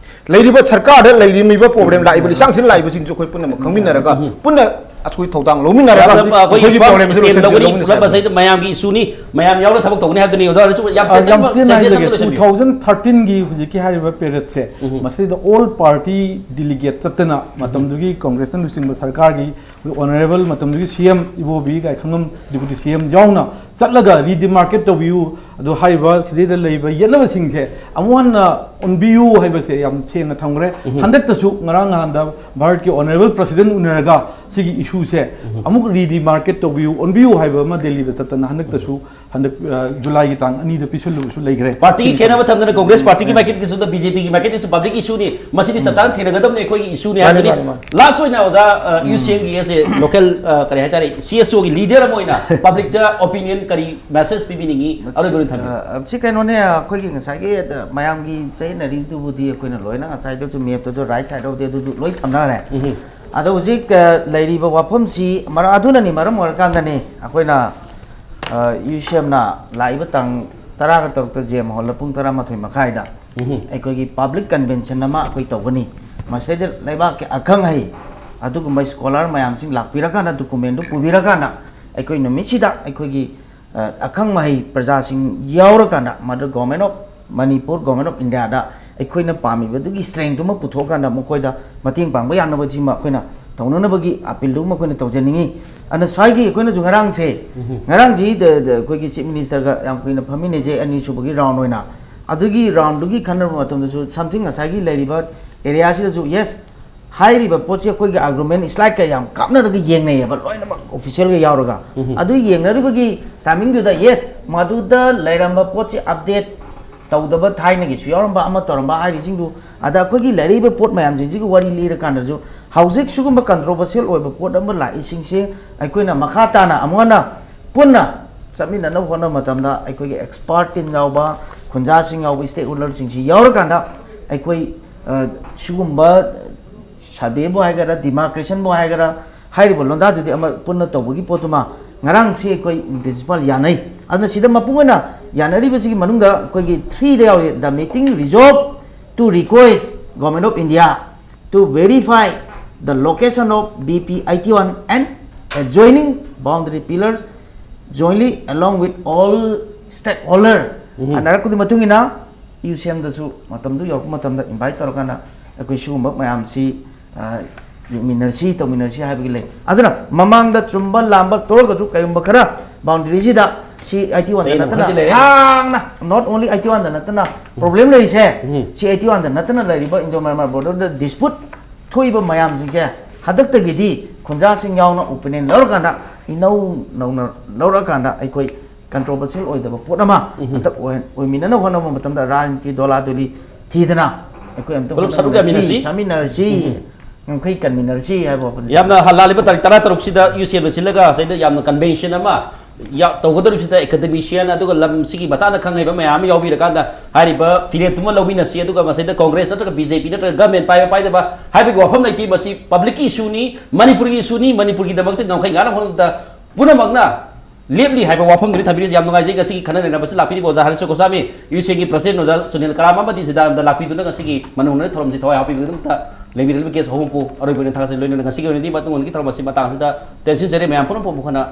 ꯂꯩꯔꯤꯕ ꯁꯔꯀꯥꯔꯗ ꯂꯩꯔꯤꯕ ꯄ꯭ꯔꯣꯕ꯭ꯂꯦꯝ, ꯂꯥꯛꯏꯕ ꯂꯤꯁꯥꯡꯁꯤꯗ ꯂꯥꯛꯏꯕꯁꯤꯡꯁꯨ ꯑꯩꯈꯣꯏ ꯄꯨꯝꯅꯃꯛ ꯈꯪꯃꯤꯟꯅꯔꯒ ꯄꯨꯟꯅ ꯑꯩꯈꯣꯏ ꯊꯧꯗꯥꯡ ꯂꯧꯃꯤꯟꯅꯔꯒ ꯌꯥꯝꯅ ꯑꯩꯈꯣꯏꯒꯤ ꯐꯥꯔꯝ ꯄ꯭ꯔꯣꯕ꯭ꯂꯦꯝꯁꯤꯗ ꯁ꯭ꯇꯦꯟ ꯂꯣꯏꯁꯤꯟ ꯂꯧꯒꯅꯤ, ꯂꯧꯃꯤꯟꯅꯁꯤ ꯄꯨꯂꯞ ꯍꯥꯏꯕꯅꯤ꯫ ꯃꯁꯤꯗ ꯃꯌꯥꯝꯒꯤ ꯏꯁꯨꯅꯤ, ꯃꯌꯥꯝ ꯌꯥꯎꯅ ꯊꯕꯛ ꯇꯧꯒꯅꯤ ꯍꯥꯏꯕꯗꯨꯅꯤ꯫ ꯑꯣꯖꯥ ꯍꯣꯏꯁꯨ ꯌꯥꯝ ꯑ, ꯇꯦꯟꯇꯛꯅ ꯌꯥꯝ ꯇꯦꯟꯅ ꯆꯟꯖꯦ ꯍꯥꯏꯖꯒꯦ꯫ ꯆꯪꯕ ꯂꯣꯏꯁꯤꯟꯕꯤꯌꯨ꯫ ꯇꯨ ꯊꯥꯎꯖꯟ ꯊꯥꯔꯇꯤꯟꯒꯤ ꯍꯧꯖꯤꯛꯀꯤ ꯍꯥꯏꯔꯤꯕ ꯄꯦꯔꯦꯠꯁꯦ, ꯎꯝ꯫ ꯃꯁꯤꯗ ꯑꯣꯜ ꯄꯥꯔꯇꯤ ꯗꯤꯂꯤꯒꯦꯠ ꯆꯠꯇꯅ ꯃꯇꯝꯗꯨꯒꯤ ꯀꯣꯡꯒ꯭ꯔꯦꯁꯅ ꯂꯨꯆꯤꯡꯕ ꯁꯔꯀꯥꯔꯒꯤ ꯑꯣꯅꯔꯦꯕꯜ ꯃꯇꯝꯗꯨꯒꯤ ꯁꯤ ꯑꯦꯝ ꯏꯕꯣꯕꯤ ꯒꯥꯏꯈꯪꯉꯝ ꯗꯤꯄꯨꯇꯤ ꯁꯤ ꯑꯦꯝ ꯌꯥꯎꯅ ꯆꯠꯂꯒ ꯔꯤꯗꯤꯃꯥꯔꯀꯦꯠ ꯇꯧꯕꯤꯌꯨ, ꯑꯗꯣ ꯍꯥꯏꯔꯤꯕ ꯁꯤꯗꯩꯗ ꯂꯩꯕ ꯌꯦꯠꯅꯕꯁꯤꯡꯁꯦ ꯑꯃꯨꯛ ꯍꯟꯅ ꯑꯣꯟꯕꯤꯌꯨ ꯍꯥꯏꯕꯁꯦ ꯌꯥꯝ ꯁꯦꯡꯅ ꯊꯝꯈ꯭ꯔꯦ꯫ ꯎꯝ꯫ ꯍꯟꯗꯛꯇꯁꯨ ꯉꯔꯥꯡ ꯅꯍꯥꯟꯗ ꯚꯥꯔꯠꯀꯤ ꯑꯣꯅꯔꯦꯕꯜ ꯄ꯭ꯔꯁꯤꯗꯦꯟ ꯎꯅꯔꯒ ꯁꯤꯒꯤ ꯏꯁꯨꯁꯦ ꯎꯝ꯫ ꯑꯃꯨꯛ ꯔꯤꯗꯤꯃꯥꯔꯀꯦꯠ ꯇꯧꯕꯤꯌꯨ, ꯑꯣꯟꯕꯤꯌꯨ ꯍꯥꯏꯕ ꯑꯃ ꯗꯦꯜꯂꯤꯗ ꯆꯠꯇꯅ ꯍꯟꯗꯛꯇꯁꯨ ꯍꯟꯗꯛ, ꯑ, ꯖꯨꯂꯥꯏꯒꯤ ꯇꯥꯡ ꯑꯅꯤꯗ ꯄꯤꯁꯤꯜꯂꯨꯕꯁꯨ ꯂꯩꯈ꯭ꯔꯦ꯫ ꯄꯥꯔꯇꯤꯒꯤ ꯈꯦꯠꯅꯕ ꯊꯝꯗꯅ ꯀꯣꯡꯒ꯭ꯔꯦꯁ ꯄꯥꯔꯇꯤꯒꯤ ꯃꯥꯏꯀꯩꯗꯒꯤꯁꯨ, ꯕꯤ ꯖꯦ ꯄꯤꯒꯤ ꯃꯥꯏꯀꯩꯗꯒꯤꯁꯨ ꯄꯕ꯭ꯂꯤꯛ ꯏꯁꯨꯅꯤ, ꯃꯁꯤꯗꯤ ꯆꯞ ꯆꯥꯅ ꯊꯦꯡꯅꯒꯗꯕꯅꯤ ꯑꯩꯈꯣꯏꯒꯤ ꯏꯁꯨꯅꯤ ꯃꯥꯅꯤ, ꯍꯥꯏꯕꯅꯤ꯫ ꯃꯥꯅꯤ, ꯃꯥꯅꯤ꯫ ꯂꯥꯁ ꯑꯣꯏꯅ ꯑꯣꯖꯥ, ꯑ, ꯎꯝ꯫ ꯌꯨ ꯁꯤ ꯑꯦꯝꯒꯤ ꯑꯦꯁ ꯑꯦ ꯂꯣꯀꯦꯜ, ꯑ, ꯀꯔꯤ ꯍꯥꯏꯇꯥꯔꯦ, ꯁꯤ ꯑꯦꯁ ꯑꯣꯒꯤ ꯂꯤꯗꯔ ꯑꯃ ꯑꯣꯏꯅ ꯄꯕ꯭ꯂꯤꯛꯇ ꯑꯣꯄꯤꯅꯤꯌꯟ ꯀꯔꯤ ꯃꯦꯁꯦꯖ ꯄꯤꯕꯤꯅꯤꯡꯉꯤ? ꯑꯔꯣꯏꯕ ꯑꯣꯏꯅ ꯊꯝꯕꯤꯌꯨ꯫ ꯑ, ꯁꯤ ꯀꯩꯅꯣꯅꯦ, ꯑꯩꯈꯣꯏꯒꯤ ꯉꯁꯥꯏꯒꯤ, ꯑ, ꯃꯌꯥꯝꯒꯤ ꯆꯌꯦꯠꯅꯔꯤꯗꯨꯕꯨꯗꯤ ꯑꯩꯈꯣꯏꯅ ꯂꯣꯏꯅ ꯉꯁꯥꯏꯗꯁꯨ ꯃꯦꯞꯇꯁꯨ ꯔꯥꯏꯠ ꯁꯥꯏꯠ ꯑꯣꯐꯗꯤ ꯑꯗꯨꯗꯨ ꯂꯣꯏ ꯊꯝꯅꯔꯦ꯫ ꯎꯝ꯫ ꯑꯗꯣ ꯍꯧꯖꯤꯛ, ꯑ, ꯂꯩꯔꯤꯕ ꯋꯥꯐꯝꯁꯤ ꯃꯔ-, ꯑꯗꯨꯅꯅꯤ ꯃꯔꯝ ꯑꯣꯏꯔꯀꯥꯟꯗꯅꯤ ꯑꯩꯈꯣꯏꯅ, ꯑ, ꯌꯨ ꯁꯤ ꯑꯦꯝꯅ ꯂꯥꯛꯏꯕ ꯇꯥꯡ ꯇꯔꯥꯒ ꯇꯔꯨꯛꯇ ꯖꯦꯝ ꯍꯣꯜꯗ ꯄꯨꯡ ꯇꯔꯥꯃꯥꯊꯣꯏ ꯃꯈꯥꯏꯗ ꯑꯩꯈꯣꯏꯒꯤ ꯄꯕ꯭ꯂꯤꯛ ꯀꯟꯚꯦꯟꯁꯟ ꯑꯃ ꯑꯩꯈꯣꯏ ꯇꯧꯒꯅꯤ꯫ ꯃꯁꯤꯗ ꯂꯩꯕꯥꯛꯀꯤ ꯑꯈꯪ ꯑꯍꯩ, ꯑꯗꯨꯒꯨꯝꯕ ꯁ꯭ꯀꯣꯂꯔ ꯃꯌꯥꯝꯁꯤꯡ ꯂꯥꯛꯄꯤꯔꯀꯥꯟꯗ, ꯗꯣꯀꯨꯃꯦꯟꯗꯨ ꯄꯨꯕꯤꯔꯀꯥꯟꯗ, ꯑꯩꯈꯣꯏ ꯅꯨꯃꯤꯠꯁꯤꯗ ꯑꯩꯈꯣꯏꯒꯤ, ꯑ, ꯑꯈꯪ ꯑꯍꯩ ꯄ꯭ꯔꯖꯥꯁꯤꯡ ꯌꯥꯎꯔꯀꯥꯟꯗ, ꯃꯗꯨ Government of Manipur, Government of India ꯗ ꯑꯩꯈꯣꯏꯅ ꯄꯥꯝꯃꯤꯕꯗꯨꯒꯤ ꯁ꯭ꯇꯔꯦꯡꯗꯨꯃ ꯄꯨꯊꯣꯛꯑꯀꯥꯟꯗ ꯃꯈꯣꯏꯗ ꯃꯇꯦꯡ ꯄꯥꯡꯕ ꯌꯥꯅꯕꯁꯤꯃ ꯑꯩꯈꯣꯏꯅ ꯇꯧꯅꯅꯕꯒꯤ ꯑꯄꯤꯜꯗꯨꯃ ꯑꯩꯈꯣꯏꯅ ꯇꯧꯖꯅꯤꯡꯉꯤ꯫ ꯑꯗꯨꯅ ꯁ꯭ꯋꯥꯏꯒꯤ ꯑꯩꯈꯣꯏꯅꯁꯨ ꯉꯔꯥꯡꯁꯦ, ꯎꯝ꯫ ꯉꯔꯥꯡꯁꯤ ꯗ-, ꯗ-, ꯑꯩꯈꯣꯏꯒꯤ ꯆꯤꯐ ꯃꯤꯅꯤꯁꯇꯔꯒ ꯌꯥꯝ ꯀꯨꯏꯅ ꯐꯝꯃꯤꯟꯅꯖꯩ, ꯑꯅꯤꯁꯨꯕꯒꯤ ꯔꯥꯎꯟ ꯑꯣꯏꯅ꯫ ꯑꯗꯨꯒꯤ ꯔꯥꯎꯟꯗꯨꯒꯤ ꯈꯟꯅꯕ ꯃꯇꯝꯗꯁꯨ something ꯉꯁꯥꯏꯒꯤ ꯂꯩꯔꯤꯕ ꯑꯦꯔꯤꯌꯥꯁꯤꯗꯁꯨ, ꯌꯦꯁ, ꯍꯥꯏꯔꯤꯕ ꯄꯣꯠꯁꯤ ꯑꯩꯈꯣꯏꯒꯤ ꯑꯥꯔꯒꯨꯃꯦꯟ ꯁ꯭ꯂꯥꯏꯗꯀ ꯌꯥꯝ ꯀꯥꯞꯅꯔꯒ ꯌꯦꯡꯅꯩꯌꯦꯕ, ꯂꯣꯏꯅꯃꯛ ꯑꯣꯐꯤꯁꯤꯌꯦꯜꯒ ꯌꯥꯎꯔꯒ꯫ ꯎꯝ꯫ ꯑꯗꯨ ꯌꯦꯡꯅꯔꯤꯕꯒꯤ ꯇꯥꯏꯃꯤꯡꯗꯨꯗ, ꯌꯦꯁ, ꯃꯗꯨꯗ ꯂꯩꯔꯝꯕ ꯄꯣꯠꯁꯤ ꯑꯞꯗꯦꯠ ꯇꯧꯗꯕ, ꯊꯥꯏꯅꯒꯤꯁꯨ ꯌꯥꯎꯔꯝꯕ, ꯑꯃ ꯇꯧꯔꯝꯕ ꯍꯥꯏꯔꯤꯁꯤꯡꯗꯨ, ꯑꯗ ꯑꯩꯈꯣꯏꯒꯤ ꯂꯩꯔꯤꯕ ꯄꯣꯠ ꯃꯌꯥꯝꯁꯤꯡꯁꯤꯒꯤ ꯋꯥꯔꯤ ꯂꯤꯔꯀꯥꯟꯗꯁꯨ, ꯍꯧꯖꯤꯛ ꯁꯤꯒꯨꯝꯕ ꯀꯟꯇ꯭ꯔꯣꯚꯔꯁꯤꯌꯦꯜ ꯑꯣꯏꯕ ꯄꯣꯠ ꯑꯃ ꯂꯥꯛꯏꯁꯤꯡꯁꯦ ꯑꯩꯈꯣꯏꯅ ꯃꯈꯥ ꯇꯥꯅ ꯑꯃꯨꯛ ꯍꯟꯅ ꯄꯨꯟꯅ ꯆꯠꯃꯤꯟꯅꯅꯕ ꯍꯣꯠꯅꯕ ꯃꯇꯝꯗ, ꯑꯩꯈꯣꯏꯒꯤ ꯑꯦꯛꯁꯄꯥꯔꯠ ꯇꯤꯝ ꯌꯥꯎꯕ, ꯈꯨꯟꯖꯥꯁꯤꯡ ꯌꯥꯎꯕ, ꯁ꯭ꯇꯦꯛ ꯍꯣꯜꯗꯔꯁꯤꯡꯁꯤ ꯌꯥꯎꯔꯀꯥꯟꯗ, ꯑꯩꯈꯣꯏ, ꯑ, ꯁꯤꯒꯨꯝꯕ ꯁꯔꯚꯦꯕꯨ ꯍꯥꯏꯒꯦꯔꯥ, ꯗꯤꯃꯥꯔꯀꯦꯁꯟꯕꯨ ꯍꯥꯏꯒꯦꯔꯥ, ꯍꯥꯏꯔꯤꯕ ꯂꯣꯟꯗꯥꯗꯨꯗꯤ ꯑꯃ ꯄꯨꯟꯅ ꯇꯧꯕꯒꯤ ꯄꯣꯠꯇꯨꯃ ꯉꯔꯥꯡꯁꯤ ꯑꯩꯈꯣꯏ ꯏꯟ ꯄ꯭ꯔꯤꯟꯁꯤꯄꯥꯜ ꯌꯥꯅꯩ꯫ ꯑꯗꯨꯅ ꯁꯤꯗ ꯃꯄꯨꯡ ꯑꯣꯏꯅ ꯌꯥꯅꯔꯤꯕꯁꯤꯒꯤ ꯃꯅꯨꯡꯗ ꯑꯩꯈꯣꯏꯒꯤ ꯊ꯭ꯔꯤꯗ ꯌꯥꯎꯔꯤ, "The meeting resolved to request Government of India to verify the location of B P eighty-one and adjoining boundary pillars jointly along with all stakeholder." ꯎꯝ꯫ ꯍꯥꯏꯅꯔꯛꯄꯒꯤ ꯃꯇꯨꯡ ꯏꯟꯅ ꯌꯨ ꯁꯤ ꯑꯦꯝꯗꯁꯨ ꯃꯇꯝꯗꯨ ꯌꯧꯔꯛꯄ ꯃꯇꯝꯗ ꯏꯟꯚꯥꯏꯠ ꯇꯧꯔꯀꯥꯟꯗ ꯑꯩꯈꯣꯏ ꯁꯤꯒꯨꯝꯕ ꯃꯌꯥꯝꯁꯤ, ꯑ, ꯌꯦꯡꯃꯤꯟꯅꯔꯁꯤ, ꯇꯧꯃꯤꯟꯅꯔꯁꯤ ꯍꯥꯏꯕꯒꯤ ꯂꯩ꯫ ꯑꯗꯨꯅ ꯃꯃꯥꯡꯗ ꯆꯨꯝꯕ ꯂꯥꯝꯕ ꯇꯧꯔꯒꯁꯨ, ꯀꯔꯤꯒꯨꯝꯕ ꯈꯔ ꯕꯥꯎꯟꯗꯔꯤꯁꯤꯗ ꯁꯤ ꯑꯩꯠꯇꯤ ꯋꯥꯟꯗ ꯆꯌꯦꯠꯅꯕ ꯅꯠꯇꯅ ꯈꯔꯗꯤ ꯂꯩꯔꯦ꯫ ꯁꯥꯡꯅ, not only ꯑꯩꯠꯇꯤ ꯋꯥꯟꯗ ꯅꯠꯇꯅ ꯎꯝ꯫ ꯄ꯭ꯔꯣꯕ꯭ꯂꯦꯝ ꯂꯩꯔꯤꯁꯦ, ꯎꯝ꯫ ꯁꯤ ꯑꯩꯠꯇꯤ ꯋꯥꯟꯗ ꯅꯠꯇꯅ ꯂꯩꯔꯤꯕ ꯏꯟꯗꯣ ꯃ꯭ꯌꯥꯟꯃꯥꯔ ꯕꯣꯔꯗꯔꯗ ꯗꯤꯁꯄ꯭ꯌꯨꯠ ꯊꯣꯛꯏꯕ ꯃꯌꯥꯝꯁꯤꯡꯁꯦ ꯍꯟꯗꯛꯇꯒꯤꯗꯤ ꯈꯨꯟꯖꯥꯁꯤꯡ ꯌꯥꯎꯅ ꯑꯣꯄꯤꯅꯤꯌꯟ ꯂꯧꯔꯀꯥꯟꯗ, ꯏꯅꯧ ꯅꯧꯅ ꯂꯧꯔꯛꯑꯀꯥꯟꯗ ꯑꯩꯈꯣꯏ ꯀꯟꯇ꯭ꯔꯣꯚꯔꯁꯤꯌꯦꯜ ꯑꯣꯏꯗꯕ ꯄꯣꯠ ꯑꯃ ꯎꯝ꯫ ꯍꯟꯗꯛ ꯑꯣꯏꯍꯟ-, ꯑꯣꯏꯃꯤꯟꯅꯅꯕ ꯍꯣꯠꯅꯕ ꯃꯇꯝꯗ ꯔꯥꯖꯅꯤꯇꯤ ꯗꯣꯂꯥꯗꯣꯂꯤ ꯊꯤꯗꯅ ꯑꯩꯈꯣꯏ ꯑꯝꯇ ꯄꯨꯂꯞ ꯁꯔꯨꯛ ꯍꯣꯠꯅꯃꯤꯟꯅꯁꯤ, ꯌꯥꯃꯤꯟꯅꯁꯤ꯫ ꯆꯥꯃꯤꯟꯅꯔꯁꯤ, ꯎꯝ꯫ ꯉꯝꯈꯩ ꯀꯟꯃꯤꯟꯅꯔꯁꯤ ꯍꯥꯏꯕ ꯋꯥꯐꯝꯁꯦ꯫ ꯌꯥꯝꯅ ꯍ-, ꯂꯥꯛꯂꯤꯕ ꯇꯥꯔꯤꯛ ꯇꯔꯥꯇꯔꯨꯛꯁꯤꯗ ꯌꯨ ꯁꯤ ꯑꯦꯜꯗ ꯁꯤꯜꯂꯒ ꯁꯤꯗ ꯌꯥꯝꯅ ꯀꯟꯚꯦꯟꯁꯟ ꯑꯃ ꯌꯥ-, ꯇꯧꯒꯗꯧꯔꯤꯕꯁꯤꯗ ꯑꯦꯀꯥꯗꯦꯃꯤꯁꯤꯌꯟ ꯑꯗꯨꯒ ꯂꯝꯁꯤꯒꯤ ꯃꯇꯥꯡꯗ ꯈꯪ ꯍꯩꯕ ꯃꯌꯥꯝ ꯑꯃ ꯌꯥꯎꯕꯤꯔꯀꯥꯟꯗ ꯍꯥꯏꯔꯤꯕ ꯐꯤꯔꯦꯞꯇꯨꯃ ꯂꯧꯃꯤꯟꯅꯁꯤ, ꯑꯗꯨꯒ ꯃꯁꯤꯗ ꯀꯣꯡꯒ꯭ꯔꯦꯁ ꯅꯠꯇ꯭ꯔꯒ ꯕꯤ ꯖꯦ ꯄꯤ ꯅꯠꯇ꯭ꯔꯒ ꯒꯃꯦꯟ ꯄꯥꯏꯕ ꯄꯥꯏꯗꯕ ꯍꯥꯏꯕꯒꯤ ꯋꯥꯐꯝ ꯂꯩꯇꯦ꯫ ꯃꯁꯤ ꯄꯕ꯭ꯂꯤꯛꯀꯤ ꯏꯁꯨꯅꯤ, ꯃꯅꯤꯄꯨꯔꯒꯤ ꯏꯁꯨꯅꯤ, ꯃꯅꯤꯄꯨꯔꯒꯤꯗꯃꯛꯇ ꯉꯝꯈꯩ ꯉꯥꯛꯅꯕ ꯍꯣꯠꯅꯕꯗ ꯄꯨꯝꯅꯃꯛꯅ ꯂꯦꯞꯂꯤ ꯍꯥꯏꯕ ꯋꯥꯐꯝꯗꯨꯅꯤ ꯊꯝꯕꯤꯔꯤꯁꯤ꯫ ꯌꯥꯝ ꯅꯨꯡꯉꯥꯏꯖꯩ ꯉꯁꯤꯒꯤ ꯈꯟꯅ ꯅꯩꯅꯕꯁꯤ ꯂꯥꯛꯄꯤꯔꯤꯕ ꯑꯣꯖꯥ ꯍꯔꯤꯁ ꯒꯣꯁꯥꯃꯤ, ꯌꯨ ꯁꯤ ꯑꯦꯟꯒꯤ ꯄ꯭ꯔꯁꯤꯗꯦꯟ ꯑꯣꯖꯥ ꯁꯨꯅꯤꯜ ꯀꯔꯥꯝ ꯑꯃꯗꯤ ꯁꯤꯗ ꯂꯥꯛꯄꯤꯗꯨꯅ ꯉꯁꯤꯒꯤ ꯃꯅꯨꯡ ꯍꯨꯠꯅ ꯊꯧꯔꯝꯁꯤ ꯊꯋꯥꯏ ꯍꯥꯞꯄꯤꯕꯒꯤꯗꯃꯛꯇ ꯂꯩꯕꯤꯔꯤꯕ ꯀꯦꯁ ꯑꯍꯨꯝꯄꯨ ꯑꯔꯣꯏꯕ ꯑꯣꯏꯅ ꯊꯥꯒꯠꯆꯔꯤ꯫ ꯂꯣꯏꯅꯅ ꯉꯁꯤꯒꯤ ꯑꯣꯏꯅꯗꯤ ꯃꯇꯨꯡ ꯊꯧꯔꯝ ꯑꯁꯤ ꯃꯇꯥꯡꯁꯤꯗ ꯇꯦꯟꯁꯤꯟꯖꯔꯤ꯫ ꯃꯌꯥꯝ ꯄꯨꯝꯅꯃꯛꯄꯨ ꯃꯈꯣꯏꯅ